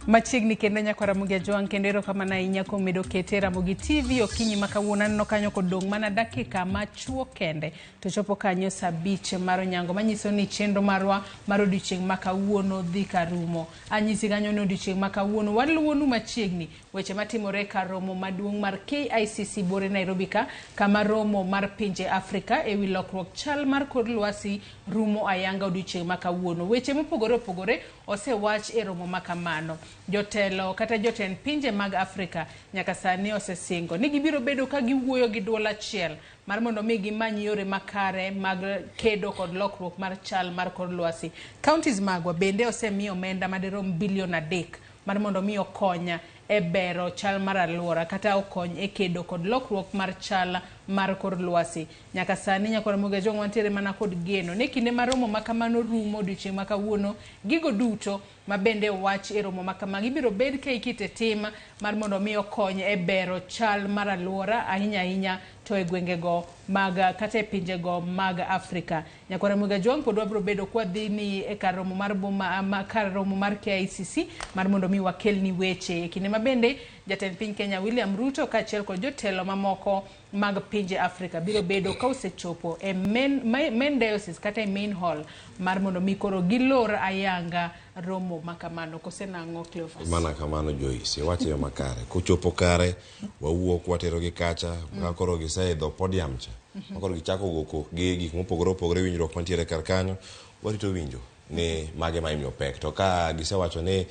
Machiegni kendo nyakwa Ramogi Ajwang' kendo erokamano ahinya kuom medo kete Ramogi TV okinyi ma kawuono aneno kanyo kodong' mana dakika machuok kende to chopo kanyo saa abich mar onyango manyiso ni chenro marwa mar odiochieng' ma kawuono dhi karumo. Anyisi kanyo ni odiochieng' ma kawuono waluwonu machiegni weche matimore kar romo maduong' mar KICC Bore Nairobi ka kama romo mar pinje Afrika ewi lokruok chal mar kor lwasi rumo ayanga odiochieng' ma kawuono. Weche mopogore opogore osewach e romo ma kamano. Jotelo kata jotend pinje mag Afrika nyaka sani osesingo ni gibiro bedo ka giwuoyo gi duol achiel mar mondo mi gimany yore makare mag kedo kod lokruok mar chal mar kor lwasi. Counties magwa bende osemiyo omenda madirom bilion 3 mar mondo mi okonya e bero chal mar alwora kata okony e kedo kod lokruok mar chal mar kor lwasi. Nyaka sani nyakwa Ramogi Ajwang' wantiere mana kod geno ni kinde ma romo ma kamano rumo odiochieng' ma kawuono, gigo duto ma bende owach e romo ma kamagi ibiro bed ka ikete tim mar mondo mi okony e bero chal mar alwora ahinya ahinya to e gwengego mag kata e pinjego mag Afrika. Nyakwa Ramogi Ajwang' pod wabiro bedo kwadhi ni e kar romo mar boma kar romo mar KICC mar mondo mi wakelni weche e kinde ma bende jatend piny Kenya William Ruto kaachiel kod jotelo mamoko mag pinje Afrika biro bedo ka osechopo e main diocese kata e main hall mar mondo mi koro gilor ayanga romo makamano. Kose nang'o Cleophas? Mana kamano Joyce, iwacho yo makare. Kochopo kare wawuok watero gi kacha ka koro giseidho podium cha. Koro gichako go kokgi gik mopogore opogore winjruok mantiere kar kanyo warito winjo ni mage ma imiyo pek to ka gisewacho ni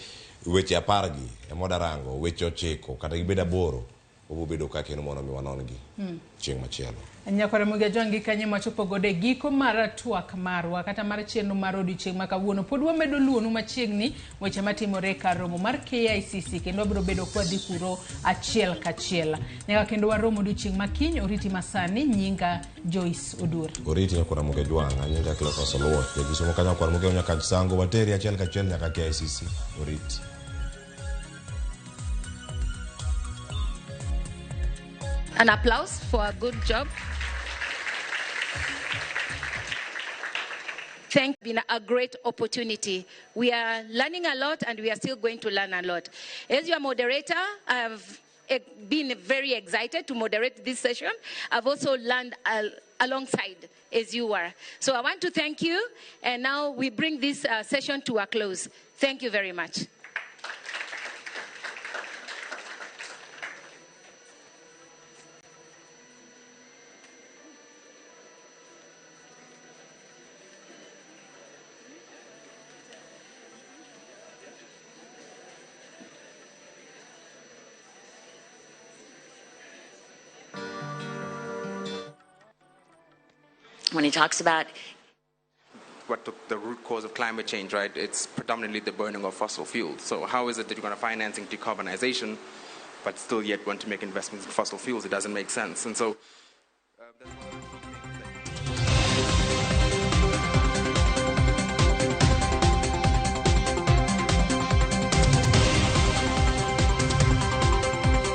weche 10 gi ema odarango weche 9 kata gibed 8 Wabiro bedo ka kendo mondo mi wanon gi chieng' machielo. Nyakwar Ramogi Ajwang' gi kanye machopo godo e giko mar twak marwa kata mar chenro mar odiochieng' ma kawuono. Pod wamedo luwonu machiegni weche matimore e kar romo mar KICC kendo wabiro bedo kwadhi kuro achiel kachiel. Nyaka kendo warom odiochieng' ma kiny, oriti masani, nyinga Joyce Odur. Oriti nyakwar Ramogi Ajwang', anyinga Cleophas Oluoch, jakisumo ka nyakwar Ramogi nyaka Sango wateri achiel kachiel nyaka KICC. Oriti. An applause for a good job. Thank you. Been a great opportunity. We are learning a lot and we are still going to learn a lot. As your moderator, I've been very excited to moderate this session. I've also learned alongside as you were. So I want to thank you, and now we bring this session to a close. Thank you very much. When he talks about what the root cause of climate change, right? It's predominantly the burning of fossil fuels. So how is it that you're going to financing decarbonization, but still yet want to make investments in fossil fuels? It doesn't make sense. And so